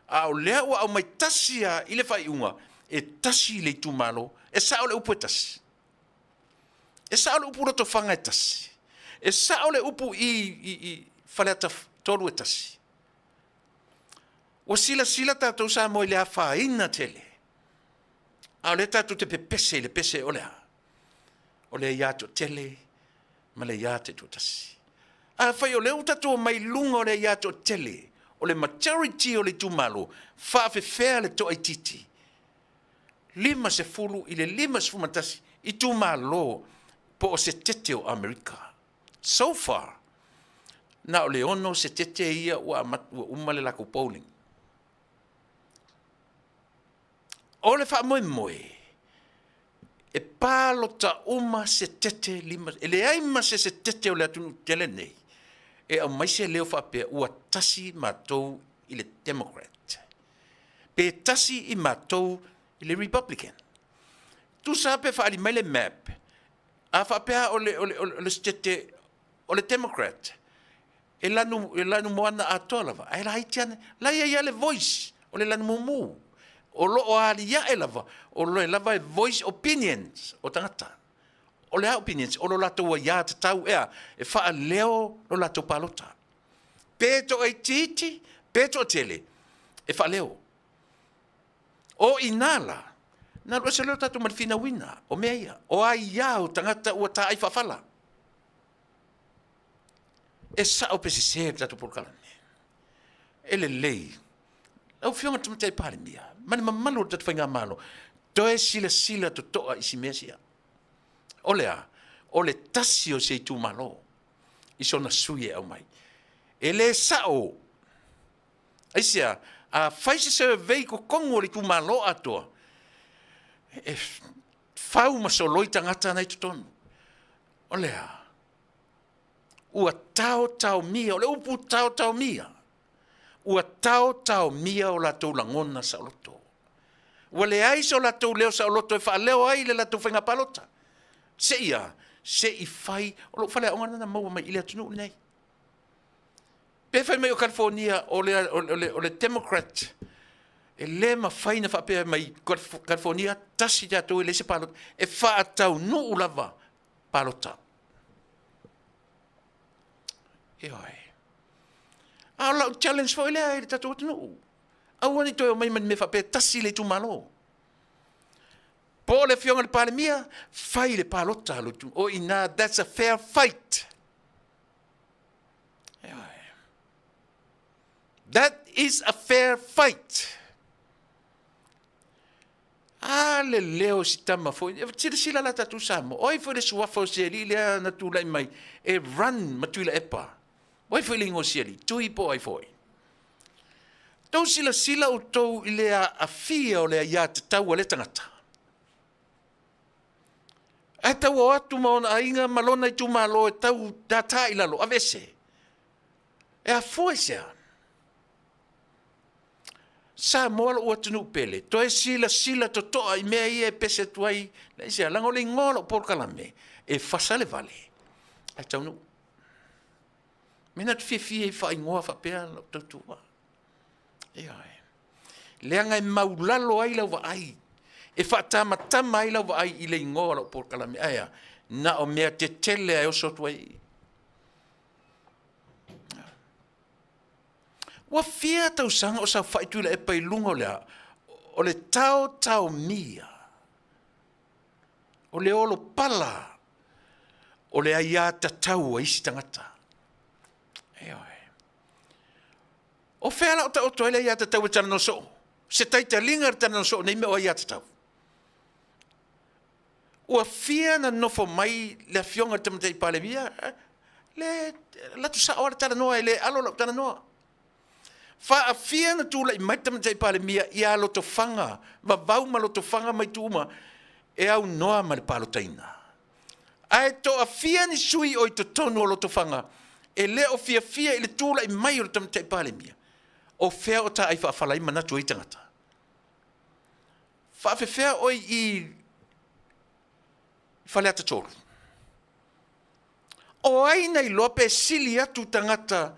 a o lea ua aumai tasi lava i le faaiuga, e tasi le itumalo. E sao le upu e tasi? E sao le upu Lotofaga e tasi? E sao le upu i Faleata 3 e tasi? Ua silasila tatou Samoa i le afaina tele, a o lea tatou te pepese i le pese o le a? O le aia toatele ma le aia taitoatasi. Afai o lea ua tatou omai i luga o le aia toatele, o le majority o le itumalo, faafefea le toaitiiti? 50 i le 51 itumalo po o se tete o Amerika. So far, na o le 6 setete ia ua uma le latou polling. O le faamoemoe, e palota uma setete lima, e leai ma se setete o le atunuu tele nei e aumai se leo faapea ua tasi matou i le Democrat, pe tasi i matou i le Republican. Tusa lava pe faaali mai le map, a faapea o le setete o le Democrat, e lanumoana atoa lava, ae laiti lava, la e i ai lava le voice o le lanumumu. O lo o aliae lava, o lo o lava e voice opinions o tagata. O le a opinions? O lo latou aiatatau ea e faaleo lo latou palota. Pe toaitiiti, pe toatele, e faaleo. O i ina la, na alu ese loa tatou ma le finauina o mea ia, o aia o tagata ua taai faafala. E sao pe sese le tatou polokalame? E lelei. Lau Afioga i le Tamaitai Palemia ma le mamalu o le tatou faigamalo, toe silasila totoa i si mea sia. O le a? O le tasi o se itumalo i sona sui e aumai. E le sao. Aisea? A fai se survey i totonu o le itumalo atoa, e fau ma soloi tagata na i totonu. O le a? Ua taotaomia, o le upu taotaomia, ua taotaomia o latou lagona saoloto. Ua leai so latou leo saoloto e faaleo ai le latou faiga palota. Se i a? Se i fai, o lou faleaoga lena na maua mai i le atunuu lenei. Pe fai mai o California o le, o le, o le Democrat, e le mafai na faapea mai California, tasi tatou e leai se palota. E faataunuu lava palota. Ioe. A o lau challenge foi lea i le tatou atunuu. Aua ne i toe omai ma ni mea faapea tasi le itumalo. Po o le afioga i le Palemia, fai le palota a lou itumalo. O i ina, that's a fair fight. Ioe. That is a fair fight. A le leo o si tama foi. E silasila la tatou Samoa. O ai foi le suafa o si alii lea na tulai mai e run ma Tuilaepa. O ai foi le igoa o si alii? Tui po o ai foi. Tou silasila outou i le aafia o le aiatatau a lea tagata. Ae tau o atu ma ona aiga ma lona itumalo e tau tātā i lalo, aveese. E afua i se a? Samoa lou atunuu pele, toe silasila totoa i mea ia e pese atu ai, aisea, leaga o le igoa o lau polokalame, e fasa le vale, ae taunuu. Mena te fiafia i faaigoa faapea lau tautua. Ioe. Leaga e maulalo ai lau vaai, e faatamatama ai lau vaai i le igoa o lau polokalame. Ae a, na o mea tetele e oso atu ai. Ua fia tausaga o saofai Tuilaepa i luga o le a? O le taotaomia, o le olopala, o le aiatatau a isi tagata. Ioe. O fea la o taoto ai le aiatatau e talanoa soo? Se taitaliga le talanoa soo nei mea o aiatatau. Ua fia na nofo mai le Afioga i le Tamaitai Palemia, le alu atu sao lava le talanoa, e le alo lau talanoa. Faafia na tulai mai le Tamaitai Palemia ia Lotofaga, Vavau ma Lotofaga ma itu uma e aunoa ma le palotaina. Ae toafia ni sui o i totonu o Lotofaga e le o fiafia i le tulai mai o le Tamaitai Palemia? O fea o taai faafala ai manatu o ia tagata? Faafefea oe i Faleata 3? O ai na iloa pe sili atu tagata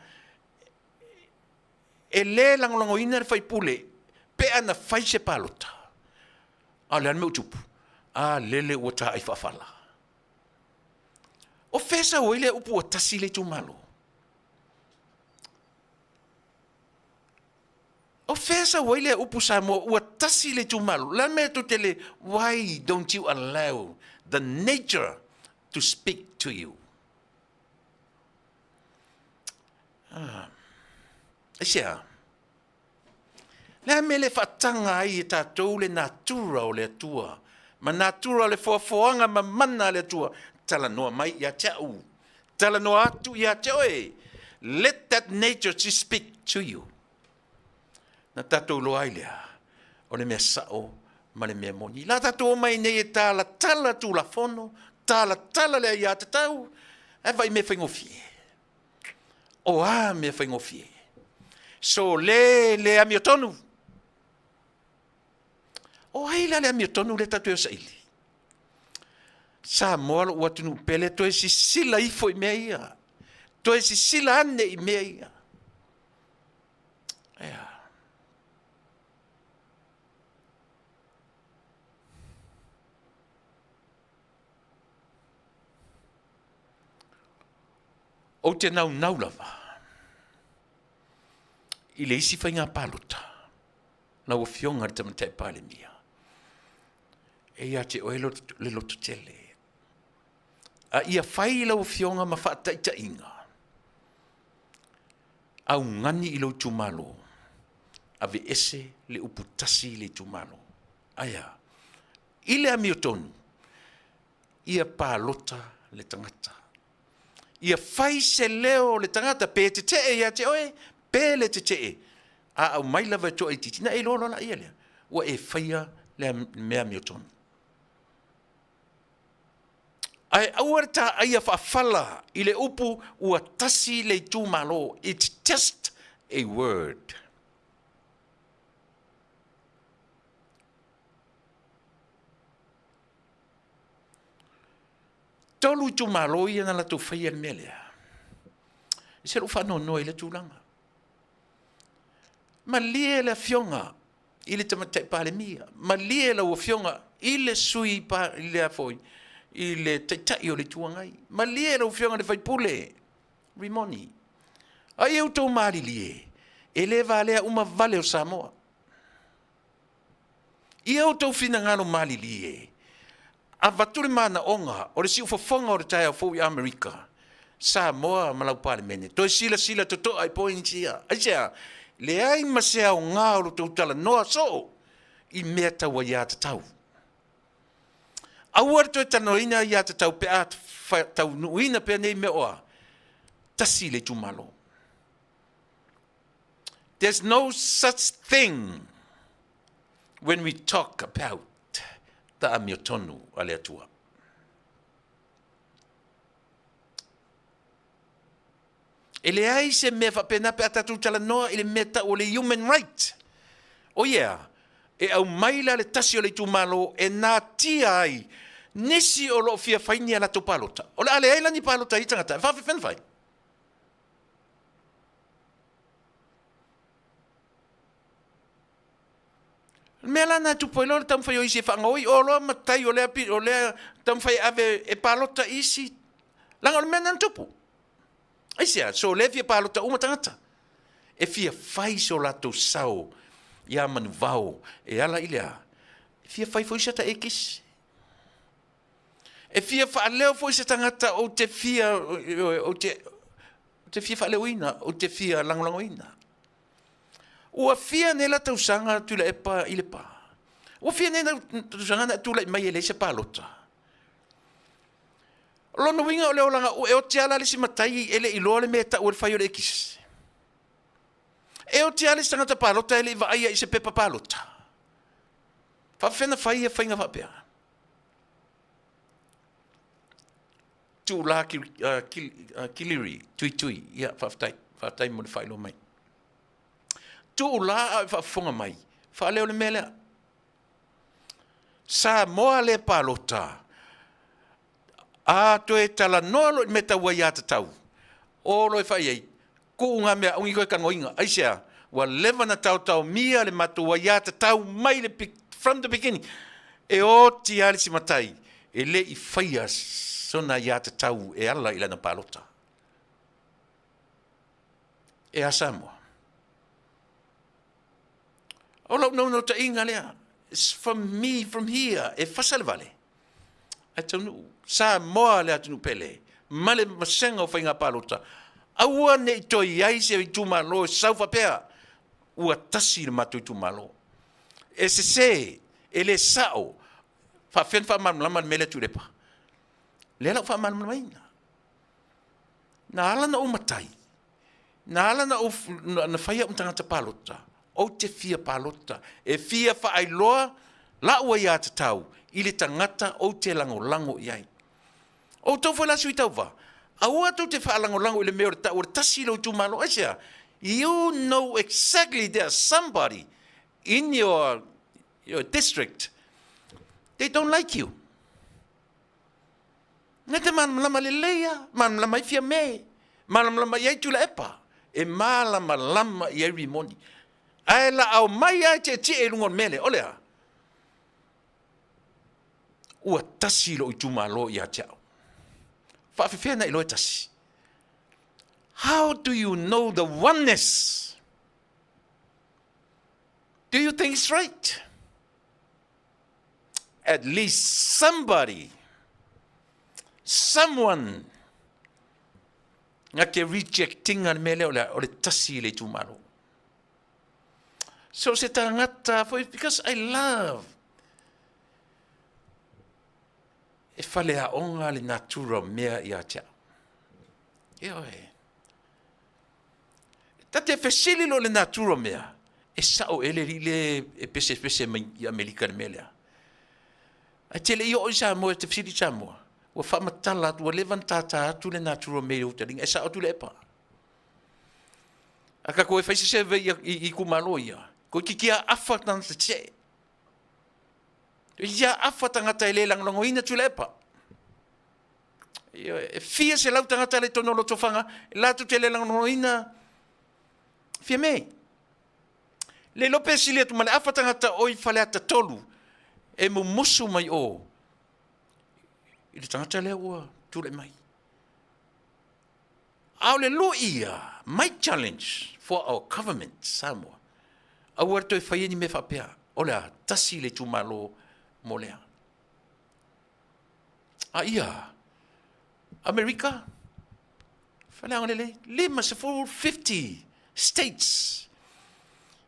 e le lagolagoina le faipule pe a na fai se palota? A o le a le mea ua tupu? A lele ua taai faafala. O fea e sau ai lea upu ua tasi le itumalo? O fea e sau ai lea upu Samoa ua tasi le itumalo? O le a le mea tou te le, why don't you allow the nature to speak to you? Ah. Aisea? Le a mea le faataga ai e tatou le natura o le Atua ma natura o le foafoaga ma mana a le Atua? Talanoa mai ia te au. Talanoa atu ia te oe. Let that nature to speak to you. Na tatou iloa ai lea, o le mea sao ma le mea moni. La tatou omai nei e talatala Tulafono, talatala le aiatatau, ae vaai mea faigofie. O a mea faigofie? Sole le amiotonu. O ai la le amiotonu lea tatou te o saili? Samoa lou atunuu pele, toe sisila ifo i mea ia. Toe sisila ane i mea ia. Ea. Ou te naunau lava i le isi faiga palota, lau Afioga i le Tamaitai Palemia, e ia te oe le lototele. A ia fai lau Afioga ma faataitaiga, augani i lou itumalo, aveese le upu tasi i le itumalo. Ae a? I le amiotonu, ia palota le tagata. Ia fai se leo o le tagata, pe tetee ia te oe, pe le tetee, a aumai lava e toaitiiti, na e iloa loa laia lea, ua e faia le mea amiotonu. Ae aua le taaia faafala i le upu ua tasi le itumalo, it's just a word. Tolu itumalo ia na latou faia le mea lea. E se lou faanoanoa i lea tulaga. Malie le afioga i le Tamaitai Palemia, malie lau afioga i le sui pa, i le foi, i le Taitai o le Itu Agai, malie lau afioga i le faipule Rimoni. A ia outou malilie, e le valea uma vale o Samoa. Ia outou finagalo malilie, avatu le manaoga o le siufofoga o le taeao fou i Amerika, Samoa ma lau Palemene, toe silasila totoa i points ia. Aisea? Leai ma se aoga o lo outou talanoa soo i mea tau aiatatau. Aua le toe talanoaina aiatatau pe a taunuuina pea nei mea o a? Tasi le itumalo. There's no such thing when we talk about the amiotonu a le Atua. E leai se mea faapena pe a tatou talanoa i le mea tau o le human right. O ia, e aumai la le tasi o le itumalo e natia ai nisi o lo o fia fai ni a latou palota. O le a leai la ni palota a ia tagata, e faafefea ona fai? O le mea la na tupu ai loa le taumafai o isi e faagaoi o loa matai o lea, o lea taumafai e ave e palota isi, leaga o le mea na na tupu. Aisea? So lea e fia palota uma tagata. E fia fai so latou sao ia Manuvao e ala i le a? E fia fai foi se ta ekisi. E fia faaleo foi se tagata ou te fia, ou te, ou te fia faaleoina, ou te fia lagolagoina. Ua fia nei la tausaga Tuilaepa i Lepa? Ua fia nei la tausaga na e tulai mai e leai se palota? O lona uiga o le olaga e oti lava la le isi matai e le i iloa le mea e tau ai le fai o le ekisi. E oti lava le isi tagata palota e le i vaaia i se pepa palota. Faapefea ona fai ia faiga faapea? Tuula Kiliri Tuitui, ia faafetai, faafetai mo le faailoa mai. Tuula a o e faafofoga mai, faaleo le mea lea. Samoa le palota, a toe talanoa loa i le mea tau aiatatau, o loa e fai i ai, tuu na mea aua ne i toe talanoaina. Aisea? Ua leva ona taotaomia le matou aiatatau mai le from the beginning. E oti lava le isi matai e le i faia sona aiatatau e ala i lana palota. E a Samoa? O lau naunautaiga lea, it's from me, from here, e fasa le vale, ae taunuu. Samoa le atunuu pele, ma le vasega o faiga palota, aua ne i toe i ai se itumalo e sau faapea, ua tasi le matou itumalo. E sese, e le sao, faapefea ona faamalamalama le mea lea Tuilaepa? Lea la ua faamalamalamaina. Na ala ona ou matai, na ala ona ou na fai au ma tagata palota, ou te fia palota e fia faailoa la'u aiatatau i le tagata ou te lagolago i ai. O outou foi la sui tauva, aua tou te faalagolago i le mea o le tau o le tasi i lou itumalo. Aisea? You know exactly there's somebody in your district they don't like you. Na te malamalama lelei lava, malamalama ai Fiame, malamalama i ai Tuilaepa, e malamalama i ai Rimoni. Ae laau mai lava e tietie i luga o le mea lea, o le a? Ua tasi lou itumalo ia te au. Faafefea na iloa e tasi? How do you know the oneness? Do you think it's right? At least somebody, someone nga te rejectinga le mea lea o le, o le tasi i le itumalo. So se tagata foi, because I love e faleaoga le natura o mea ia te au. Ioe. Ta te fesili loa i le natura o mea, e sao ea le alii lea e pesepese mai i Amerika i le mea lea? Ae te le i oo i Samoa e te fesili i Samoa, ua faamatala atu, ua leva ona tata atu le natura o mea i ou taliga, e sao atu Tuilaepa. A tatou o e fai se survey i itumalo ia, toeitiiti lava afa tagata tetee. Toeitiiti lava afa tagata e le lagolagoina Tuilaepa. E fia selau tagata la i totonu o Lotofaga, latou te le lagolagoina Fiame. Le iloa pe sili atu ma le afa tagata o i Faleata 3 e mumusu mai o i le tagata lea ua tulai mai. A o le lui ia, my challenge for our government Samoa, aua le toe faia ni mea faapea, o le a tasi le itumalo mo lea. A ia, Amerika, faleaoga lelei, 50, 50 states.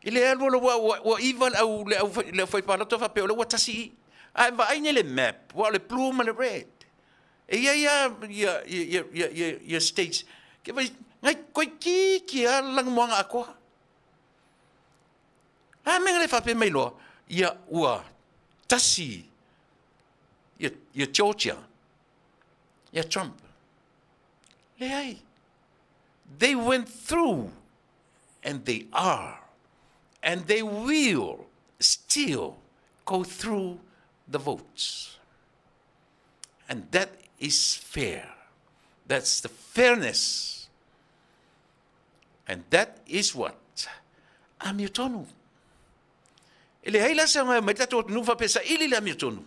I le alu alu ua, ua, ua iva le au, le au, le au faipalota faapea o lea ua tasi i. A e vaai nei le map, ua o le blue ma le red. E i ai lava ia, ia, ia, ia, ia, ia states. Ke vai, ngai toeitiiti lava lanumoana atoa. A mea le faapea mai loa, ia ua tasi ia, ia Georgia, ia Trump. Leai. They went through and they are and they will still go through the votes. And that is fair. That's the fairness. And that is what amiotonu. E leai la se aoga e omai tatou atunuu faapea saili le amiotonu.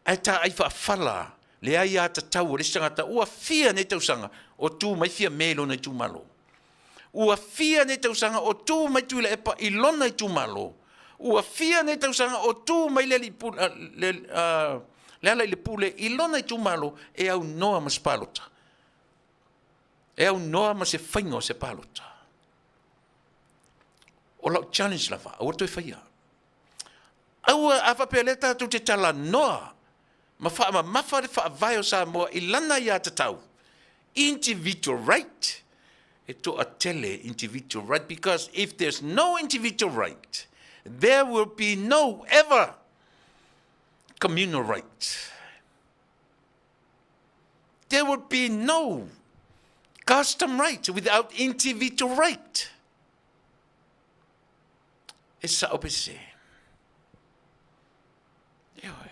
Ae taai faafala le aiatatau a le isi tagata ua fia nei tausaga o tu mai Fiame i lona itumalo. Ua fia nei tausaga o tu mai Tuilaepa i lona itumalo. Ua fia nei tausaga o tu mai le alii pule, le, le ala i le pule i lona itumalo e aunoa ma se palota. E aunoa ma se faiga o se palota. O lau challenge lava, aua le toe faia. Aua, a faapea o lea tatou te talanoa ma faamamafa le Faavae o Samoa i lana aiatatau, individual right, e toatele individual right because if there's no individual right, there will be no ever communal right. There will be no custom right without individual right. E sa'o pe sesē? Ioe.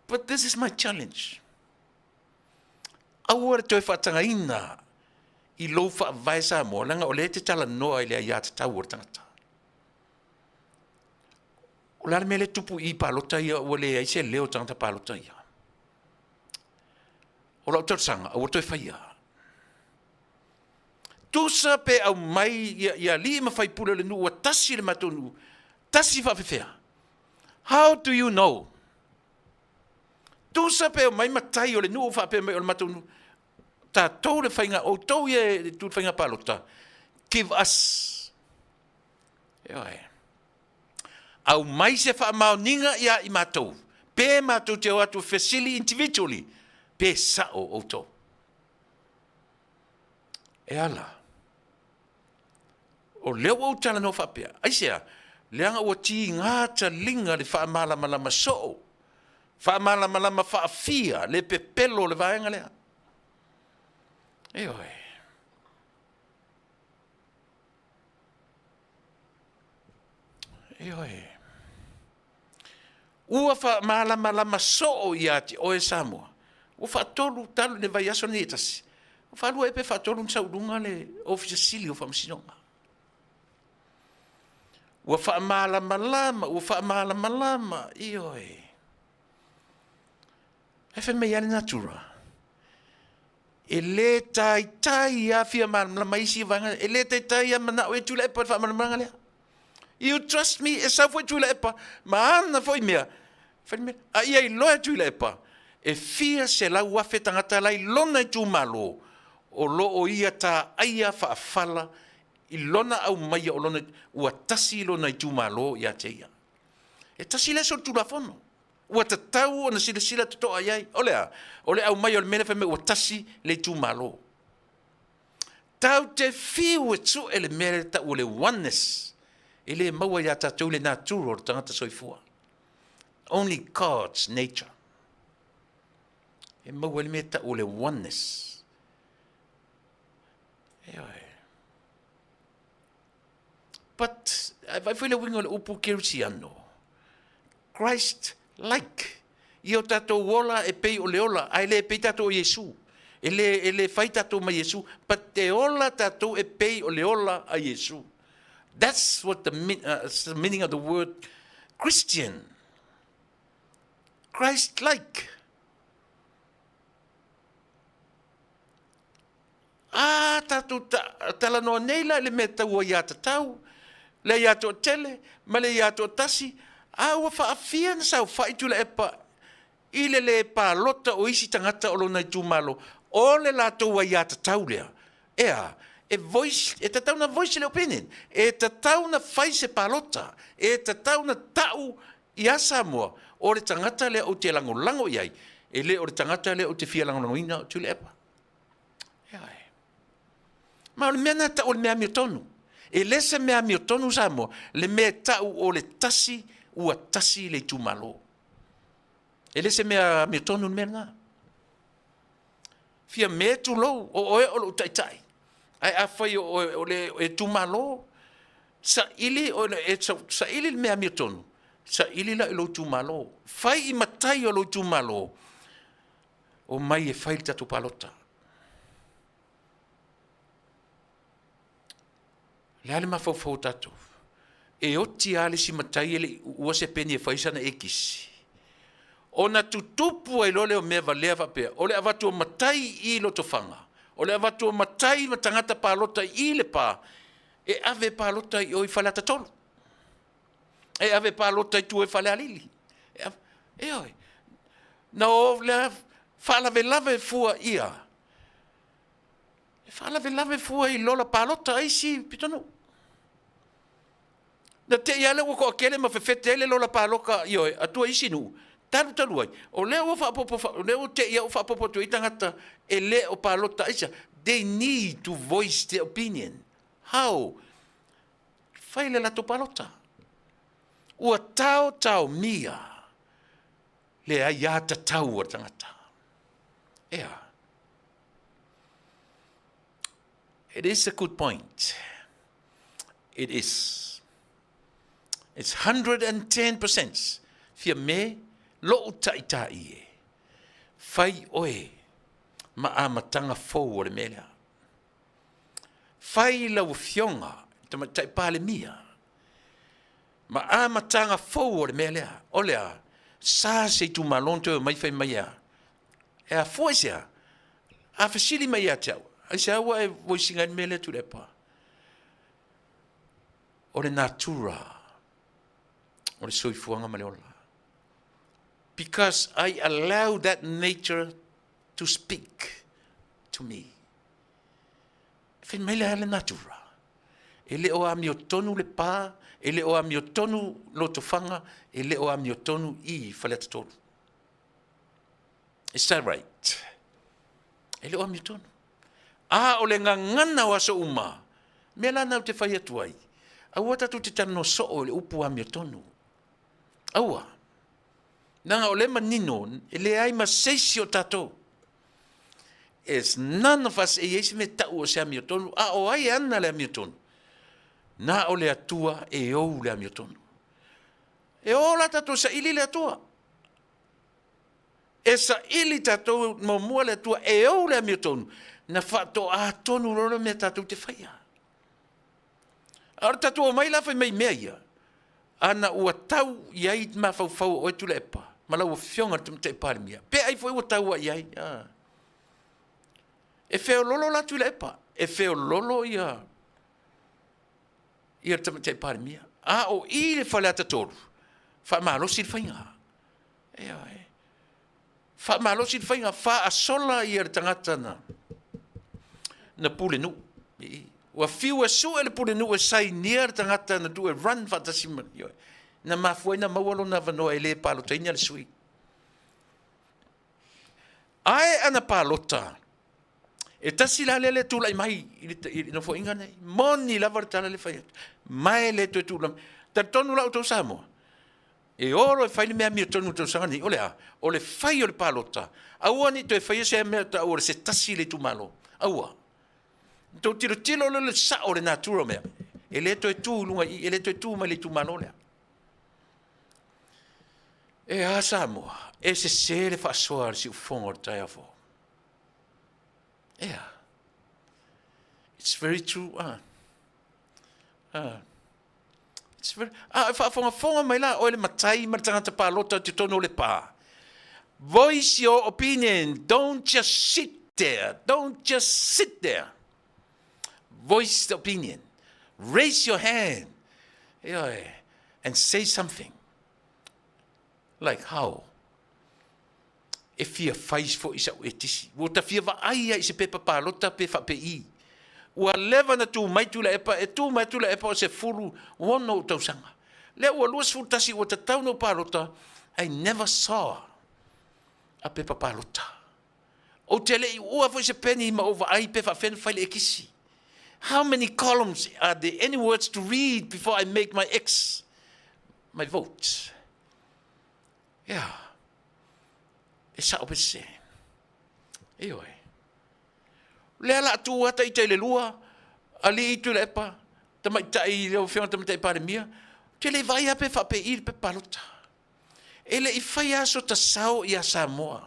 But this is my challenge. Aua le toe faatagaina i lou faavae Samoa, leaga o lea e te talanoa i le aiatatau o le tagata. O le a le mea lea e tupu i palota ia ua leai se leo o tagata palota ia? O lau talosaga, aua toe faia. Tusa pe aumai ia, ia alii ma faipule o le nuu ua tasi le matou nuu, tasi faafefea. How do you know? Tusa pe omai matai o le nuu faapea mai o le matou nuu, tatou le faiga, outou ia e tu le faiga palota, give us. Ioe. Aumai se faamaoniga ia i matou, pe matou te o atu fesili individually, pe sao outou. E ala, o lea ua ou talanoa faapea, aisea? Leaga ua tiga taliga le faamalamalama soo, faamalamalama faafia le pepelo o le vaega lea. Ioe. Ioe. Ua faamalamalama soo ia te oe Samoa. Ua faatolu talu le vaiaso lenei e tasi. Ua faalua ea pe faatolu ona sau i luga le Ofisa Sili o Faamasinoga. Ua faamalamalama, ua faamalamalama, ioe. Ae fai mai lava le natura, e le taitai lava fia malamalama isi vaega, e le taitai lava manao ai Tuilaepa i le faamalamalamaga lea. You trust me, e sau foi Tuilaepa ma ana foi mea, fai mea, a ia iloa e Tuilaepa, e fia 100,000 tagata la i lona itumalo o lo o ia taaia faafala i lona aumaia o lona, ua tasi lona itumalo ia te ia. E tasi lea solitulafono ua tatau ona silasila totoa i ai. O le a? O le aumai o le mea lea fai mai ua tasi le itumalo. Tatou te fiu e sue le mea lea e tau o le oneness, e le maua ia tatou le natura o le tagata soifua. Only God's nature. E maua ai le mea e tau o le oneness. Ioe. But, a vaai foi le uiga o le upu kerisiano, Christ like. Ia o tatou ola e pei o le ola, ae le pei tatou o Iesu. E le, e le fai tatou ma Iesu, but e ola tatou e pei o le ola a Iesu. That's what the, the meaning of the word Christian. Christ like. Ā tātou talanoa nei la i le mea tau aiatatau, le aiatoatele ma le aiatoatasi, a ua faafia na saofai Tuilaepa i le lē palota o isi tagata o lona itumalo, o le latou aiatatau lea, e a? E voice, e tatau na voice le opinion, e tatau na fai se palota, e tatau na ta'u iā Samoa, o le tagata lea ou te lagolago i ai, e le o le tagata lea ou te fia lagolagoina o Tuilaepa. Ioe. Ma o le mea lena e tau o le mea amiotonu. E le se mea amiotonu Samoa, le mea e tau o le tasi ua tasi le itumalo. E le se mea amiotonu le mea lena. Fia me tulou, o oe o lou taitai. Ae afai o oe o le itumalo, saili, o le, e saili le mea amiotonu, saili la i lou itumalo. Fai i matai o lou itumalo, Omai e fai le tatou palota. Le a le mafaufau o tatou? E oti lava le isi matai e le i uua se peni e fai sana ekisi. Ona tutupu ai loa lea o mea valea faapea, o le avatu o matai i Lotofaga, o le avatu o matai ma tagata palota i Lepa, e ave palota i o i Faleata 3. E ave palota i tua i Falealili. Ioe. Na o lea faalavelave fua ia. E faalavelave fua i lola palota a isi pitonuu. Na te i lava lea ua toatele ma fefete ai le lola paloka, ioe, a tua i isi nuu. Talu talu ai, o lea ua faaopoopo, o lea ua te i au faaopoopo atu ai tagata e le o palota aisa. They need to voice their opinion. How? Fai le latou palota. Ua taotaomia le aiatatau a le tagata. Ea. It is a good point. It is. It's 110%. Fia me, lou taitai e. Fai oe ma amataga fou o le mea lea. Fai lau afioga i Tamaitai Palemia ma amataga fou o le mea lea. O le a? Sa se itumalo na toe omai fai mai e a? E afua i se a? A fesili mai ia te au, aisea ua e voisiga ai le mea lea Tuilaepa? O le natura o le soifuaga ma le ola. Because I allow that nature to speak to me. E fai mai le a le natura. E le o amiotonu le pa, e le o amiotonu Lotofaga, e le o amiotonu i Faleata 3. Is that right? E le o amiotonu. A o le gagana o aso uma, mea la na ou te fai atu ai, aua tatou te talanoa soo i le upu amiotonu. Aua. Leaga o lea e manino, e leai ma se isi o tatou. It's none of us e i ai se mea tau o se amiotonu, a o ai e ana le amiotonu? Na o le Atua e ou le amiotonu. E o la tatou saili le Atua. E saili tatou muamua le Atua e ou le amiotonu, na faatoa tonu loa le mea tatou te faia. A o le tatou omai la fai mai mea ia, ana ua tau i ai mafaufau o oe Tuilaepa ma lau Afioga i le Tamaitai Palemia, pe ai foi ua tau i ai. E feololo la Tuilaepa, e feololo ia le Tamaitai Palemia. A o i le Faleata 3, faamalosi le faiga. Ioe. Faamalosi le faiga, faasola ia le tagata na na pulenuu. Ua fiu e sue le pulenuu e sainia le tagata na tuu e run faatasi ma, ioe. Na mafua ai na maua lona avanoa e le palotaina le sui. Ae ana palota, e tasi la lea le tulai mai i le nofoaiga nei. Moni lava le tala le fai atu. Ma e le toe tulai. Talitonu la outou Samoa, E o loa e fai le mea amiotonu i le tausaga lenei, o le a? O le fai o le palota, aua ne i toe faia se mea taua o le se tasi i le itumalo. Aua. Tou tilotilo lea i le sao o le natura o mea. E le toe tu i luga i i, e le toe tu mai le itumalo lea. E a Samoa, e sese le faasoa a le siufofoga o le taeao fou. E a? It's very true. Ah. Ah. A e faafogafoga mai la oe le matai ma le tagata palota i totonu o le pā. Voice your opinion. Don't just sit there. Don't just sit there. Voice the opinion. Raise your hand. Ioe. And say something. Like how? E fia fai fo'i sa'u etisi. Ua ta fia vaai a i se pepa palota pe faapei. Ua leva na tu mai Tuilaepa, e tu mai Tuilaepa o se fulu ono ou tausaga. Lea ua 21 ua tatau na ou palota, I never saw a pepa palota. Ou te le i ua foi se peni ma ou vaai pe faafea na fai le ekisi. How many columns are there any words to read before I make my X, my vote? Yeah. E sao pe sese. Ioe. Lea la tu ata ita i le lua, alii Tuilaepa, tamaitai lau Afioga Tamaitai Palemia, te le vaai lava pe faapei le pepa palota. E le i faia aso tasao ia Samoa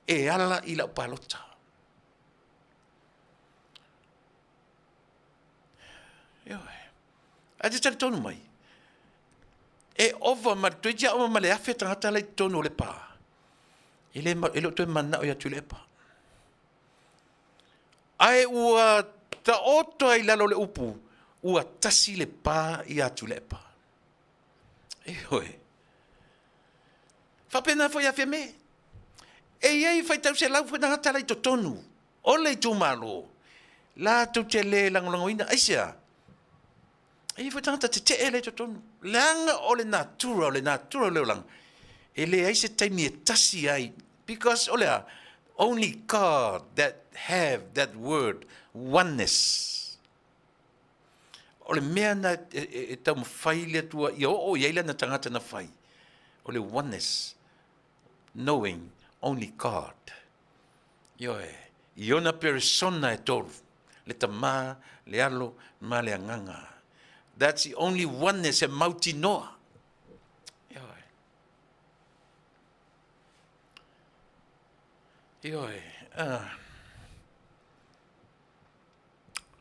e ala i lau palota. Ioe. Ae te talitonu mai, e ova ma le toeitiiti ova ma le 1000 tagata la i totonu o le pā. E le, e le o toe mananao ia Tuilaepa. Ae ua taoto ai i lalo o le upu, ua tasi le pā ia Tuilaepa. Ioe. Faapena foi ia Fiame. E i ai faitau selau foi tagata la i totonu o le itumalo, latou te le lagolagoina. Aisea? E i ai foi tagata tetee la i totonu. Leaga o le natura, o le natura o le olaga. E leai se taimi e tasi ai, because o le a? Only God that have that word oneness. O le mea na e, e, e taumafai le Atua ia oo i ai lana tagata na fai, o le oneness, knowing only God. Ioe, i ona peresona e tolu, le Tama, le Alo, ma le Agaga. That's the only oneness e mautinoa. Ioe. Ioe. Uh.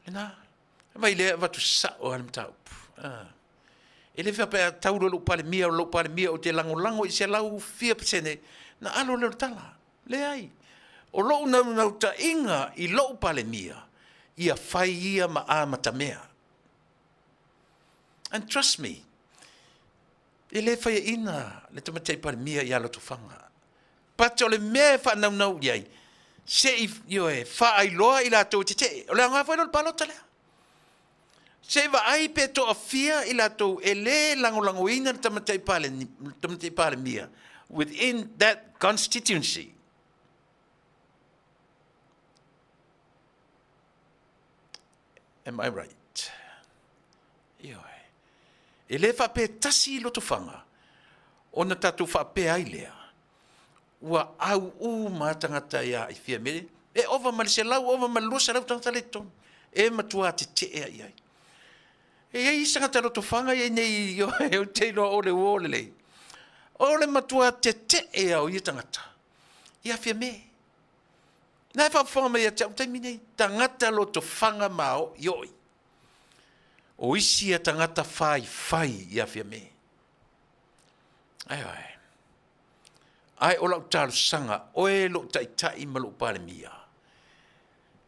Lena, vai lea avatu sao a le mataupu. Ah. E le faapea tau loa lou Palemia, o lou Palemia ou te lagolago i 100%, na alo lea o le tala. Leai. O lou naunautaiga i lou Palemia, ia fai ia ma amatamea. And trust me, e le faiaina le Tamaitai Palemia ia Lotofaga. But o le mea e faanaunau i ai, se i, ioe, faailoa i latou e tetee. O le aoga foi lea o le palota lea. Se i vaai pe toafia i latou e le lagolagoina le Tamaitai Tamaitai Palemia within that constituency. Am I right? Ioe. E le faapea tasi i Lotofaga ona tatou faapea ai lea, ua auū ma tagata ia i Fiamē, e ova ma le 100, ova ma le 200 tagata le totonu, e matua tete'e ai ai. E i ai isi tagata Lotofaga ia nei, ioe, ou te iloa o le uo lelei. O le matua tete'e a o ia tagata ia Fiamē. Na e faafofoga mai ia te au taimi nei, tagata Lotofaga maoioi. O isi ia tagata faifai ia Fiamē. Ae, ae o lau talosaga, oe lou taitai ma lou Palemia,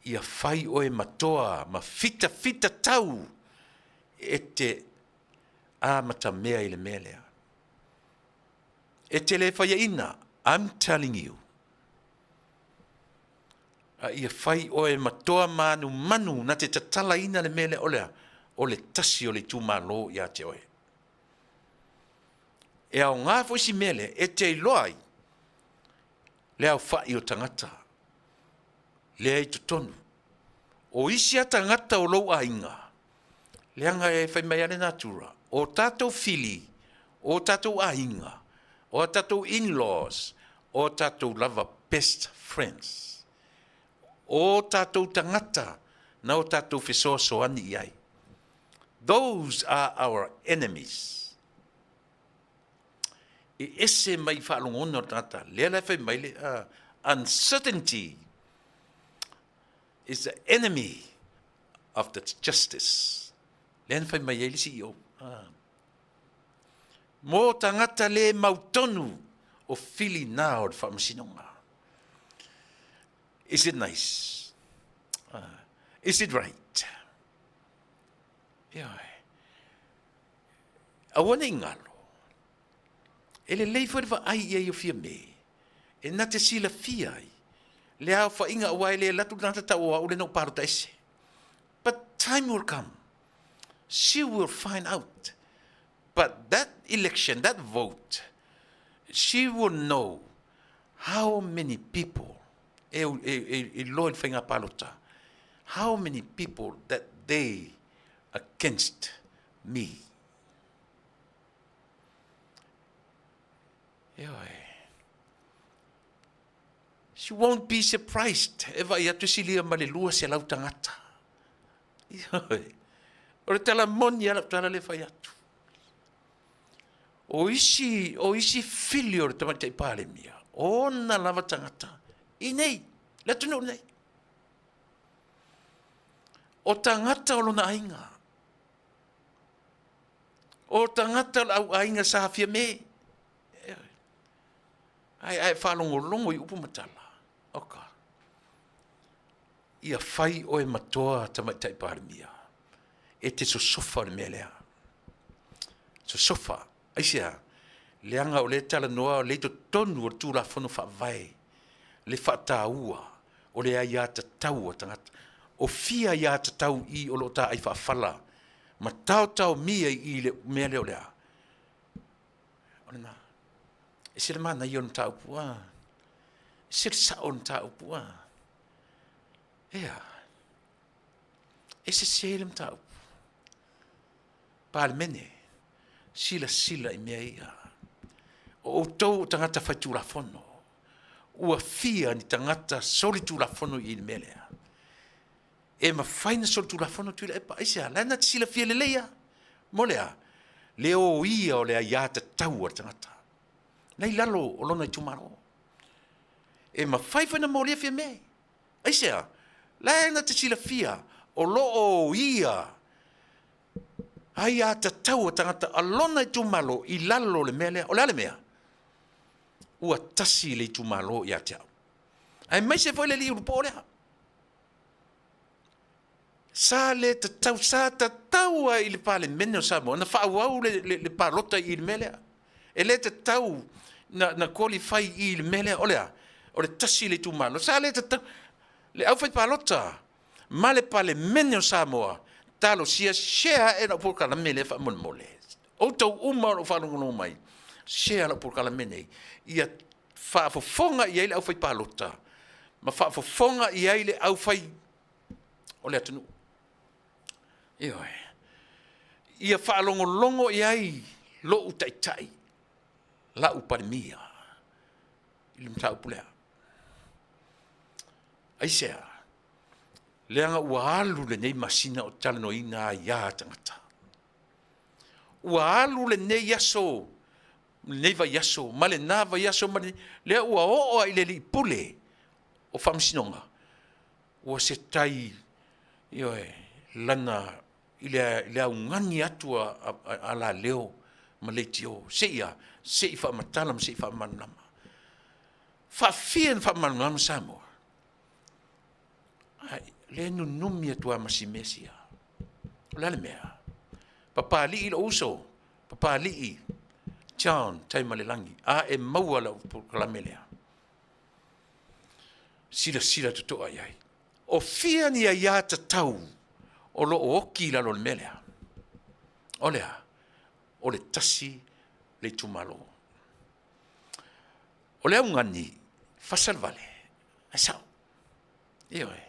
ia fai oe ma toa ma fitafita tau e te amatamea i le mea lea. E te le faiaina, I'm telling you. A ia fai oe ma toa manumanu na te tatalaina le mea lea, o le a? O le tasi o le itumalo ia te oe. E aoga foi si mea lea e te iloa ai le aofai o tagata lea i totonu. O isi a tagata o lou aiga, leaga e fai mai a le natura, o tatou fili, o tatou aiga, o a tatou in-laws, o tatou lava best friends. O tatou tagata na o tatou fesoasoani i ai. Those are our enemies. E ese mai faalogona o le tagata, lea la e fai mai le uncertainty is the enemy of the justice. Lea na fai mai ai le CEO. Mō tagata le mautonu o fili nā o le faamasinoga. Is it nice? Is it right? Ioe. Aua ne i ngalo. E lelei foi le vaai i ai o Fiamē, e na te silafia ai le aofaiga aua e le alu atu le tagata tau o au le na ou palota ese. But time will come. She will find out. But that election, that vote, she will know how many people e, e, e, e loa i le faiga palota, how many people that they against me. Ioe. She won't be surprised e vaai atu e silia ma le 200 tagata. Ioe. O le tala moni a lau tala le fai atu. O isi, o isi fili o le Tamaitai Palemia, o ona lava tagata i nei, le atunuu nei. O tagata o lona aiga. O tagata o le au aiga sa Fiamē. Ae, ae faalogologo i upu ma tala. Oka. Ia fai oe ma toa Tamaitai Palemia e te sosofa o le mea lea. Sosofa. Aisea? Leaga o lea e talanoa o lea i totonu o le Tulafono Faavae le faataua o le aiatatau a tagata. O fia aiatatau i o lo o taai faafala ma taotaomia i i le mea lea o le a? O lena. Ese le manaia o le mataupu a. Ese le sao o le mataupu a. Ea. E sese le mataupu. Palemene, silasila i mea ia. O outou o tagata faitulafono, ua fia ni tagata solitulafono i le mea lea. E mafai na solitulafono Tuilaepa. Aisea? La e na te silafia lelei lava. Mo le a? Le oia o le aiatatau a le tagata. Na i lalo o lona itumalo. E mafai foi na molia Fiame. Aisea? La e na te silafia o lo o oia aiatatau a tagata a lona itumalo i lalo o le mea lea. O le a le mea? Ua tasi le itumalo ia te au. Aemaise foi le alii ulupoo lea. Sa le tatau, sa tatau lava i le Palemene o Samoa na faaauau le, le, le palota i le mea lea. E le tatau na, na qualify i le mea lea. O le a? O le tasi le itumalo. Sa le tatau. Le aufaipalota ma le Palemene o Samoa, talosia share ae lau polokalame lea faamolemole. Outou uma o lo o faalogologo mai, share lau polokalame nei. Ia faafofoga i ai le aufaipalota ma faafofoga i ai le aufai o le atunuu. Ioe. Ia faalogologo i ai lou taitai, lau Palemia i le mataupu lea. Aisea? Leaga ua alu lenei masina o talanoaina aia a tagata. Ua alu lenei aso, lenei vaiaso ma lena vaiaso ma le, lea ua oo lava i le alii pule o faamasinoga, ua se tai, ioe, lana i le, i le augani atu a, a, a laleo ma leitio, se i a, se i faamatala ma se i faamalamalama. Faafia ona faamalamalama Samoa? Ai, lea e nunumi atu lava ma si mea sia. O le a le mea? Papalii lou uso, Papalii John Taimalelagi, a e maua lau polokalame lea. Silasila totoa i ai. O fia ni aiā tatau o lo o oki i lalo o le mea lea? O le a? O le tasi le itumalo. O le augani, fasa le vale, ae sao. Ioe.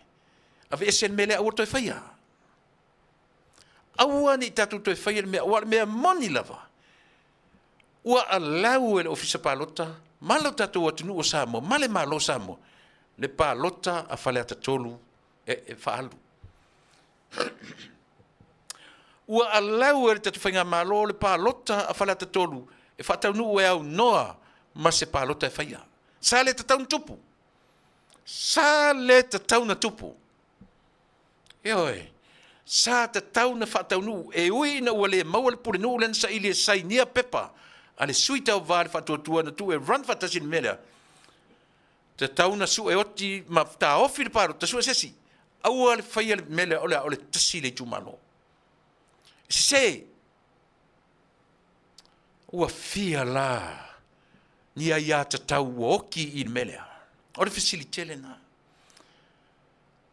Aveese le mea lea, aua le toe faia. Aua ne i tatou toe faia le mea, aua o le mea moni lava, ua allow e le Ofisa Palota ma lo tatou atunuu o Samoa ma le Malo o Samoa le palota a Faleata 3 e, e faaalu. Ua allow e le tatou Faigamalo le palota a Faleata 3 e faataunuu e aunoa ma se palota e faia. Sa le tatau na tupu. Sa le tatau na tupu. Ioe, sa tatau na faataunuu, e ui ina ua le maua le pulenuu lea na saili e sainia pepa a le sui tauva le faatuatua na tuu e run faatasi i le mea lea, tatau na sue oti ma taofi le palota, sue se isi. Aua le faia le mea lea, o le a, o le tasi le itumalo. E sese! Ua fia la ni aiatatau ua oti i le mea lea? O le fesili tele lena.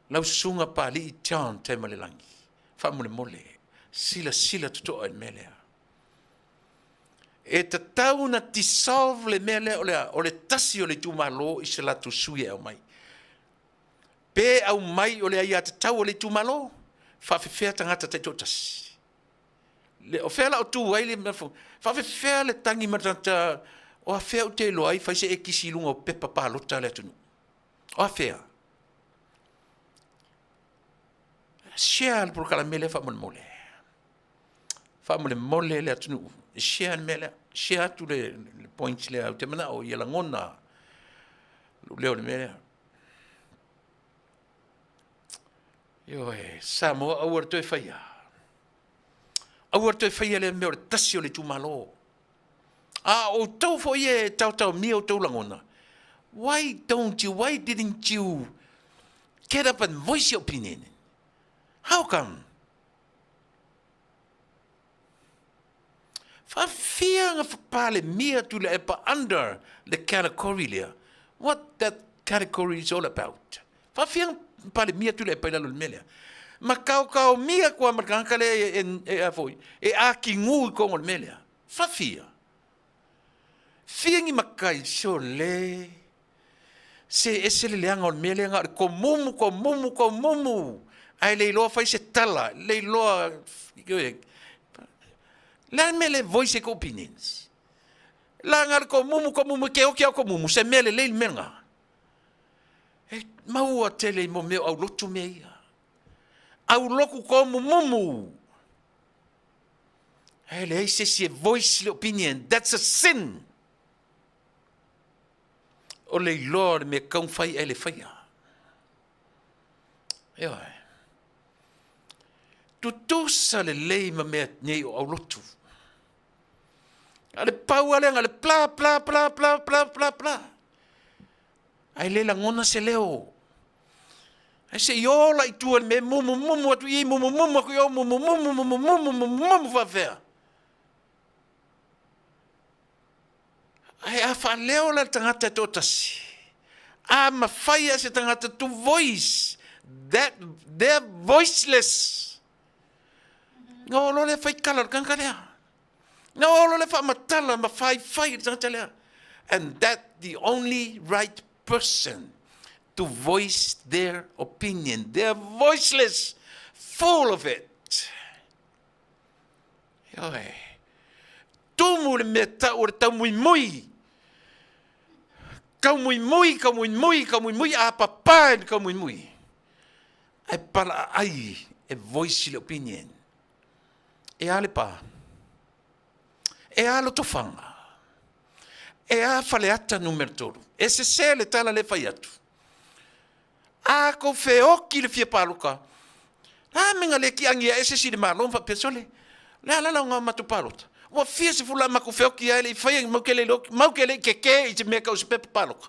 Lau Susuga Papalii John Taimalelagi, faamolemole, silasila totoa i le mea lea. E tatau ona dissolve le mea lea o le a? O le tasi o le itumalo i se latou sui e aumai. Pe aumai o le aiatatau a le itumalo, faafefea tagata taitoatasi. Le, o fea la o tu ai le mea faafefea le tagi ma le tagata, o afea ou te iloa ai fai se ekisi i luga o pepa palota a le atunuu. O afea? Share le polokalame lea faamolemole. Faamolemole le atunuu. Share le mea lea. Share atu le, le point lea. Ou te manao ia lagona lou leo i le mea lea. Ioe, Samoa aua le toe faia. Aua le toe faia lea mea o le tasi o le itumalo. A o outou foi e taotaomia outou lagona, why don't you, why didn't you get up and voice your opinion? How come? Faafia na Palemia Tuilaepa under le category lea? What that category is all about? Faafia na Palemia Tuilaepa i lalo o le mea lea? Ma kaokaomia koa ma le tagata lea e, e, e, a foi, e akigu i koga o le mea lea. Faafia. Fia ni matai, sole. Se ese le leaga o le mea lea na o le tomumu, tomumu, tomumu, ae le iloa fai se tala, le iloa, ioe. Le a le mea le voice ai tou opinions? La na o le tomumu, tomumu, e te oti lava o tomumu, se mea lelei le mea lena. E maua tele i mo mea o aulotu mea ia. Aulotu tomumumu. Ae leai se isi e voice le opinion. That's a sin. O le iloa o le mea e tatau ona fai ae le faia. Ioe. Tutusa lelei ma mea nei o aulotu. A le pau lava lea na o le bla bla bla bla bla bla bla. Ae le lagona se leo. Ae se i ola i tua i le mea e mumumumu atu i i, mumumumu atu i o, mumumumu, mumumumu, mumumumu faapefea. Ae a faaleo la le tagata e toatasi, a mafai lava e se tagata to voice that they're voiceless. Na oo loa lea fai tala i le tagata lea. Na oo loa lea faamatala ma faifai i le tagata lea. And that the only right person to voice their opinion. They're voiceless, full of it. Ioe. Tumu le mea tau o le taumuimui. Kaumuimui, kaumuimui, kaumuimui, a papā i le kaumuimui. Ae palaai e voice le opinion. E a le pā? E a Lotofaga? E a Faleata numera 3? E sese le tala lea e fai atu. A kou feoki le fia paloka, a me nga le kiangi ae se isi i le Malo ma faapea, Sole, le a la lauga o matou palota? Ua fia sefulu la matou feoki ae le i faia mau ke le iloa, mau ke le i keke i se mea kau se pepa paloka.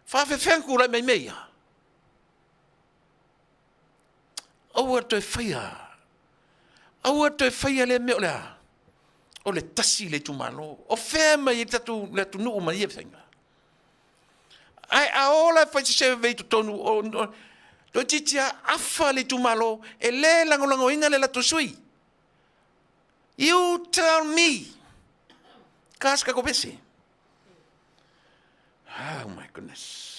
Faafefea na tulai mai mea ia? Aua le toe faia, aua le toe faia lea mea o le a? O le tasi le itumalo. O fea e aumai ai le tatou le atunuu ma ia faiga? Ae a o la e fai se survey i totonu o toeitiiti lava afa le itumalo e le lagolagoina le latou sui. You tell me. Ka se tatou pese. Oh my goodness.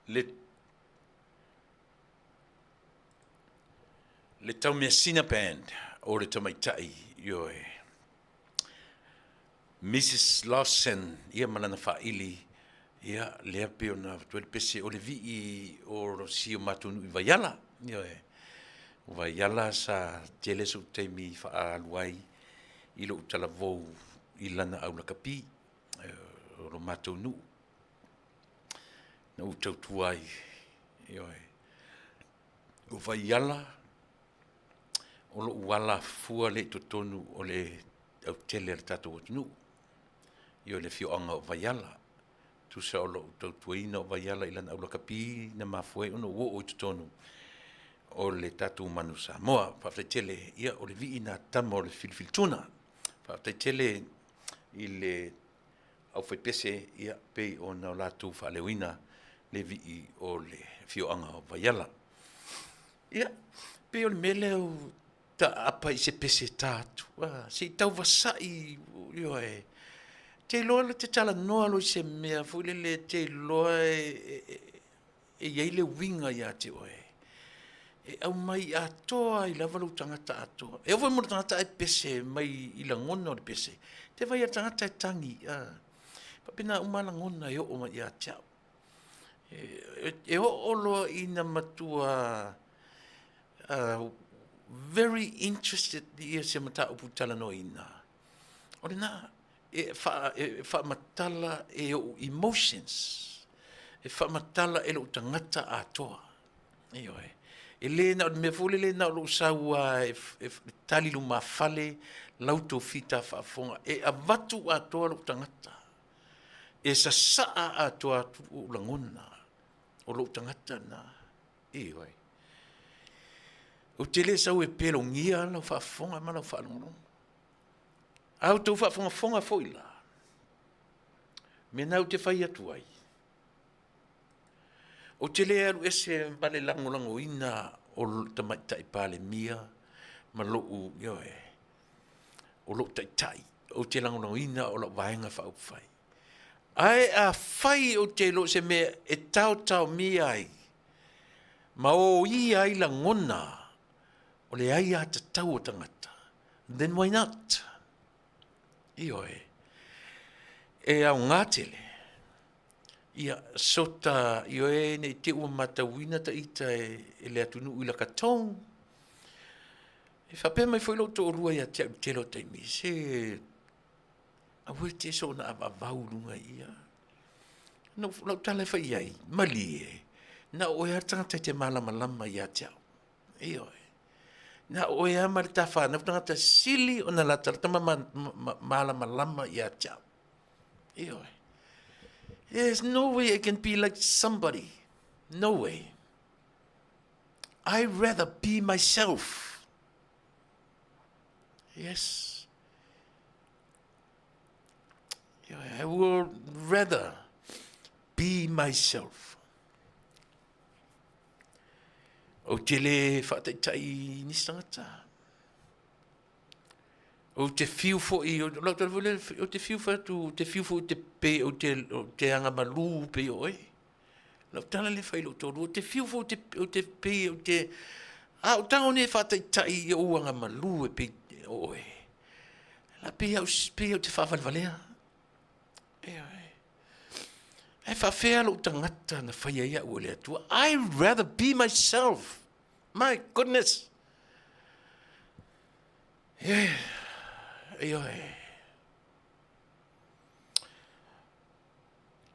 Le Le Taumeasina Band o le tamaitai, ioe. Mrs. Lawson, ia ma lana faaili, ia, lea pei ona avatu ai le pese o le vii o si o matou nuu i Vaiala, ioe. O Vaiala sa tele sou taimi faaalu ai i lou talavou i lana aulakapi, o lo matou nuu. Na ou tautua ai, ioe. O Vaiala, o lou alafua lea i totonu o le autele a le tatou atunuu, ia o le afioaga o Vaiala. Tusa o lou tautuaina o Vaiala i lana aulakapi na mafua ai ona ou oo i totonu o le tatou Manu Samoa. Faafetai tele, ia o le vii lena a tama o le filifilituna. Faafetai tele i le aufaipese ia pei ona latou faaleoina le vii o le afioaga o Vaiala. Ia, pei o le mea lea ua taaapa i se pese ta atu, se i tau vasai, ioe. Te iloa e te talanoa loa i se mea foi lele e te iloa e i ai le uiga ia te oe, e aumai atoa ai lava lou tagata atoa. E oo foi i le tagata ae pese mai i lagona o le pese, e te vaai lava i le tagata e tagi, a. E faapena uma lava lagona e oo mai ia te au. E oo loa ina matua very interested ia se mataupu talanoaina, o lena, e faamatala e ou emotions, e faamatala e lou tagata atoa. Ioe. E le na o le mea foi lele na o lou sau lava e tali lumafale la outou fita faafofoga, e avatu atoa lou tagata, e sasaa atoa atu ou lagona o lou tagata lena. Ioe. Ou te le sau e pelogia lau faafofoga ma lau faalogologo. A outou faafogafoga foi la, mea na ou te fai atu ai, ou te le alu ese ma le lagolagoina o le Tamaitai Palemia ma lou, ioe, o lou Taitai, ou te lagolagoina o lau Vaega Faaupufai. Ae afai ou te iloa o se mea e taotaomia ai ma oia ai lagona o le aiatatau o tagata, then why not? Ioe. E aoga tele. Ia, sota, ioe, ne i te i ua matauina ta ita e le atunuu i lakatou. E faapea mai foi lou toalua ia te au i le tele o taimi, se aua e te soona avaavau i luga i ia. Na lau tala e fai i ai, malie, na o oe lava le tagata e te malamalama ia te au. Ioe. Na o oe lava ma le ta fanau tagata sili ona latalata ma malamalama ia te au. Ioe. There's no way I can be like somebody. No way. I rather be myself. Yes. Ioe. I will rather be myself. Ou te le faataitai i nisi tagata. Ou te fiu foi, o lau tala foi lea, ou te fiu fai atu, ou te fiu foi ou te pe, ou te, ou te agamalu pei o oe. Lau tala lea e fai i lou toalua, ou te fiu foi ou te, ou te pei, ou te, a ou tago nei e faataitai i ou agamalu e pei o oe, la pei au, pei ou te faavalevalea. Ioe. Ae faafefea lou tagata na fai ai au e le Atua? I rather be myself. My goodness. Yeah. Ioe.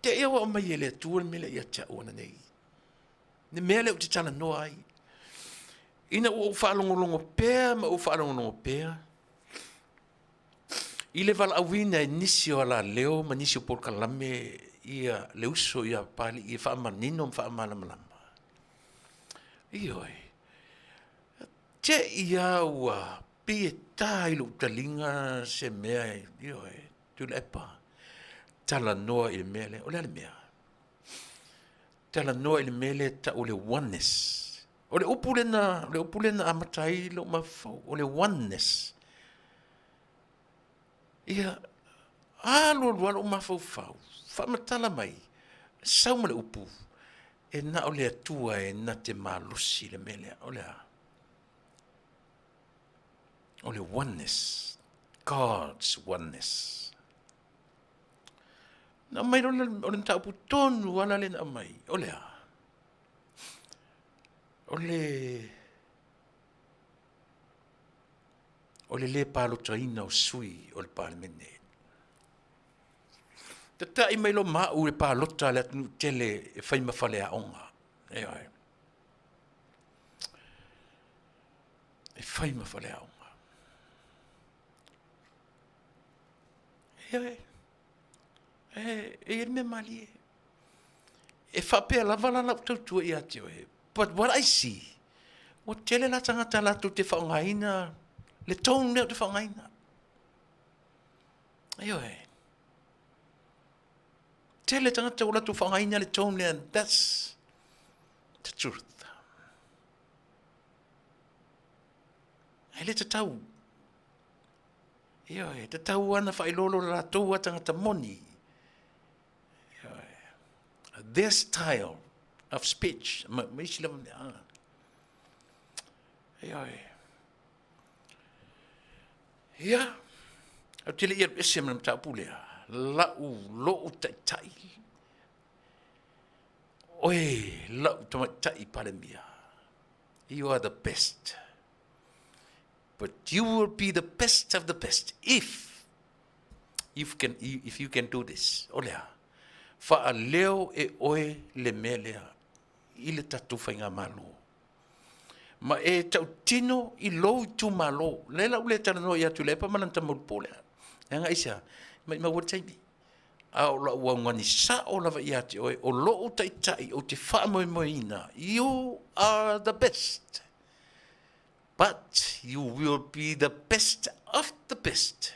Te ia ua aumai e le Atua le mea lea ia te au ananei. Le mea lea ou te talanoa ai. Ina ua ou faalogologo pea ma ou faalogologo pea, I le valaauina e nisi o alaleo ma nisi o polokalame ia le uso ia Papalii e faamanino ma faamalamalama. Ioe, te i a ua pei e ta i lou taliga se mea, ioe, Tuilaepa, talanoa i le mea lea. O le a le mea? Talanoa i le mea lea e tau o le oneness. O le upu lena, o le upu lena amata ai lou mafaufau, o le oneness. Ia, alu alu lava lou mafaufau, faamatala mai, sau ma le upu, e na o le Atua e na te malosi le mea lea. O le a? O le oneness, God's oneness. Na aumai loa o le mataupu tonu lava la lea na aumai, o le a? O le o le lē palotaina o sui o le Palemene. Tata'i mai loa ma au i le palota a le atunuu tele e fai ma faleaoga. Ioe. E fai ma faleaoga. Ioe. E i ai le mea malie. E faapea lava la lau tautua ia te oe, but what I see, ua tele la tagata latou te faaaogaina le tone lea ou te faaaogaina. Ioe. Tele tagata ua latou faaaogaina le tone lea, and that's the truth. E le tatau. Ioe, tatau lava ona faailoa lo latou lava tagata moni. Their style of speech, ma, ma isi lava mea. Ah. Ioe. Ia, ou te le i alu ese ma le mataupu lea, lau lou taitai, oe lau tamaitai Palemia, you are the best. But you will be the best of the best if if can, if you can do this. O le a? Faaleo e oe le mea lea i le tatou faigamalo. Ma e tautino i lou itumalo. Lea la ua le talanoa ia Tuilaepa ma lana tama ulupo lea. Leaga aisea? Maimau ai le taimi. A o lau augani sao lava ia te oe, o lou taitai ou te faamoemoeina, you are the best. But you will be the best of the best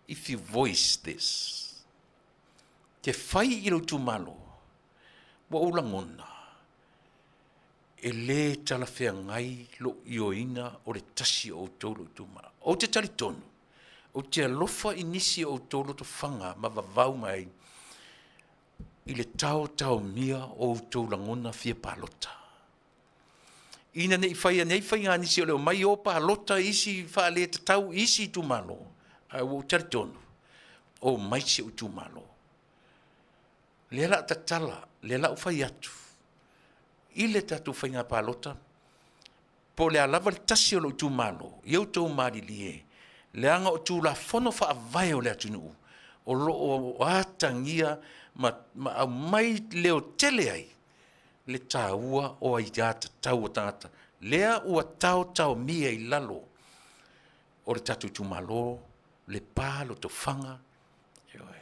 if you voice this. Te fai i lou itumalo, ua ou lagona, e lē talafeagai lou ioeina o le tasi o outou lou itumalo. Ou te talitonu, ou te alofa i nisi o outou lotofaga ma vavau mai i le taotaomia o outou lagona fia palota. Ina ne i faia nei faiga a nisi o le omai o palota i isi faaletatau i isi itumalo, ae ua ou talitonu, omai si ou itumalo. Lea la a tatala, lea la a ou fai atu i le tatou faiga palota, po o le a lava le tasi o lou itumalo, ia outou malilie, leaga o Tulafono Faavae o le atunuu o lo o atagia ma aumai leotele ai le taua o aiatatau a tagata lea ua taotaomia i lalo o le tatou itumalo, Lepa, Lotofaga, ioe.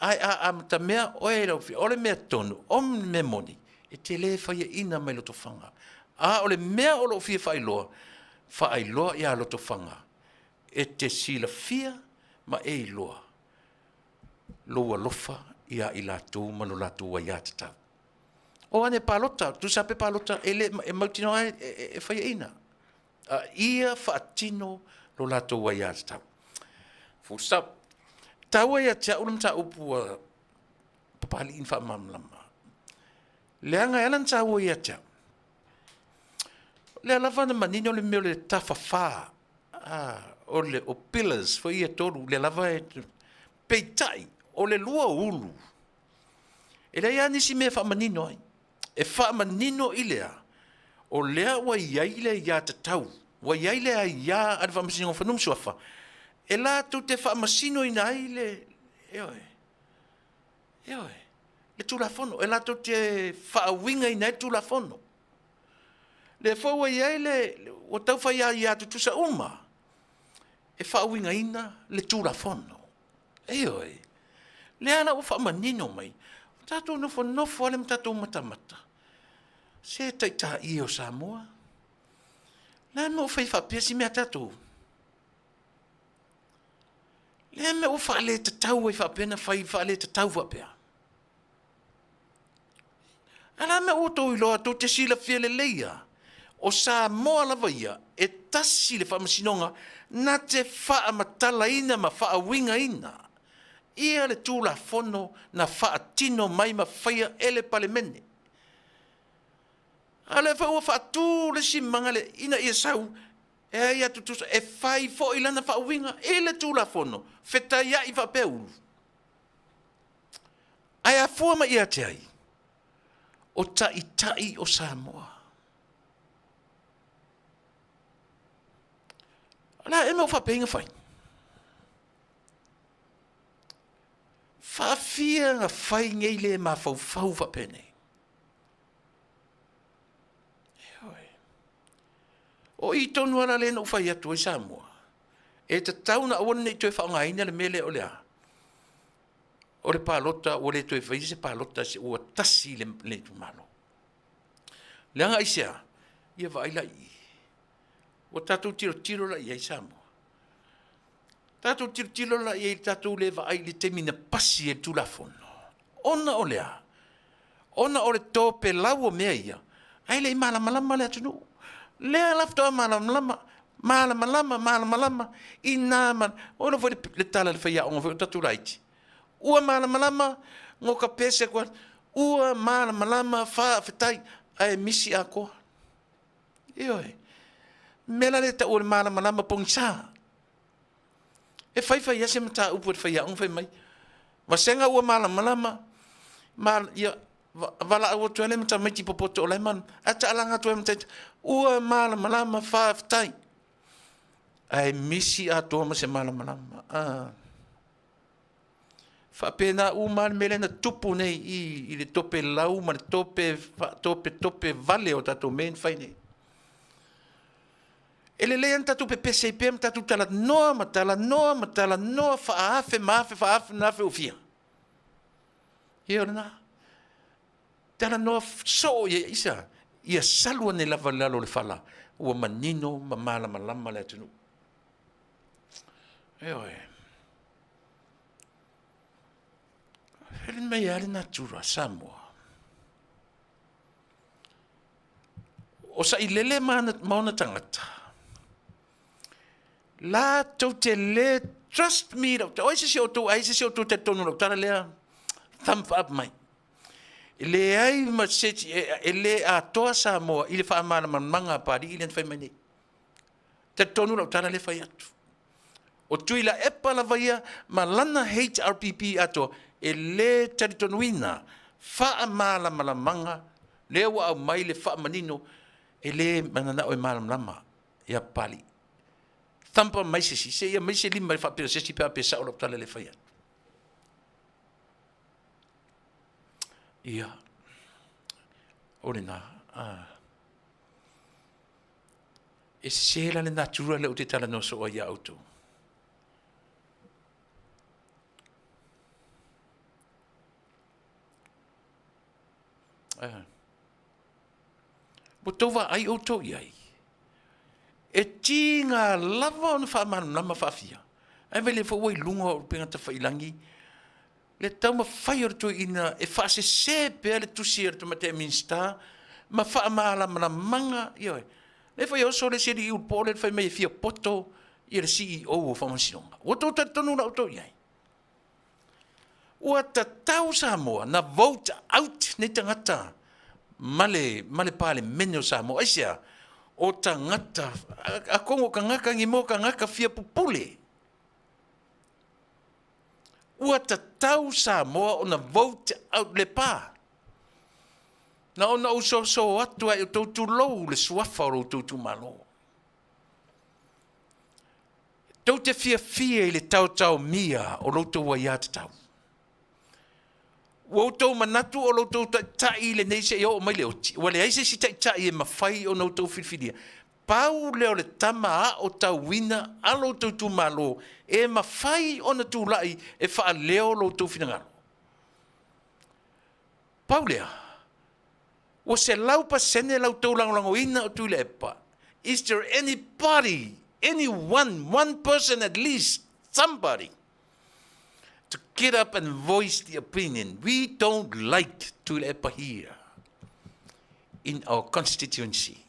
Ae a amatamea oe i lau afioga, o le mea tonu, o le mea moni, e te le faiaina mai Lotofaga. A o le mea o lo o fia faailoa, faailoa ia Lotofaga e te silafia ma e iloa. Lou alofa ia i latou ma lo latou aiatatau. O ane palota, tusa pe palota e le e mautinoa e, e, e faiaina. A ia faatino lo latou aiatatau. Full stop. Taua ia te au le mataupu a Papalii na faamalamalama. Leaga e ala ona taua ia te au. O lea lava na manino le mea o le tafafa, o le o pillars foi ia tolu, lea lava e peitai o le lua ulu, e leai lava nisi mea e faamanino ai. E faamanino i le a? O lea ua i ai le aiatatau, ua i ai le aia a le Faamasinoga o Fanua ma Suafa e latou te faamasinoina ai le, ioe, ioe, le Tulafono, e latou te faauigaina ai le Tulafono. Lea foi ua i ai le, ua tau fai aia tutusa uma e faauigaina le Tulafono. Ioe. Lea la ua faamanino mai, ua tatou nofonofo lava ma tatou matamata, se taitai e o Samoa, le a le mea ua fai faapea si mea a tatou? Le a le mea ua faaletatau ai faapea ona fai faaletatau faapea? A o le a le mea ua outou iloa tou te silafia lelei lava, o Samoa lava ia, e tasi le faamasinoga na te faamatalaina ma faauigaina ia le Tulafono na faatino mai ma faia e le Palemene. A o lea foi ua faatu le isi maga ina ia sau e ai a tutusa e fai foi lana faauiga i le Tulafono, fetaiai faapea ulu. Ae afua mai ia te ai? O taitai o Samoa. O le a ea mea ua faapea ai ona fai? Faafia ona fai nei le mafaufau faapenei? Ioe. O i tonu lava la lea na ou fai atu ai Samoa, e tatau ona aua ne i toe faaaogaina le mea lea o le a? O le palota ua le toe faia se palota ua tasi le itumalo. Leaga aisea? Ia vaai la i i. Ua tatou tilotilo la i ai Samoa. Tatou tilotilo la i ai i le tatou le vaai i le taimi na pasi ai le Tulafono. Ona o le a? Ona o le topelau o mea ia, ae le i malamalama le atunuu. Lea la faatoa malamalama, malamalama, malamalama i nā ma, ua iloa foi le tala a le faiaoga foi o tatou laiti, ua malamalama, goka pese atu lava, ua malamalama, faafetai, ae misi atoa. Ioe. O le mea la lea e tau o le malamalama pogisa. E fai fai lava se mataupu a le faiaoga fai mai, vasega ua malamalama, ma, ia, valaau atu ai lea ma tamaiti popoto o la e malamalama, ae taalaga atu ai ma tamaiti, ua malamalama, faafetai. Ae misi atoa ma se malamalama. Ah. Faapena uma lava le mea lea na tupu nei i i le topelau ma le tope faatopetope vale o tatou mea ia na fai nei. E lelei lava ona tatou pepese ai pea ma tatou talanoa ma talanoa ma talanoa faaafe ma afe faaafe ma afe ua fia. Ia o lena. Talanoa soo ia isa, ia salu ane lava i lalo o le fala ua manino ma malamalama le atunuu. Ioe. Feli mai lava le natura Samoa. O Sailele ma ona tagata, latou te le trust me, o ai se isi o outou, ai se isi o outou talitonu i lau tala lea, thumb up mai. E leai ma se isi, e le atoa Samoa i le faamalamalamaga a Papalii lea na fai mai nei. Talitonu lau tala lea fai atu. O Tuilaepa lava ia ma lana HRPP atoa e le talitonuina faamalamalamaga lea ua aumai le faamanino e le mananao e malamalama ia Papalii. Thump mai se isi, se i aumai se lima e faapea o se isi pe a pe sao lau tala lea fai atu. Ia, o lena. Ah. E sese la le natura lea ou te talanoa soo ai ia outou. Ah. Ua tou vaai outou i ai, e tiga lava ona faamalamalama faafia, ae vaai lea foi ua i luga o upega tafailagi. Le taumafai o le toeaina e faasese pea le tusi a le Tamaitai Minisita ma faamalamalamaga, ioe. Lea foi e oso le isi alii ulupo lea na fai mai e fia poto le CEO o Faamasinoga. Ua outou talitonu la outou i ai? Ua tatau Samoa na vote out nei tagata ma le, ma le Palemene o Samoa. Aisea? O tagata, atonu o tagata ni mo tagata fia pupule. Ua tatau Samoa ona vote out le pa. Na ona ou soso atu ai outou tulou le suafa o lo outou itumalo. Tou te fiafia i le taotaomia o lo outou aiatatau. Ua outou manatu o lo outou taitai lenei seia oo mai le oti, ua leai se isi taitai e mafai ona outou filifilia. Pau lea o le tama aotauina a lo outou itumalo e mafai ona tulai e faaleo lo outou finagalo. Pau lea, ua 100% la outou lagolagoina o Tuilaepa. Is there anybody, anyone, one person at least, somebody to get up and voice the opinion, we don't like Tuilaepa here in our constituency?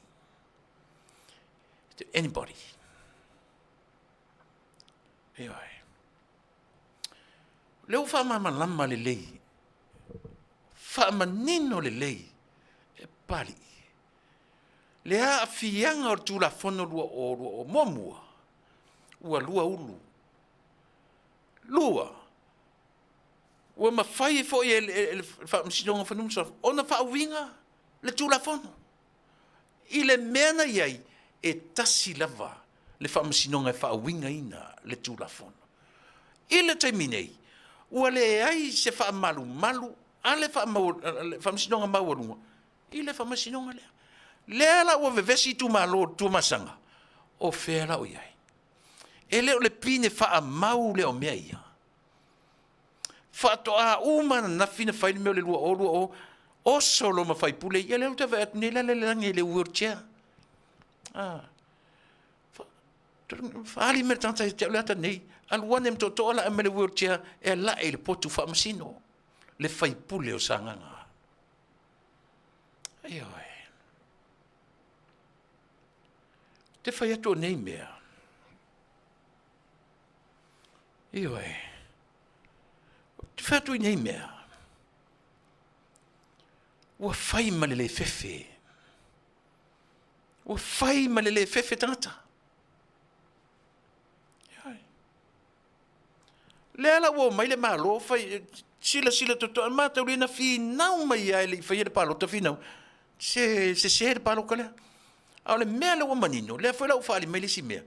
To anybody? Ioe. Lea ua faamalamalama lelei, faamanino lelei e Papalii le aafiaga o le Tulafono 2020. Muamua, ua lua ulu. Lua, ua mafai ai foi e le Faamasinoga o Fanua ma Suafa ona faauiga le Tulafono i le mea na i ai, e tasi lava le Faamasinoga e faauigaina le Tulafono. I le taimi nei, ua leai se faamalumalu a le Faamasinoga Maualuga i le Faamasinoga lea. Lea la ua vevesi itumalo o le Tuamasaga, o fea la o i ai? E le o le pine faamau lea o mea ia. Faatoa uma ananafi na fai le mea o le 2020, oso loa ma faipule ia, lea ou te vaai atu nei, la le lagi i le wheelchair. Ah. Faaali mai le tagata ia te au le ata nei, alu ane ma tootoo la mai le wheelchair e alae i le potu faamasino, le faipule o Sagaga. Ioe. Te fai atu o nei mea. Ioe. Te fai atu i nei mea. Ua fai ma le le fefe. Ua fai ma le le fefe tagata. Lea la ua omai le Malo fai silasila totoa mataulia na finau mai ai le i faia le palota finau se sese le palota lea. A o le mea lea ua manino, lea foi la ua faaali mai le isi mea,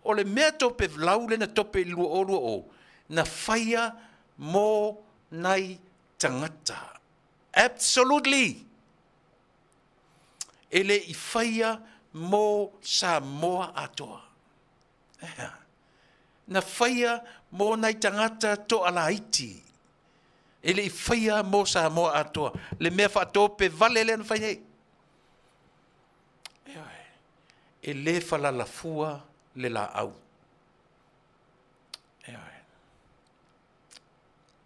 o le mea tope lau lea na tope i le 2020 na faia mo nai tagata. Absolutely! E le i faia mo Samoa atoa. Na faia mo nai tagata toalaiti. E le i faia mo Samoa atoa. Le mea faatope vale lea na fai nei. E le falalafua le laau.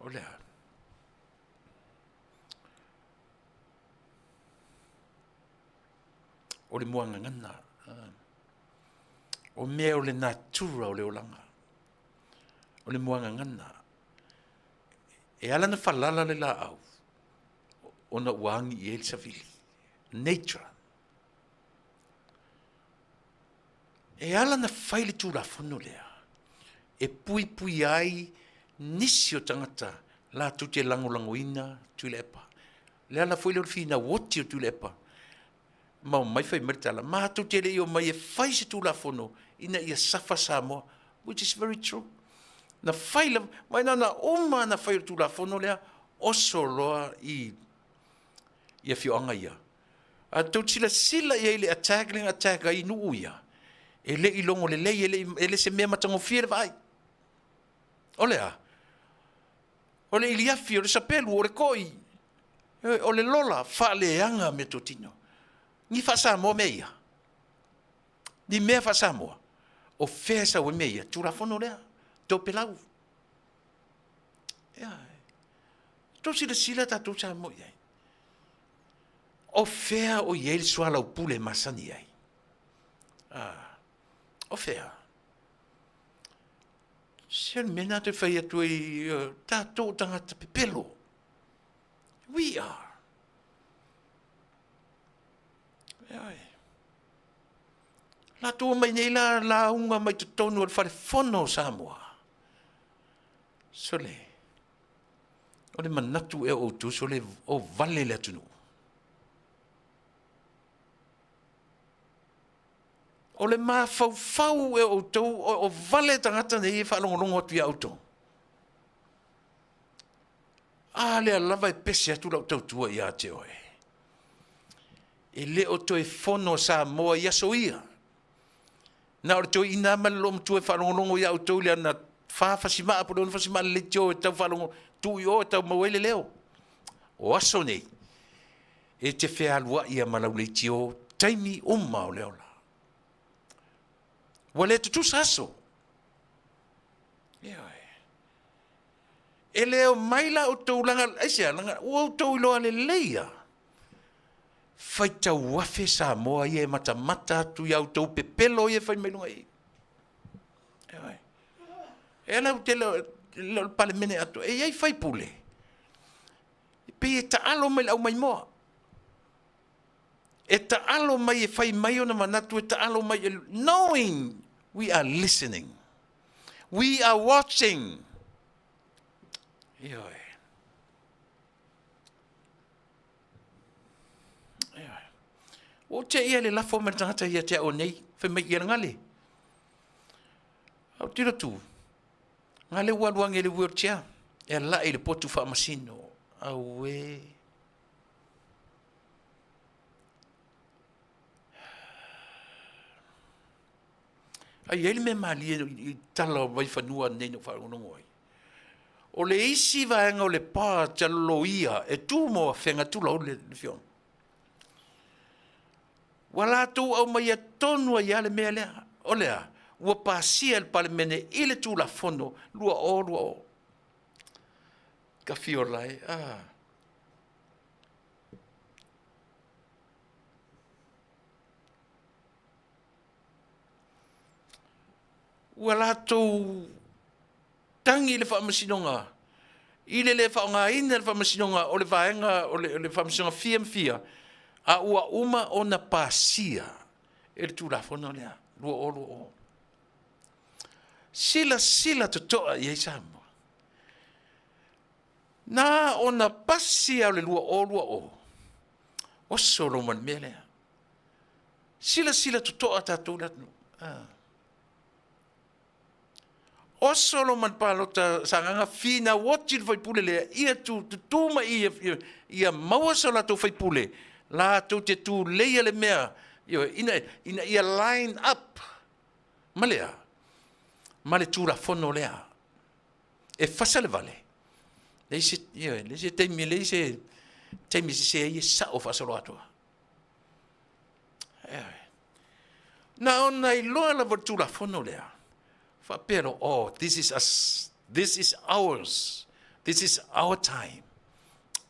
O le a? O le muagagana. O mea o le natura o le olaga. O le muagagana. E ala na falala le laau, ona ua agi i ai le savili. Nature. E ala na fai le Tulafono lea e puipui ai nisi o tagata latou te lagolagoina Tuilaepa. Le ala foi lea o le finau oti o Tuilaepa, ma omai fai mai le tala, matou te le i omai e fai se Tulafono ina ia suffer Samoa, which is very true. Na fai lava, ma na ona uma na fai o le Tulafono lea, oso loa i afioaga ia. A tou silasila i ai i le attack lea na attack ai i nuu ia, e le i logo lelei, e le se mea matagofie le vaai. O le a? O le iliafi, o le sapelu, o le koi, o le lola, faaleaga meatotino. Ni faa-Samoa mea ia? Ni mea faa-Samoa? O fea e sau ai mea ia? Tulafono lea, topelau. Yeah. Tou silasila tatou Samoa i ai. O fea o i ai le soalaupule e masani ai? Ah, o fea? Se o le mea lena toe fai atu ai, tatou o tagata pepelo. We are. Ioe. Latou omai nei la lauga mai totonu o le fale fono o Samoa. Sole, o le manatu ea o outou, sole, o vale le atunuu. O le mafaufau ea o outou, o vale tagata nei e faalogologo atu ia outou. A lea lava e pese atu lau tautua ia te oe. E le o toe fono Samoa i aso ia. Na o le toeaina lava ma le loomatua e faalogologo ia outou i le ana fa fasimaa po o le ono fasimaa le leitio e tau faalogo tuu i o e tau maua ai le leo. O aso nei, e te fealuai lava ma lau leitio taimi uma o le ola. Ua le tutusa aso. Ioe. E le omai la outou laga, aisea, laga, ua outou iloa lelei lava, faitau afe Samoa ia e matamata atu i a outou pepelo ia e fai mai luga i i. Ioe. E ala ou te le o le Palemene atoa, e i ai faipule, e pei e taalo mai i le aumaimoa. E taalo mai e fai mai ona manatu, e taalo mai, e, knowing we are listening. We are watching. Ioe. Ioe. Ua ou teia i le lafo mai le tagata ia te au nei, fai mai ia gale. Au tilo tu, gale ua alu age i le wheelchair, e alai i le potu faamasino. Auē. A i ai le mea malie i tala o Vaifanua nei na ou faalogologo ai. O le isi vaega o le part a le loia e tu mo Afega, tulou le afioga. Ua latou aumaia tonu ai lava le mea lea. O le a? Ua pasia e le Palemene i le Tulafono 2020. Tafiola e, ah. Ua latou tagi i le faamasinoga i le le faaaogaina e le faamasinoga o le vaega o le faamasinoga fia ma fia, a ua uma ona pasia e le Tulafono lea 2020. Silasila totoa i ai Samoa. Na ona pasi lava o le 2020, oso lou ma le mea lea. Silasila totoa tatou le atunuu. Ah. Oso lo ma le palota Sagaga finau oti le faipule lea ia tu tutu mai ia, ia, ia maua so latou faipule latou te tuleia le mea ina, ina ia line up ma lea ma le tulafono lea e fasa le vale leai se, ia, leai se taimi leai se taimi sese ai e sao faasoloatoa. Na ona iloa lava o le Tulafono lea, faapea loa, oh, this is us, this is ours, this is our time.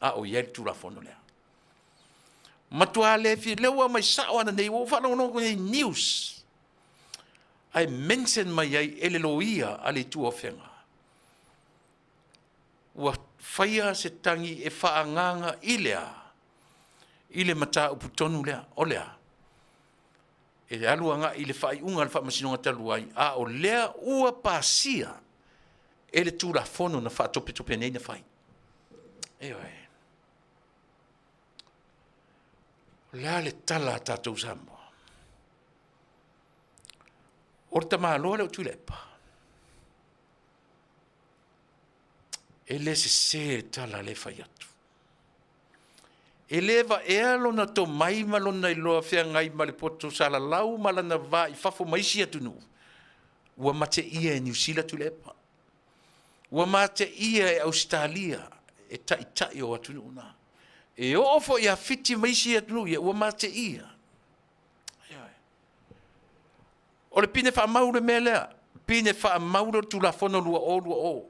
A o i ai le Tulafono lea. Matua le fia, lea ua aumai sao ana nei, ua ou faalogologo nei news, ae mention mai ai e le loia a le Itu o Afega. Ua faia se tagi e faaagaaga i le a? I le mataupu tonu lea, o le a? E alu agai i le faaiuga a le Faamasinoga talu ai, a o lea ua pasia e le Tulafono na faatopetope nei na fai. Ioe. O le a le tala a tatou Samoa? O le tamaloa lea o Tuilaepa, E le sese le tala lea e fai atu. E le vaea lona tomai ma lona iloa feagai ma le poto salalau ma lana va i fafo ma isi atunuu. Ua mateia e Niu Sila Tuilaepa. Ua mateia e Ausetalia e taitai o atunuu na. E oo foi ia Fiti ma isi atunuu ia, ua mateia. O le pine faamau le mea lea, pine faamau lea o le Tulafono 2020,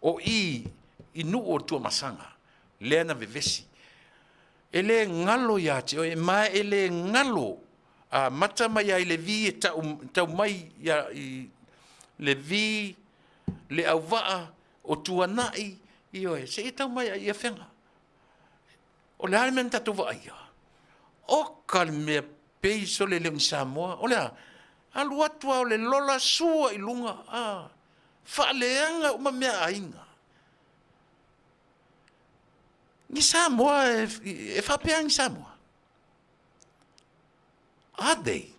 o i i nuu o le Tuamasaga. Lea na vevesi. E le galo ia te oe, ma e le galo amata mai ai Levi e tau, tau mai ia i Levi le auvaa o Tuanai, ioe, seia tau mai ai ia Afega. O le a le mea na tatou vaaia? Oka le mea pei sole le o ni Samoa. O le a? Alu atu lava o le lola sua i luga, a, faaleaga uma mea a aiga. Ni Samoa e, e faapea ni Samoa? Are they?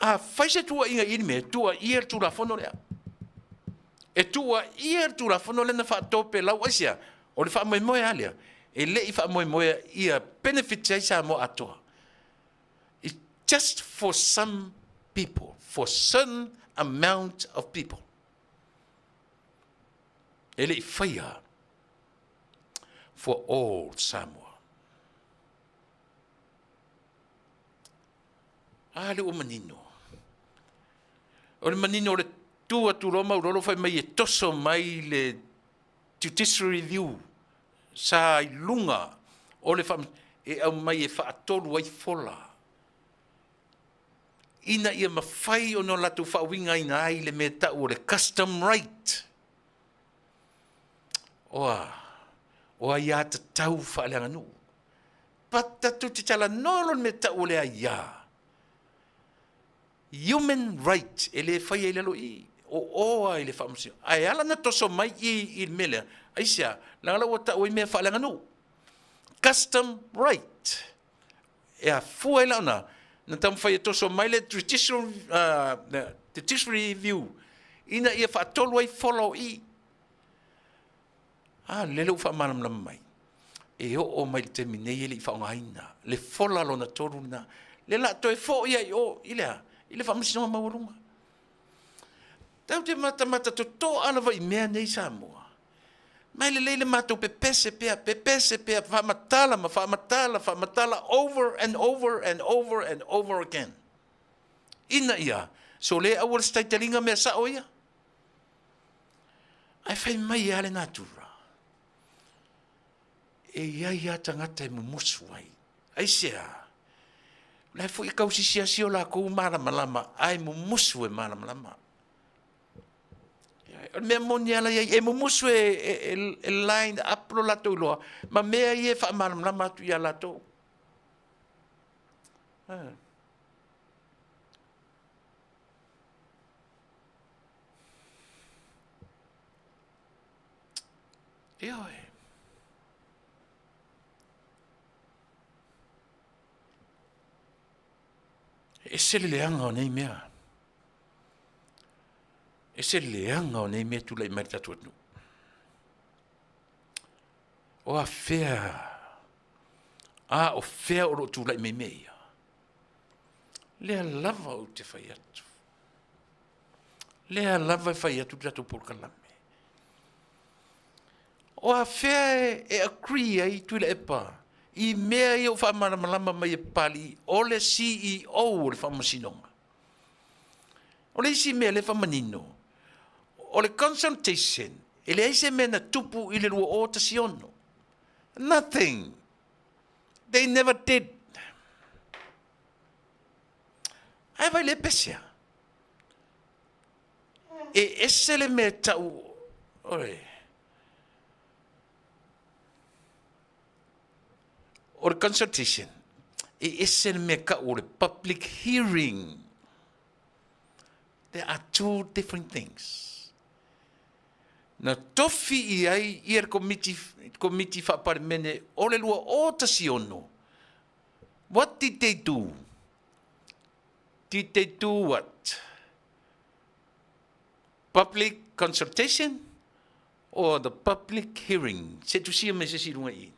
A fai se tuuaiga i ni mea, tuuaia le Tulafono lea. E tuuaia le Tulafono lea na faatopelau. Aisea? O le faamoemoe lava lea, e le i faamoemoea ia benefit ai Samoa atoa. It's just for some people, for certain amount of people. E le i faia for all Samoa. A lea ua manino. O le manino o le tu atu loa Maulolo fai mai e toso mai le Judicial Review sa i luga o le e aumai e faatolu ai fola ina ia mafai ona latou faauigaina ai le mea tau o le custom right. Oa, o aiatatau faaleaganuu. Tatou te talanoa loa i le mea tau o le aia, human right, e le faia i lalo i i, o o lava i le Faamasinoga. Ae ala ona toso mai i i le mea lea, aisea? Leaga la ua tau ai mea faaleaganuu, custom right. E afua ai la ona na taumafai e toso mai le judicial, judiciary review ina ia faatolu ai fola o i. A lele ua faamalamalama mai, e oo mai le taimi nei e le i faaaogaina le fola lona tolu lena. Le la toe foi ai o i le a? I le Faamasinoga Maualuga. Tatou te matamata totoa lava i mea nei Samoa. Ma e lelei le matou pepese pea, pepese pea, faamatala ma faamatala, faamatala over and over and over and over again. Ina ia, so le aua le setaitaliga mea sao ia. Ae fai mai lava le natura, e i ai lava tagata e mumusu ai. Aisea? O la e foi e tausisiasi o latou malamalama, ae mumusu e malamalama. O le mea moni lava la i ai, e mumusu e, e, e line up lo latou iloa ma mea ia e faamalamalama atu ia latou. Ah. Ioe. E ese le leaga o nei mea. E ese le leaga o nei mea e tulai mai i le tatou atunuu. O afea, a o fea o lo o tulai mai mea ia? Lea lava ou te fai atu. Lea lava e fai atu le tatou polokalame. O afea e agree ai Tuilaepa i mea ia ua faamalamalama mai e Papalii, o le CEO o le Faamasinoga. O le isi mea lea e faamanino, o le consultation, e leai se mea na tupu i le 2016. Nothing. They never did. Ae vai le pesea. E ese le mea tau oi. O le consultation, e ese le mea kau o le public hearing. There are two different things. Na tofi i ai ia le komiti, komiti faa-Palemene o le 2016. What did they do? Did they do what? Public consultation or the public hearing? Se tusia mai se isi i luga i i.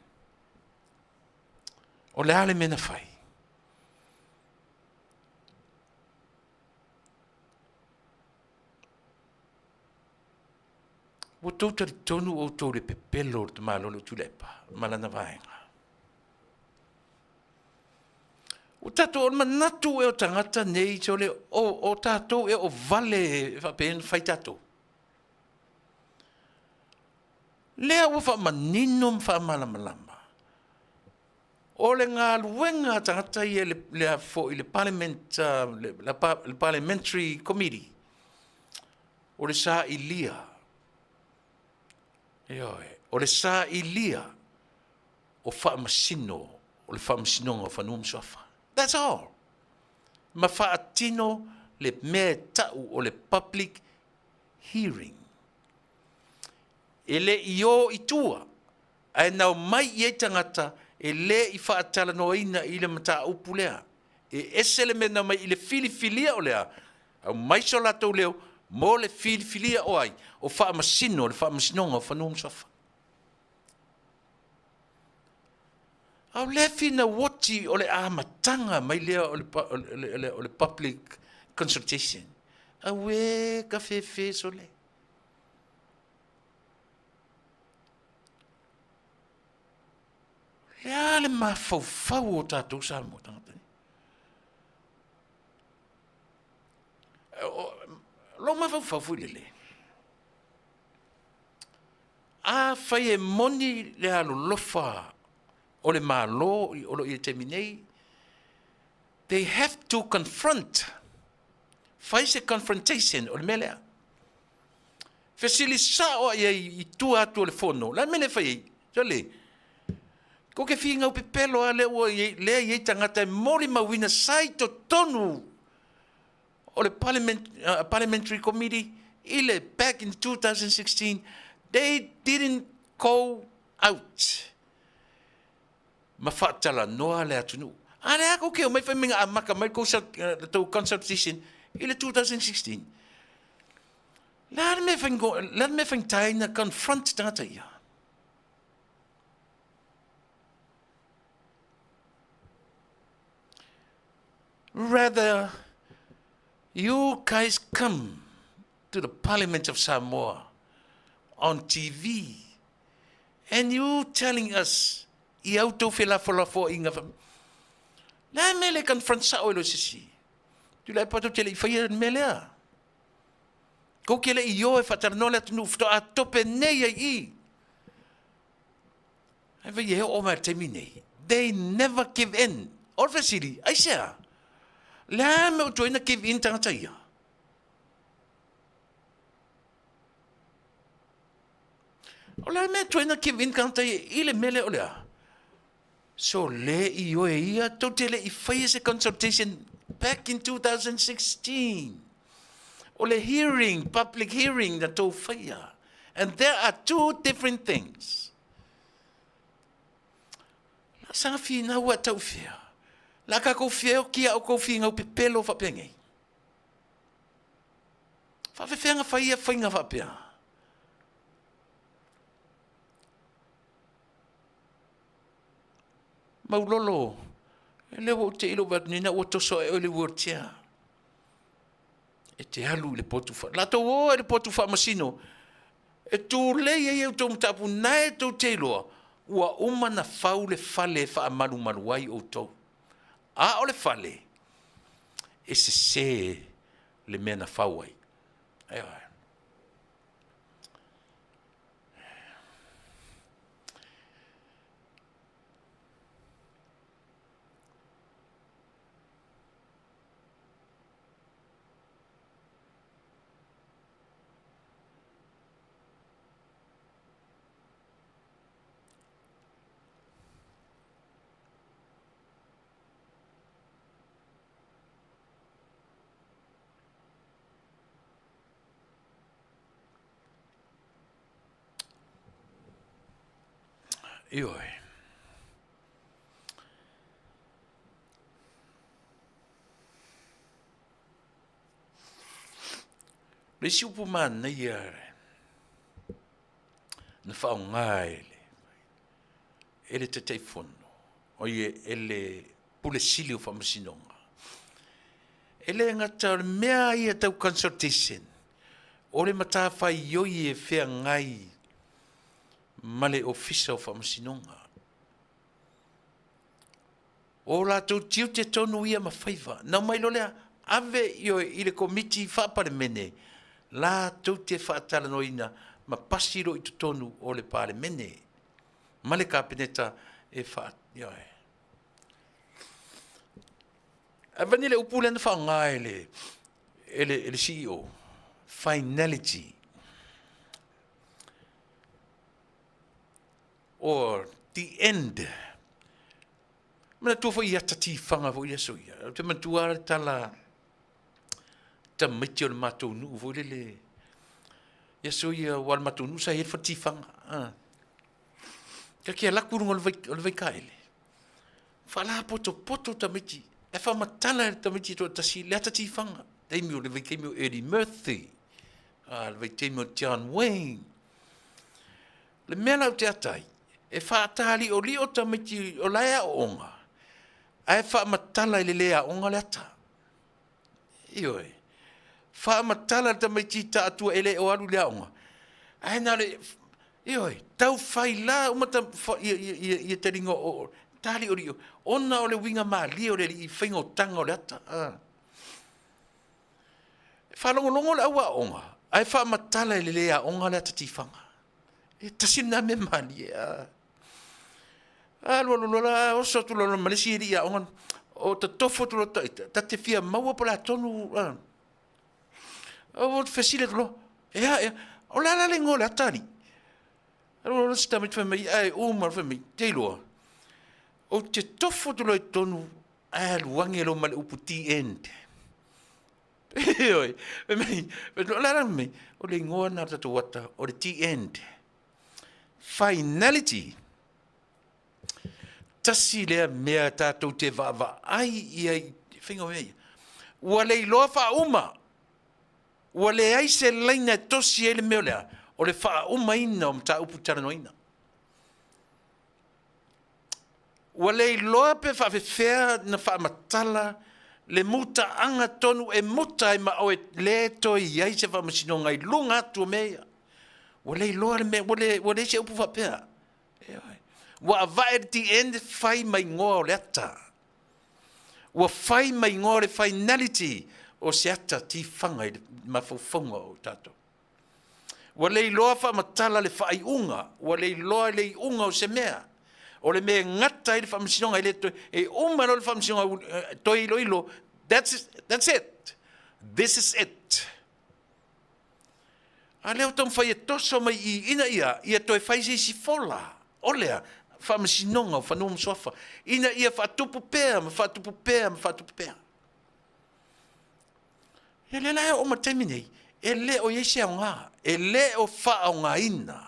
O le a le mea na fai? Ua outou talitonu outou i le pepelo o le tamaloa o Tuilaepa ma lana vaega. Ua tatou, o le manatu ea o tagata nei, sole, o, o tatou ea o vale e faapea ona fai tatou. Lea ua faamanino ma faamalamalama o le galuega a tagata ia le, le foi le parliament, le, le parliamentary committee o le sailia. Ioe, o le sailia o faamasino o le Faamasinoga o Fanua ma Suafa. That's all. Ma faatino le mea e tau o le public hearing. E le i o i tua, ae na omai i ai tagata e le i faatalanoaina i le mataupu lea. E ese le mea na omai i le filifilia o lea, aumai so latou leo mo le filifilia o ai? O Faamasino o le Faamasinoga o Fanua ma Suafa. A o lea finauoti o le amataga mai lea o le public consultation. Auē ka fefe sole. O le a le mafaufau o tatou Samoa tagata nei? Lou mafaufau foi lele, afai e moni le alolofa o le Malo o lo o i ai i le taimi nei, they have to confront, fai se confrontation o le mea lea. Fesili sao lava i ai i tua atu o le fono, o le a le mea lea e fai ai? Sole, kou te finau pepelo lava lea ua i ai, lea e i ai tagata e molimauina sa i totonu o le Parliament, Parliamentary Committee i le back in 2016, they didn't go out ma faatalanoa le atunuu. A lea kou te omai fai mai na amata mai le tou consultation i le 2016. Le a le mea le a le mea faigata ai na confront tagata ia? Rather, you guys come to the Parliament of Samoa on TV and you telling us i au tou felafolafoaiga fa... Le a le mea le confront sao ai loa se isi? Tulai pa tou te le i faia le mea lea. Kou te le i o e faatalanoa le atunuu faatoa tope nei ai i. Ai vai e oo mai le taimi nei. They never give in. O le fesili, aisea? Le a mea ua tuai na give in tagata ia? O le a mea tuai na give in tagata ia i le mea lea o le a? So le i oe ia, tou te le i faia se consultation back in 2016. O le hearing, public hearing na tou faia. And there are two different things. La saga finau a tau fea. La kākou feoki a o kou finau pepelo faapea nei. Faafefea na fai ia faiga faapea? Maulolo, e lea ua ou te i lou vaai atu nei, na ua toso ae oe i le wheelchair. E te alu i le potu wha... Latou o ai le potu faamasino, e tulei ai e outou mataupu na e tou te iloa, ua uma na fau le fale e faamalumalu ai outou. A o le fale, e sese le mea na fau ai. Ioe. Ioe. Le isi upu manaia na faaaoga e le e le Taitaifono, o ia e le Pule Sili o Faamasinoga. E le gata o le mea ia tau consultation, o le matafaioi e feagai ma le Ofisa o Faamasinoga. O latou tiute tonu ia ma faiva. Na omai loa lea, ave i le Komiti Faa-Palemene latou te faatalanoaina. ma pasi loa i totonu o le Palemene ma le Kapeneta e faa, ioe. Avane le upu lea na faaaoga e le, e le, e le CEO, finality or the end. Manatua foi i ata tifaga foi ia aso ia. Ou te manatua lava le tala tamaiti o le matou nuu foi lele i aso ia aua o le matou nuu sa i ai le fale tifaga. Ta te alu atu i luga o le vaitaele, faalapotopoto tamaiti, ae faamatala e le tamaiti e toatasi le ata tifaga. Taimi o le vaitaimi o Eddie Murphy, le vaitaimi o John Wayne. O le mea la ou te ata ai, e faataliolio tamaiti o la e aooga, ae faamatala i le le aoga le ata. Ioe. Faamatala le tamaititi atua e le o alu i le aoga, ae na o le, ioe, tau faila uma ta, ia, ia, ia, ia taliga o, taliolio, ona o le uiga malie o le alii i faiga o taga o le ata. E faalogologo le au aoga, ae faamatala i le le aoga le ata tifaga. E tasi lena mea malie. Alu alu loa la, oso atu loa ma le isi alii aoga, o totofo atu loa ita, ta te fia maua po o le a tonu. O fesili atu loa, ea, ea, o le a la le igoa o le ata alii? Alu loa si tamaiti fai mai, ae uma fai mai, te iloa, ou te tofo atu loa i totonu, ae alu age loa ma le upu the end. Ioe, fai mai, o le a la mai, o le igoa lena o le tatou ata, o le the end. Finality. Tasi lea mea tatou te vaavaai i ai i faiga o mea ia. Ua le iloa faauma, ua leai se laina e tosi ai le mea o le a? O le faaumaina o mataupu talanoaina. Ua le iloa pe faafefea na faamatala le mutaaga tonu e muta ai ma oe le toe i ai se faamasinoga i luga atu o mea ia. Ua le iloa le mea, ua le, ua leai se upu faapea. Ua avae le the end fai ma igoa o le ata. Ua fai ma igoa o le finality o se ata tifaga i le mafaufauga o tatou. Ua le iloa faamatala le faaiuga, ua le iloa le iuga o se mea. O le mea e gata ai le faamasinoga, e le toe, e uma loa le faamasinoga toe iloilo, that's, that's it. This is it. A lea ua taumafai e toso mai i ina ia, ia toe fai se isi fola, o lea, faamasinoga o fanua ma suafa, ina ia faatupu pea ma faatupu pea ma faatupu pea. Ia lea la e oo mai le taimi nei, e le o i ai se aoga, e le o faaaogaina.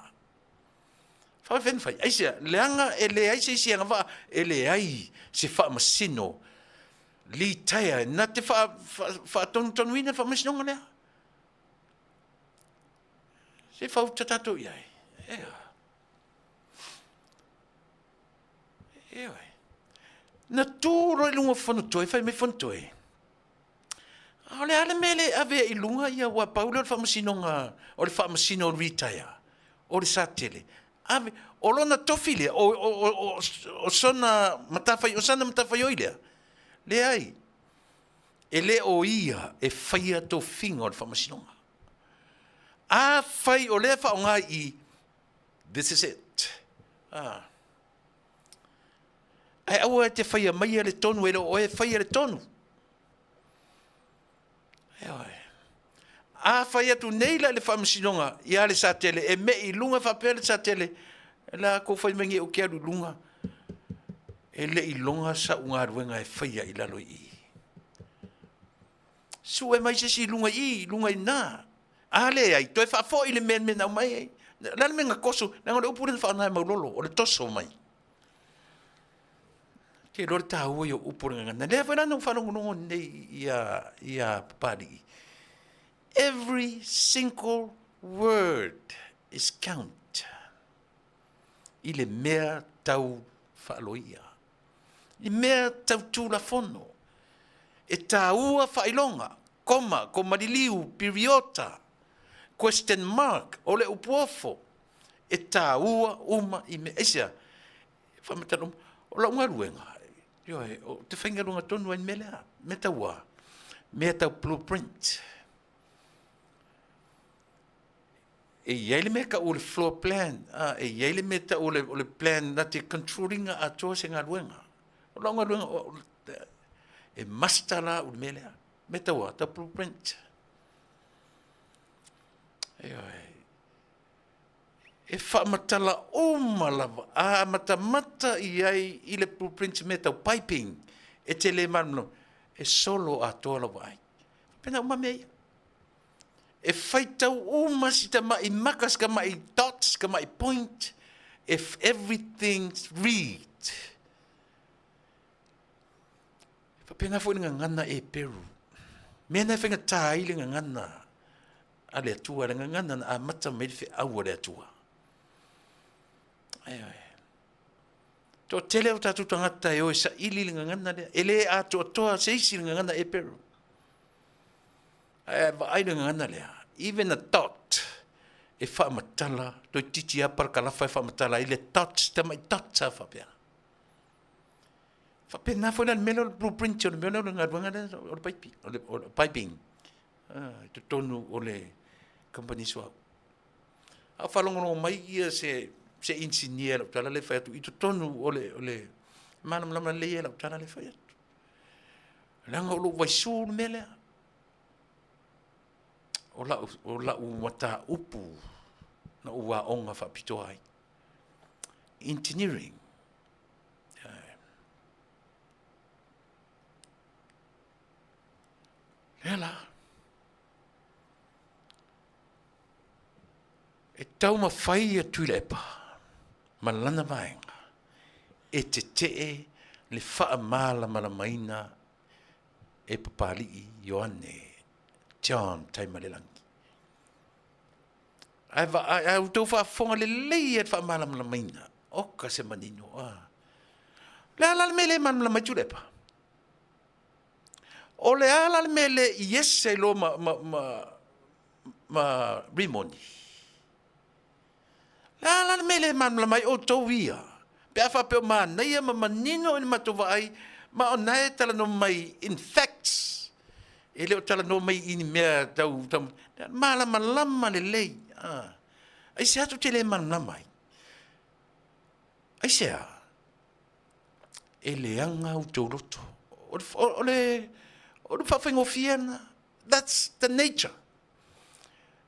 Faafefea ona fai? Aisea? Leaga e leai se isi agavaa, e leai se faamasino litaea na te faatonutonuina le faamasinoga lea. Se i fauta tatou i ai. Ea. Ioe. Na tu loa i luga o Fonotoe, fai mai Fonotoe, a o le a le mea e le ave ai i luga ia, aua pau lea o le faamasinoga, o le faamasino o le retire, o le Satele. Ave, o lona tofi lea, o, o, o, o, o sona matafai, o sana matafaioi lea. Leai, e le o ia e faia tofiga o le faamasinoga. Afai o lea e faaaoga i i, this is it. Ah. Ae aua e te faia maia le tonu, e le o oe e faia le tonu. Ioe. A fai atu nei la i le faamasinoga ia Lesatele e me'i i luga faapea Lesatele, la kou fai mai nei ou te alu i luga, e le i iloga sa'u galuega e faia i lalo i i. Sue mai se isi i luga i i, i luga i ina. A leai, toe faafoi le mea le mea na aumai ai. O le a le mea na toso? Leaga o le upu lea na faaaoga e Maulolo, o le toso mai. Te iloa le taua ia o upu o le gagana. Lea foi la na ou faalogologo nei ia, ia Papalii. Every single word is count i le mea tau faaloia, i mea tau tulafono. E taua faailoga, koma, koma liliu, piriota, question mark, o le upu ofo, e taua uma i mea. Aisea? Faamatala uma. O lau galuega, ioe, ou te faigaluega tonu ai i le mea lea, mea tau a? Mea tau blueprint. E i ai le mea e tau o le floor plan, a, e i ai le mea e tau o le, o le plan na te control ina atoa se galuega. O lau galuega, o, e master la au i le mea lea. Mea tau a, tau blueprint. Ioe. E faamatala uma lava, a matamata i ai i le blueprint mea tau piping, e te le malamalama, e solo atoa lau vaai. Faapena uma mea ia. E faitau uma si tamai maka, si tamai dot, si tamai point, if everything read. E faapena foi le gagana Eperu. Mea na e faigata ai le gagana a le Atua, le gagana na amata mai le feau a le Atua. Ioe. Toatele o tatou tagata e o e saili le gagana lea. E le atoatoa se isi le gagana Eperu. Ae vaai le gagana lea, even a dot e faamatala, toeitiiti lava parakalafa e faamatala ai le dot, tamai dot lava faapea. Faapena foi la le mea lea o le blueprint o le mea lea o le galuega lea o le paipi, o le, o le piping i totonu o le kamupani suauu. A o faalogologo mai ia se, se inisinia i lau tala lea e fai atu i totonu o le, o le malamalama lelei ia lau tala lea e fai atu. Leaga o lou vaisu le mea lea. O lau, o lau mataupu na ou aoga faapitoa ai. Engineering. Lea la. E taumafai ia Tuilaepa ma lana vaega e tetee le faamalamalamaina e Papalii Ioane John Taimalelagi. Ae vaai, a outou faafofoga lelei i le faamalamalamaina, oka se manino. A. Le a la le mea e le malamalama ai Tuilaepa? O le a la le mea e le i ese ai loa ma, ma, ma, ma Rimoni? Le a la le mea e le malamalama ai outou ia? Pe a faapea o manaia ma manino i le matou vaai, ma o na e talanoa mai in facts, e le o talanoa mai i ni mea tau, tau malamalama lelei. Ah. Aisea tou te le malamalama ai? Aisea? E leaga outou loto. O le, o le, o le faafaigofie lena. That's the nature.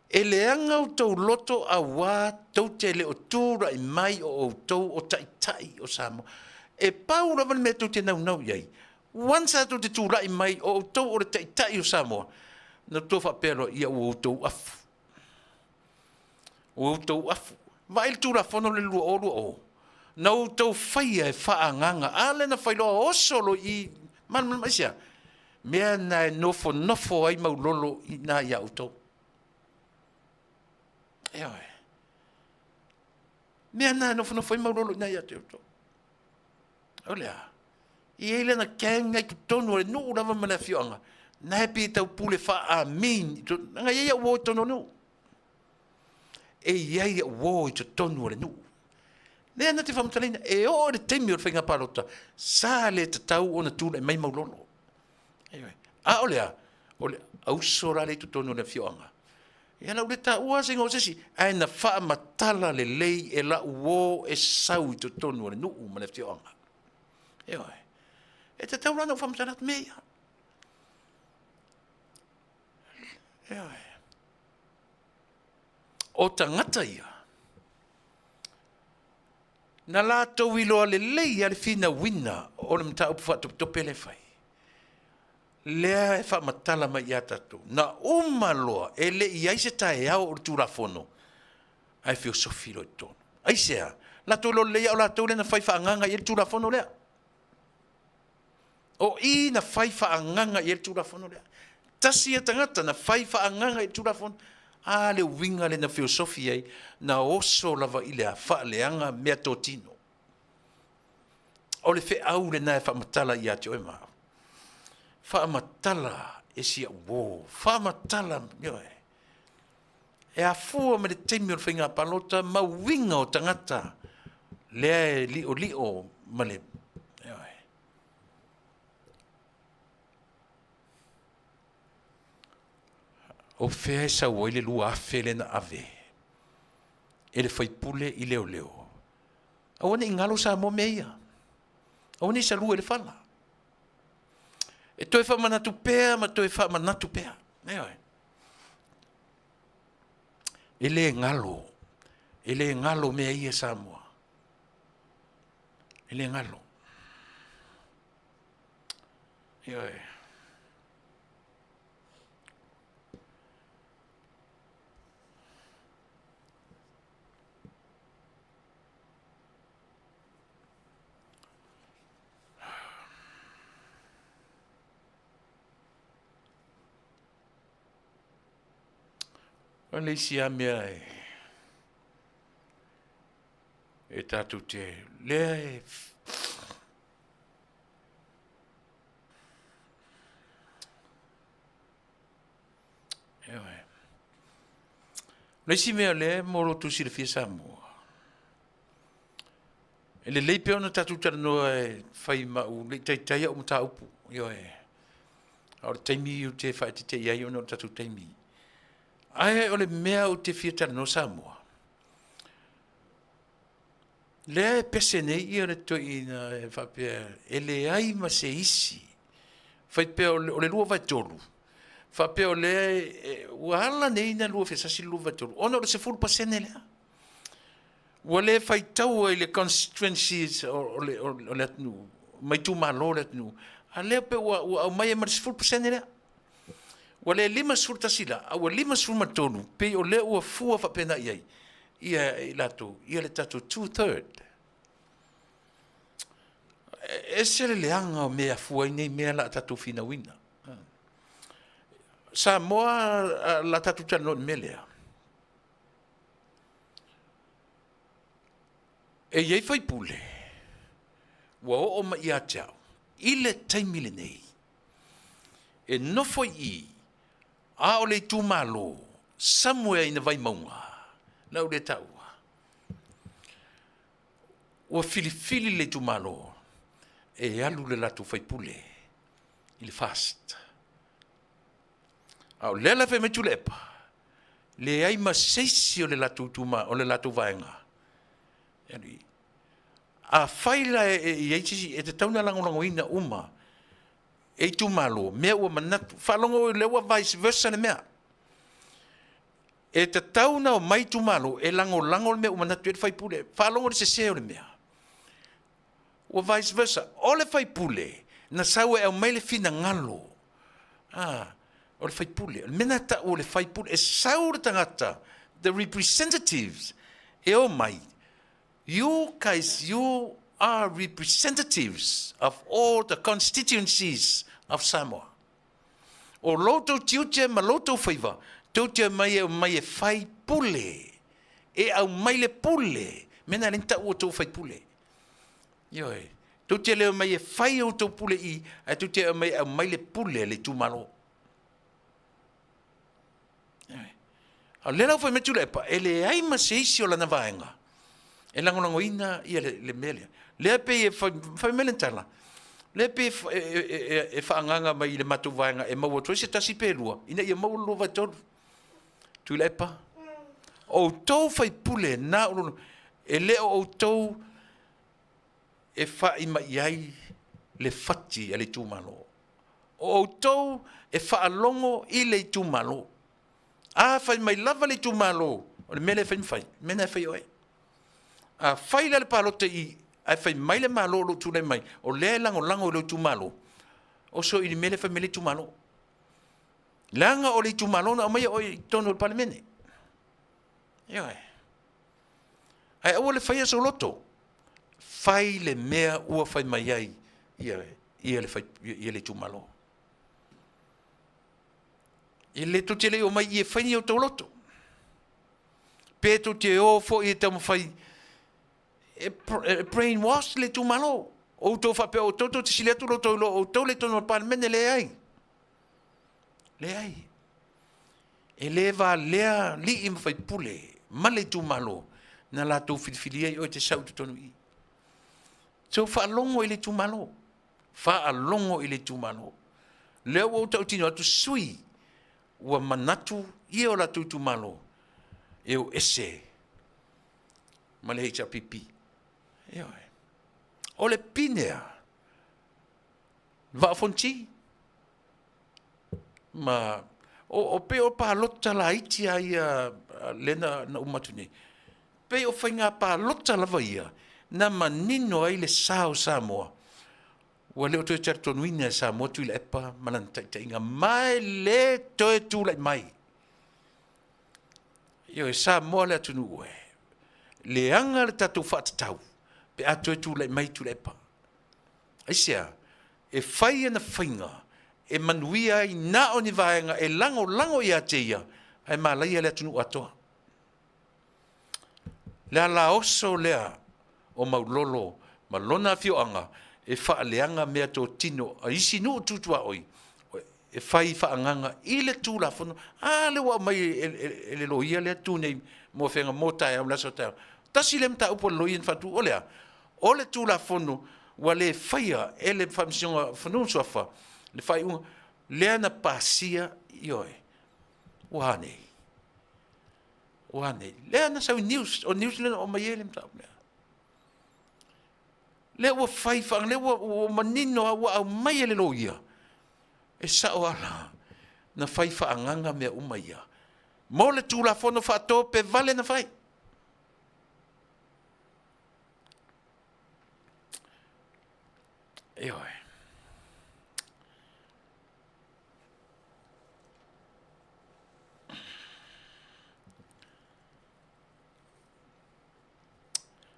E leaga outou loto auā tou te le o tulai mai o outou o taitai o Samoa. E pau lava le mea tou te naunau i ai, once lava tou te tulai mai o outou o le taitai o Samoa, na outou faapea loa, ia ua outou afu. Ua outou afu. Vaai le Tulafono le 2020, na outou faia e faaagaga, a lea na fai loa oso loa i i, malamalama aisea? Mea na e nofonofo ai maulolo i ina ia outou. Ioe. Mea na e nofonofo ai maulolo i ina ia te outou. O le a? E i ai lana gang i totonu o le nuu lava ma le afioaga, na e pei e tau pule faa-amin, leaga e i ai au uo i totonu o le nuu. E i ai au uo i totonu o le nuu. Lea na te faamatalaina, e oo i le taimi o le faiga palota, sa le tatau ona tulai mai Maulolo. A o le a? O le auso la lea i totonu o le afioaga. Ia la ua le taua se igoa o se isi, ae na faamatala lelei e lau uo e sau i totonu o le nuu ma le afioaga. Ioe. E tatau la ona ou faamatala atu mea ia. Ioe. O tagata ia, na latou iloa lelei lava le finauina o le mataupu faatopetope lea e fai, lea e faamatala mai ia tatou, na uma loa e le i ai se taeao o le Tulafono ae feosofi loa i totonu. Aisea? Latou iloa lelei lava o latou lea na fai faaagaga i ai le Tulafono lea. O i na fai faaagaga i ai le Tulafono lea. Tasi ia tagata na fai faaagaga i le Tulafono. A le uiga lea na feosofi ai, na oso lava i le faaleaga meatotino. O le feau lena e faamatala ia te oe ma au. Faamatala e si au uo, faamatala, ioe. E afua mai le taimi o le faiga palota ma uiga o tagata lea e liolio ma le, ioe. O fea e sau ai le 2,000 lea na ave? e le faipule i leoleo. Aua ne i galo Samoa mea ia. Aua ne i salua i le fala. E toe faamanatu pea ma toe faamanatu pea. Ioe. E le galo, e le galo mea ia Samoa. E le galo. Ioe. O le isi lava mea e, e tatou te lea e Ioe. O le isi mea lea mo lo outou silafia Samoa, e lelei pea ona tatou talanoa e fai ma au le i taitai au mataupu, ioe. A o le taimi ou te faaeteete i ai ona o le tatou taimi. Ae o le mea ou te fia talanoa Samoa, lea e pese nei ia le toeaina e faapea e leai ma se isi faipea o le 2/3 faapea o lea ua ala nei na 21 le 2/3 ona o le 10% lea ua le faitaua i le constituencies o le atunuu ma itumalo o le atunuu a lea pe ua aumai ai ma le 10% lea ua le 51 la a ua 53 pei o lea ua fua faapena i ai ia i latou ia le tatou 2/3. E ese le leaga o mea e afua ai nei mea la a tatou finauina. Samoa la tatou talanoa i le mea lea. E i ai faipule ua oo mai ia te au i le taimi lenei e nofo i i a o le itumalo somewhere in the Vaimauga la ou le taua ua filifili le itumalo e alu le latou faipule i le FAST. A o lea la e fai mai Tuilaepa, leai ma se isi o le latou ituma, o le latou vaega e alu i i. Afai la e i ai se isi, e tatau ona lagolagoina uma e itumalo mea ua manatu, faalogo o lea ua vice versa le mea. E tatau ona omai itumalo e lagolago le mea ua manatu i ai le faipule. Faalogo i le sese o le mea. Ua vice versa. O le faipule na sau e aumai le finagalo a o le faipule. O le mea na tau o le faipule, e sau le tagata, the representatives e omai. You guys, you are representatives of all the constituencies of Samoa. O lo outou tiute ma lo outou faiva, tou te omai e omai e fai pule, e aumai le pule, mea na le tau outou fai pule. Ioe, tou te le omai e fai outou pule i, ae tou te omai e aumai le pule a le itumalo. Ioe. A o lea la ua fai mai Tuilaepa, e leai ma se isi o lana vaega e lagolagoina ia le mea lea. Lea pei e fai mai le tala, lea pei e faaagaaga mai i le matou vaega e maua atu ai se tasi pe lua, ina ia maua le 2/3. Tuilaepa, o outou faipule na e le o outou e fai mai ai le fati a le itumalo. O outou e faalogo i le itumalo. A fai mai lava le itumalo, o le mea lea e fai ma fai, o le mea lena e fai e oe. A fai la le palota i ae fai mai le Malo o lo o tulai mai, o lea e lagolago i lou itumalo, oso i le mea lea e fai mai le itumalo. Leaga o le itumalo na aumaia oe i totonu o le Palemene. Ioe. Ae aua le faia sou loto. Fai le mea ua fai mai ai ia, ia, le, fai, ia le itumalo. E le tou te le i omai i e fai ni outou loto. Pe tou te o foi e taumafai e brainwash le itumalo. Outou faapea outou tou te sili atu lo outou iloa outou le totonu o le Palemene, leai. Leai. E le valea alii ma faipule ma le itumalo na latou filifilia ai oe e te sau i totonu i i. So faalogo i le itumalo. Faalogo i le itumalo. Lea ua ou tautino atu sui ua manatu ia o latou itumalo e o ese. ma le HRPP. Ioe. O le pine a Vaa o Fonoti ma o, o pei o palota laiti a ia lea na, na uma atu nei. Pei o faiga palota lava ia na manino ai le sa o Samoa. Ua le o toe talitonuina e Samoa Tuilaepa ma lana taitaiga ma e le toe tulai mai. Ioe, Samoa le atunuu e. Leaga le tatou faatatau pe a toe tulai mai Tuilaepa. Aisea? E fai ana faiga e manuia ai na o ni vaega e lagolago ia te ia, ae malaia le atunuu atoa. Le alaoso lea o Maulolo ma lona afioaga e faaleaga meatotino a isi nuu tu tuaoi e fai faaagaga i le Tulafono. A lea ua aumai e le loia lea tu nei mo afega mo taeao le aso taeao. Tasi lea mataupu a le loia na faatu, o le a? O le Tulafono ua le faia e le Faamasinoga o Fanua ma Suafa le faaiuga lea na pasia, ioe, ua a nei? Ua a nei? Lea na sau i news, o news lea na aumai ai le mataupu lea. Lea ua fai faa, lea ua, ua manino lava, ua aumai e le loia, e sao lava la, na fai faaagaga mea uma ia mo le Tulafono faatope vale na fai. Ioe.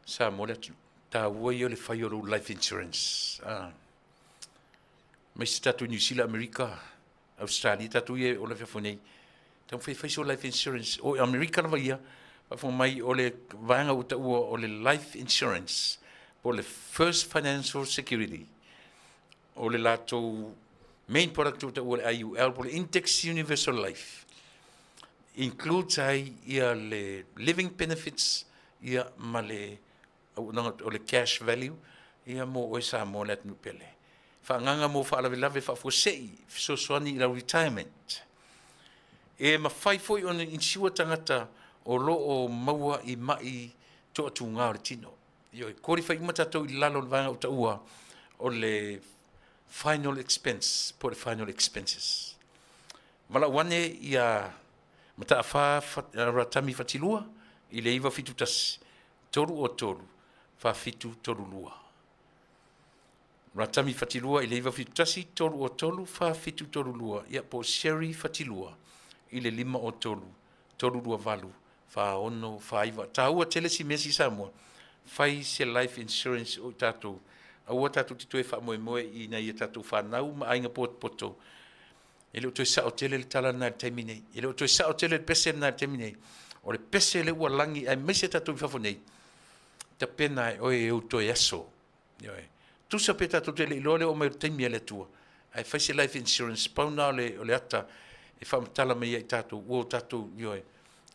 Samoa le atunuu, taua ia o le fai o lou life insurance. Ah. Aemaise tatou Niu Sila, Amerika, Australia, tatou ia e ola i fafo nei, taumafai e fai so life insurance. O Amerika lava ia, faafofoga mai, o le vaega ua taua o le life insurance, po o le first financial security. O le latou main product ua taua o le IUL, po o le Index Universal Life. Includes ai ia le living benefits ia ma le auaunaga o le cash value ia mo oe Samoa le atunuu pele. Faaagaga mo faalavelave faafuasei, fesoasoani i lau retirement. E mafai foi ona insure tagata o lo o maua i mai toatuga o le tino. Ioe, qualify uma tatou i lalo o le vaega ua taua o le final expense po o le final expenses. Valaau ane ia Mataafa Ratami Fatilua i le 971 303 4732. Ratami Fatilua i le 971 303 4732, ia po o Sherry Fatilua i le 503 328 4649. Taua tele si mea si Samoa, fai se life insurance o i tatou, aua tatou te toe faamoemoe i nai a tatou fanau ma aiga potopoto. E le o toe sao tele le tala lena i le taimi nei. E le o toe sao tele le pese lena i le taimi nei. O le pese lea ua lagi aemaise tatou i fafo nei, tapena e oe e ou toe aso. Ioe. Tusa pe tatou te le iloa le oo mai o le taimi a le Atua, ae fai se life insurance, pau na o le, o le ata e faamatala mai ai i tatou, ua o tatou, ioe,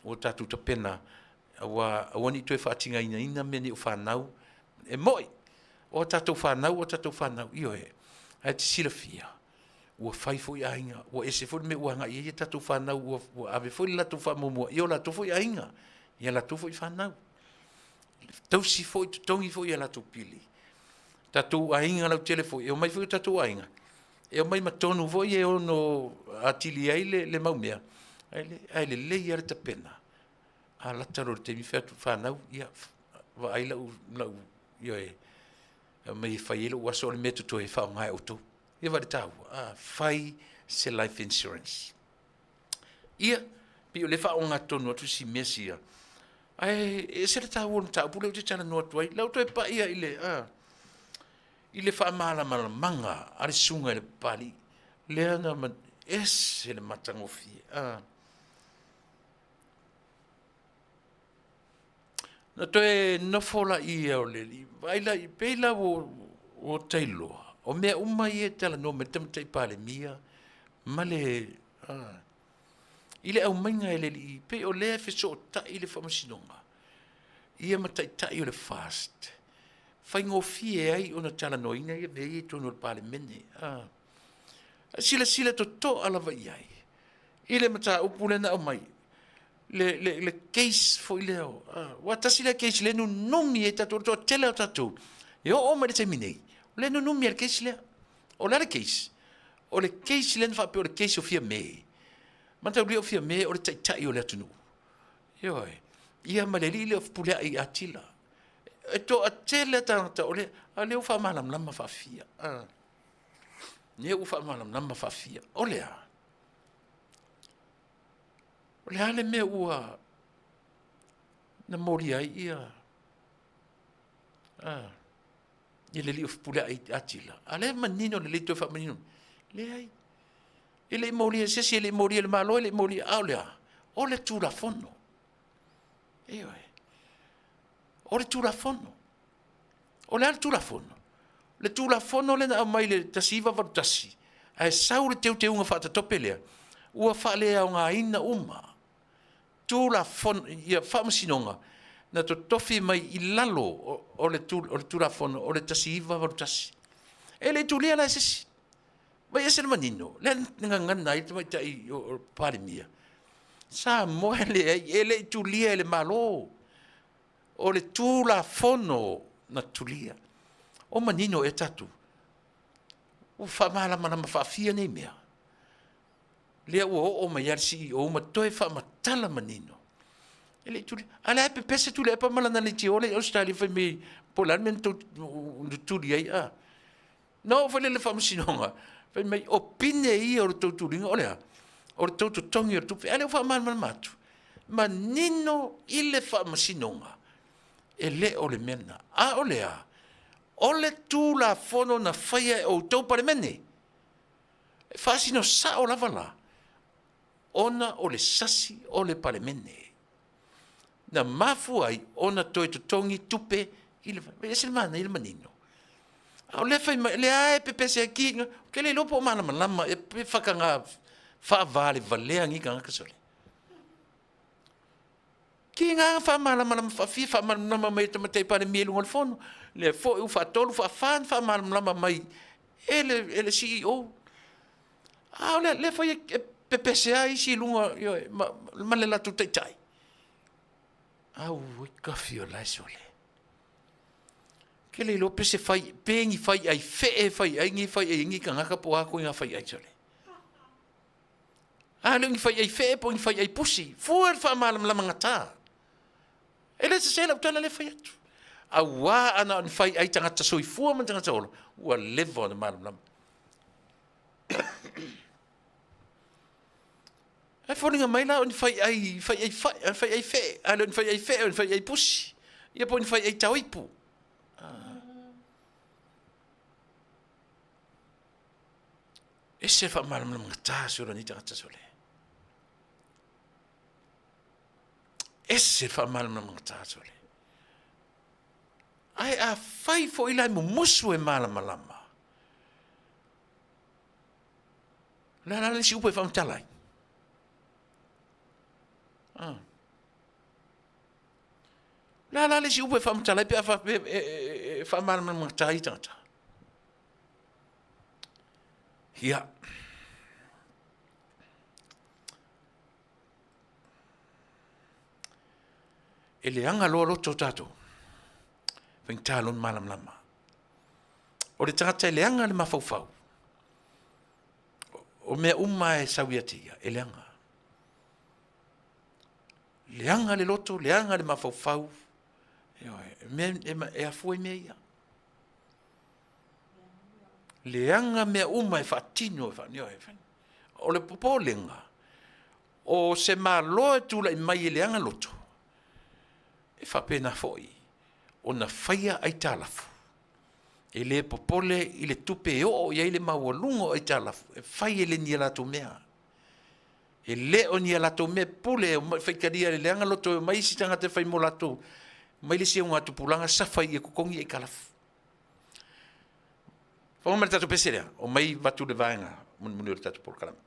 ua o tatou tapena, aua, aua ne i toe faatigainaina mea nei o fanau. E moi, o a tatou fanau, o a tatou fanau, ioe, ae te silafia, ua fai foi aiga, ua ese foi le mea ua agai i ai a tatou fanau, ua, ua ave foi le latou faamuamua i o latou foi aiga, i a latou foi fanau. Tausi foi, totogi foi i a latou pili. Tatou aiga lautele foi, e omai foi o tatou aiga, e omai ma tonu foi e ono atili ai le, le mau mea, ae, le, ae lelei lava le tapena. A lata loa i le taimi, fai atu, fanau, ia, vaai lau, lau, ioe, aumai e fai ai lou aso o le mea totoe e faaaoga e outou. Ia vaai le taua, a, fai se life insurance. Ia, pei o lea e faaogatonu atu si mea sia, ae e ese le taua o le mataupu lea ou te talanoa atu ai. La ua toe pai i le, a, i le faamalamalamaga a le susuga i le Papalii, lea na ese le matagofie. A. Na toe nofo laia o le alii, vaai la, pei la ua, ua ta iloa, o mea uma ia e talanoa mai le Tamaitai Palemia ma le, a, i le aumaiga e le alii, pei o lea e fesootai le Faamasinoga ia ma taitai o le FAST, faigofie ai ona talanoaina ia mea ia i totonu o le Palemene. A. Silasila totoa lava i ai i le mataupu lea na aumai. le, le, le case foi lea, ua tasi lea case lea nunumi ai tatou, o le toatele o tatou, e oo mai le taimi nei, o lea nunumi ai le case lea. O le a le case? O le case lea na faapea o le case o Fiame. Mataulia o Fiame o le taitai o le atunuu. Ioe. Ia ma le alii lea o Fepuleai Atila. E toatele a tagata o le, a lea ua faamalamalama faafia. Ah. Lea ua faamalamalama faafia. O le a? O le a le mea ua na molia ai ia ah, ia le alii o Fepuleai Atila. A lea manino lelei toe faamanino. Leai. E le i molia e se isi, e le i molia e le Malo, e le i molia, a o le a? O le Tulafono. Ioe. O le Tulafono. O le a le Tulafono? Le Tulafono lea na aumai le 1981, ae sau le teuteuga faatataupe lea, ua faaleaogaina uma Tulafono, ia faamasinoga na totofi mai i lalo o le Tulafono o le 1981. E le i tulia la e se isi. Vai ese le manino, lea na gagana ai le tamaitai o Palemia. Samoa e leai, e le i tulia e le Malo. O le Tulafono na tulia. O manino e tatou. Ua faamalamalama faafia nei mea. Lea ua oo mai lava le CEO ma toe faamatala manino. E le i tuli, a lea e pepese Tuilaepa ma lana leitio lea i Australia fai mai po o le a le mea na tou tuli ai a. Na oo foi lea i le faamasinoga, fai mai o pine ia o le tou tuliga o le a? O le tou totogi o le tupe. A lea ua faamalamalama atu, manino i le faamasinoga e le o le mea lena. A o le a? O le Tulafono na faia e outou Palemene. E faasino sao lava la, ona o le sasi o le Palemene na mafua ai ona toe totogi tupe i le e ese le manaia le manino. A o lea fai mai, lea e pepese ai ki, ou te le iloa po o malamalama e pe whakanga whaavalevalea ni tagata sole. Ki ngā whaamalamalama whaafia, whaamalamalama mai e tamaitai Palemia i luga o le fono. Lea foi ua faatolu, faafā na whaamalamalama mai e le, e le CEO. A o lea, lea foi e pepese ai isi i luga, ioe, ma, ma le latou taitai. Auoi kafi o lae sole. Ke le iloa pe se fai, pe ni fai ai fee fai ai ni fai ai ni kangaka po a koe ngā fai ai sole. A le ni fai ai fee po ni fai ai pusi. Fua le whaamalamalama ngata. E le sese lau tala le fai atu. Auā ana o ni fai ai tagata soifua ma tagata ola, ua leva ona malamalama. Ae foliga mai la o ni fai ai, fai ai fai, fai ai fee, a le o ni fai ai fee, o ni fai ai pusi, ia po o ni fai ai taoipu. Ah. Ese whaamalamalama ngata solo ni tagata sole. Ese le faamalamalamaga atu le. Ae a fai foi la e mumusu e malamalama. O le a la le isi upu e faamatala ai? Ah. O le a la le isi upu e faamatala ai pe a faapea e faamalamalamaga ai tagata? Ia. E leaga loa loto o tatou, faigata lona malamalama. O le tagata e leaga le mafaufau, o mea uma e sau ia te ia, e leaga. Leaga le loto, leaga le mafaufau, ioe, e afua i mea ia. Leaga mea uma e faatino, ioe. O le popolega, o se Malo e tulai mai e leaga loto, e faapena foi ona faia aitalafu. E le popole i le tupe e oo i ai le maualuga o aitalafu, e fai e le ni a latou mea. E le o ni a latou mea pule e faitalia e le leaga loto e omai isi tagata e fai mo latou, mai le isi augatupulaga safa i e totogi aitalafu. Faauma mai le tatou pese lea, omai avatu le vaega mulimuli o le tatou polokalame.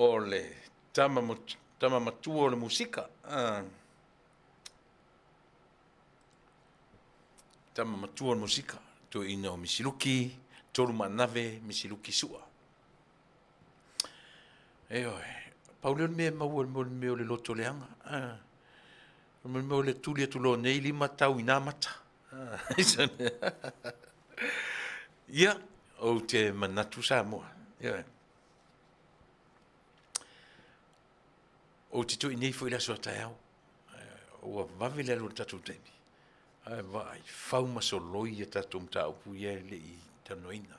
O le tama, tama matua o le musika. Tama matua o le musika. Toeaina o Misiluki, Tolu Maanave, Misiluki Sua. Ioe, pau lea o le mea e maua i le mea o le loto leaga. O le mea o le tuli atu loa nei lima tau i na mata. Ia, ou te manatu Samoa. Ioe. Ou te toi nei foi le aso a taeao. Ua vave le alu o le tatou taimi. Ae vaai, fau ma soloi a tatou mataupu ia e le i talanoaina.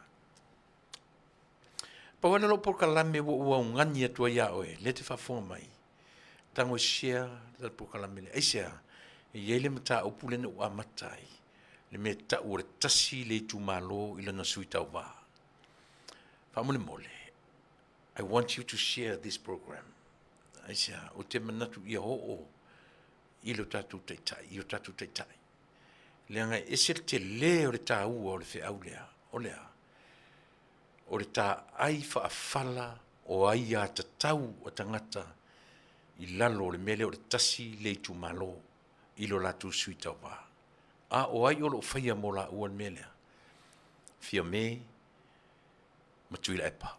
Pau lava lea o lau polokalame ua ou augani atu ai ia oe, lea e te faafofoga mai, tago e share le polokalame lea. Aisea? E i ai le mataupu lea na ou amata ai, le mea e tau o le tasi le itumalo i lana sui tauva. Faamolemole, I want you to share this program. Aisea? Ou te manatu ia oo i lo tatou taitai, i o tatou taitai. Leaga e ese le tele o le taua o le feau lea, o le a? O le taai faafala o aiatatau a tagata i lalo o le mea lea o le tasi le itumalo i lo latou sui tauva. A o ai o lo o faia mo laua le mea lea? Fiame ma Tuilaepa.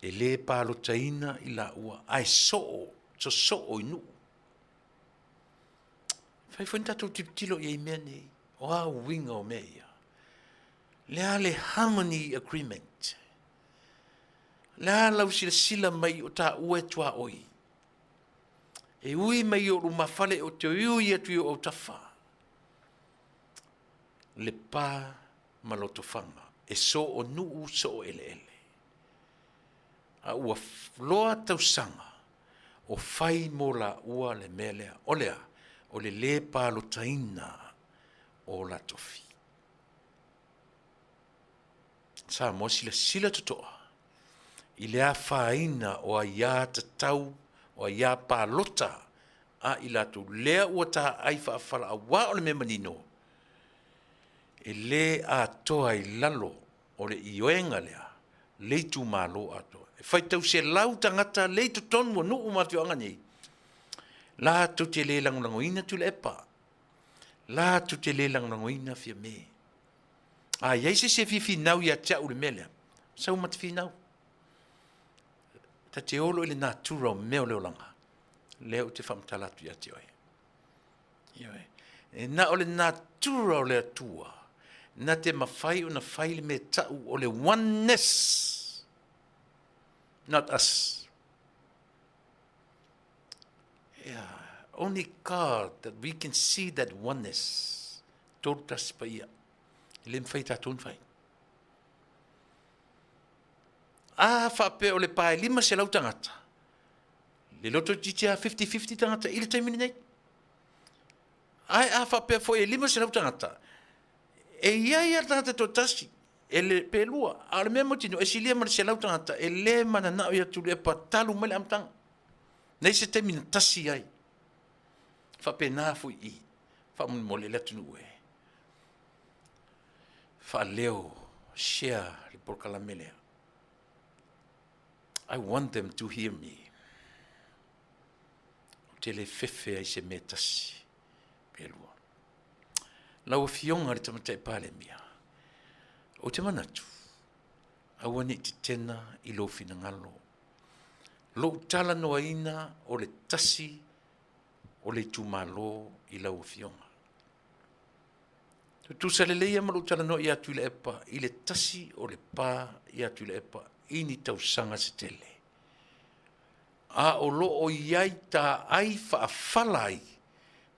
E le palotaina i laua ae soo, sosoo i nuu. Fai foi ni tatou tilotilo i ai i mea nei. O a uiga o mea ia? Le a le harmony agreement? Le a lau silasila mai o taua e tuaoi? E ui mai i ou lumafale ou te ui atu i ou autafa. Le pa ma Lotofaga, e soonuu sooeleele. A ua loa tausaga o fai mo laua le mea lea. O le a? O le lē palotaina o la tofi. Samoa silasila totoa i le afaina o aia tatau, o aia palota a i latou lea ua taai faafala aua o le mea manino, e le atoa i lalo o le ioega lea le itumalo atoa. E faitau selau tagata lea i totonu o nuu ma afioaga nei, latou te le lagolagoina Tuilaepa, latou te le lagolagoina Fiame. A i ai se isi e fia finau ia te au i le mea lea, sau ma te finau. Ta te olo i le natura o mea o le olaga, lea ou te faamatala atu ia te oe. Ioe. E na o le natura o le Atua na te mafai ona fai le mea tau o le oneness, not us. Yeah, only God that we can see that oneness. Tolu tasi paia. E le mafai tatou ona fai. A faapea o le pae 500 tagata, le loto itiiti a 50-50 tagata i le taimi lenei. Ae a faapea foi e 500 tagata, e i ai lava le tagata e toatasi, e le, pe lua, a o le mea mautinoa, e silia ma le 100 tagata e le mananao ia Tuilaepa talu mai le amataga. Nei se taimi na tasi ai. Faapena foi i faamolemole le atunuu e faaleo share le polokalame lea. I want them to hear me. Ou te le fefe ai se mea tasi pe lua. Lau Afioga i le Tamaitai Palemia, ou te manatu, aua ne i tetena i lou finagalo. Lou talanoaina o le tasi o le itumalo i lau Afioga. Tutusa lelei ia ma lou talanoa ia Tuilaepa i le tasi o le pa ia Tuilaepa i ni tausaga se tele. A o lo o i ai taai faafala ai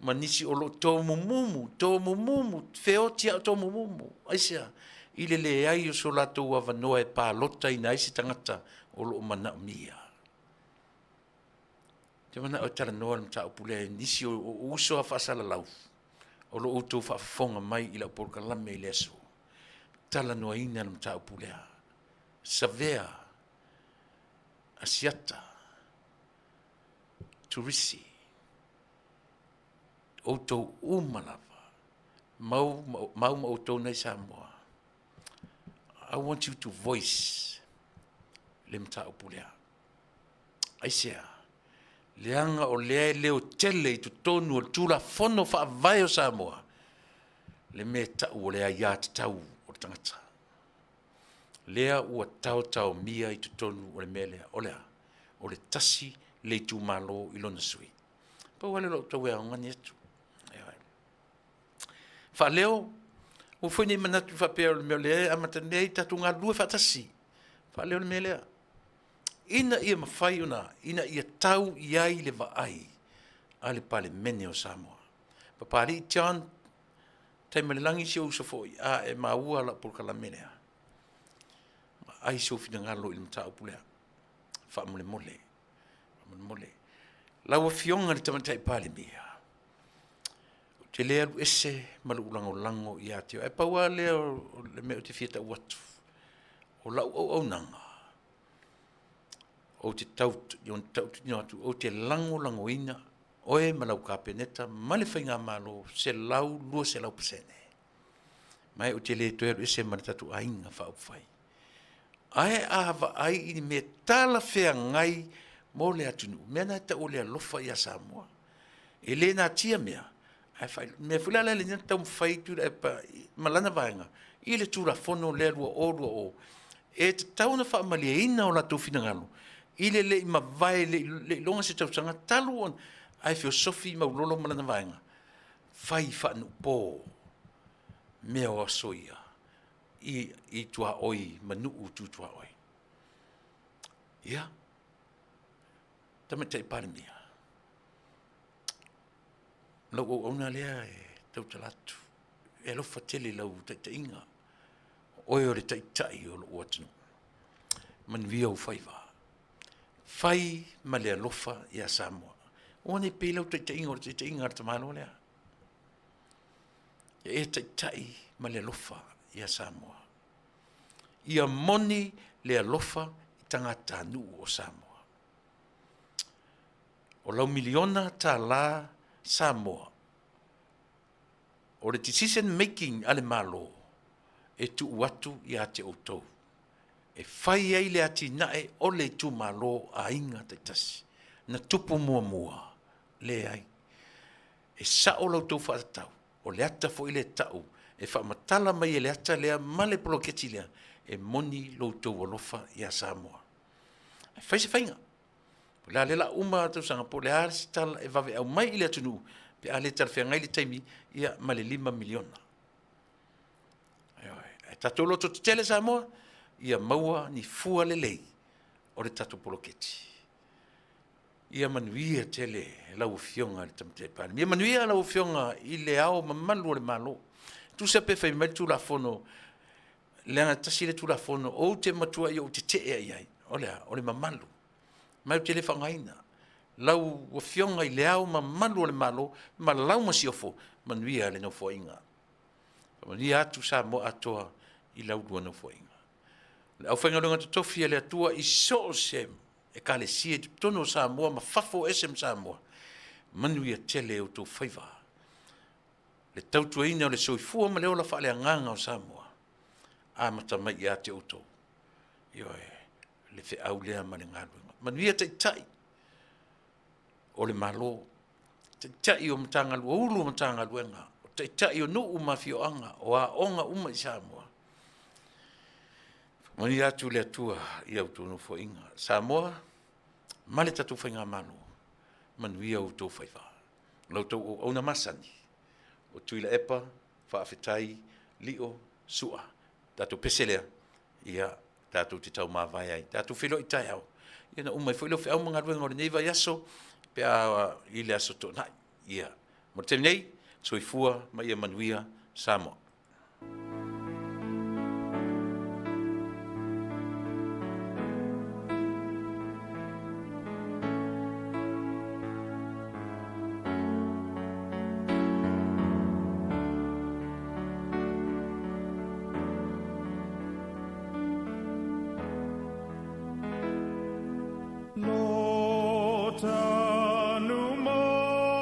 ma nisi o lo o tomumumu, tomumumu, feoti a o tomumumu. Aisea? I le leai o so latou avanoa e palotaina ai se tagata o lo o manaomia. Ou te manao e talanoa le mataupu lea i nisi o uso a faasalalau o lo o outou faafofoga mai i lau polokalame i le aso. Talanoaina le mataupu lea. Savea, Asiata, Turisi, outou uma lava, mau, mau ma outou nei Samoa. I want you to voice le mataupu lea. Aisea? Leaga o lea e leotele i totonu o le Tulafono Faavae o Samoa le mea e tau o le aiatatau o le tagata. Lea ua taotaomia i totonu o le mea lea, o le a? O le tasi le itumalo i lona sui usufono. Pau lava lea o lau tau feaogani atu. Faaleo, aua foi ne i manatu faapea o le mea o lea e amata nei, tatou galulue faatasi. Faaleo le mea lea, ina ia mafai ona, ina ia tau i ai le vaai a le Palemene o Samoa. Papalii John Taimalelagi si ou uso foi, a e maua lau polokalame lea, vaai sou finagalo i le mataupu lea, faamolemole, faamolemole. Lau Afioga i le Tamaitai Palemia, ou te le alu ese ma lou lagolago ia te oe, ae pau lava lea o le mea ou te fia tau atu, o lau auaunaga, ou te tautino atu, ou te lagolagoina oe ma lau Kapeneta ma le faigamalo 100, 200%. Ma ou te le toe alu ese ma le tatou Aiga Faaupufai. Ae a vaai i ni mea talafeagai mo le atunuu, o le mea lena e tau o le alofa ia Samoa. E le natia mea, ae o le mea foi la lea na taumafai Tuilaepa ma lana vaega i le Tulafono lea 2020, e tatau ona faamalieina o latou finagalo i le le i mavae, le i iloga se tausaga talu ona, ae feosofi Maulolo ma lana vaega, fai faanuupo mea o aso ia i tuaoi ma nuu tu tuaoi. Ia, Tamaitai Palemia, o lau auauna lea e tautala atu, e alofa tele i lau taitaiga, o oe o le taitai o lou atunuu. Manuia ou faiva, fai ma le alofa ia Samoa. Aua ne i pei lau taitaiga o le taitaiga a le tamaloa lea. Ia e taitai ma le alofa ia Samoa. Ia moni le alofa i tagatanuu o Samoa. O lau $1 miliona Samoa, o le decision making a le Malo, e tuu atu ia te outou e fai ai le atinae o le itumalo o aiga taitasi. Na tupu muamua? Leai. E sao la outou faatatau, o le ata foi lea e tau e faamatala mai e le ata lea ma le poloketi lea, e moni lo outou alofa ia Samoa. Ae fai se faiga, o lea o le a uma le tausaga, po o le a se tala e vave aumai i le atunuu pe a le talafeagai le taimi ma le $5 miliona. Ioe. Ae tatou lototetele Samoa, ia maua ni fua lelei o le tatou poloketi. Ia manuia tele lau Afioga i le Tamaitai Palemia, ia manuia lau Afioga i Le Ao Mamalu o le Malo. Tusa pe fai mai le Tulafono, leaga e tasi le Tulafono ou te matuai ou tetee i ai, o le a? O le mamalu. Ma ou te le faaaogaina. Lau Afioga i Le Ao Mamalu o le Malo ma lau Masiofo, manuia le Nofoaiga. Faamanuia atu Samoa atoa i la oulua Nofoaiga. O le aufaigaluega totofi a le Atua i so o se Ekalesia i totonu o Samoa ma fafo ese ma Samoa, manuia tele outou faiva. Le tautuaina o le soifua ma le ola faaleagaga o Samoa, amata mai ia te outou. Ioe, le feau lea ma le galuega. Manuia Taitai o le Malo, Taitai o Matagaluega, Ofisa Sili o Matagaluega, o Taitai o nuu ma afioaga, o aoga uma i Samoa. Faamanuia atu le Atua i a outou Nofoaiga. Samoa ma le tatou faigamalo, manuia outou faiva. La outou auauna masani, o Tuilaepa Faafetai Lio Sua. Tatou pese lea, ia tatou te taumavae ai. Tatou feiloai taeao, ia ona uma ai foi lea o feau ma galuega o lenei vaiaso pe a i le Aso Toonai. Ia, mo le taimi nei, soifua ma ia manuia Samoa. Lo tanu moni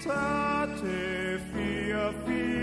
ta te fia fia.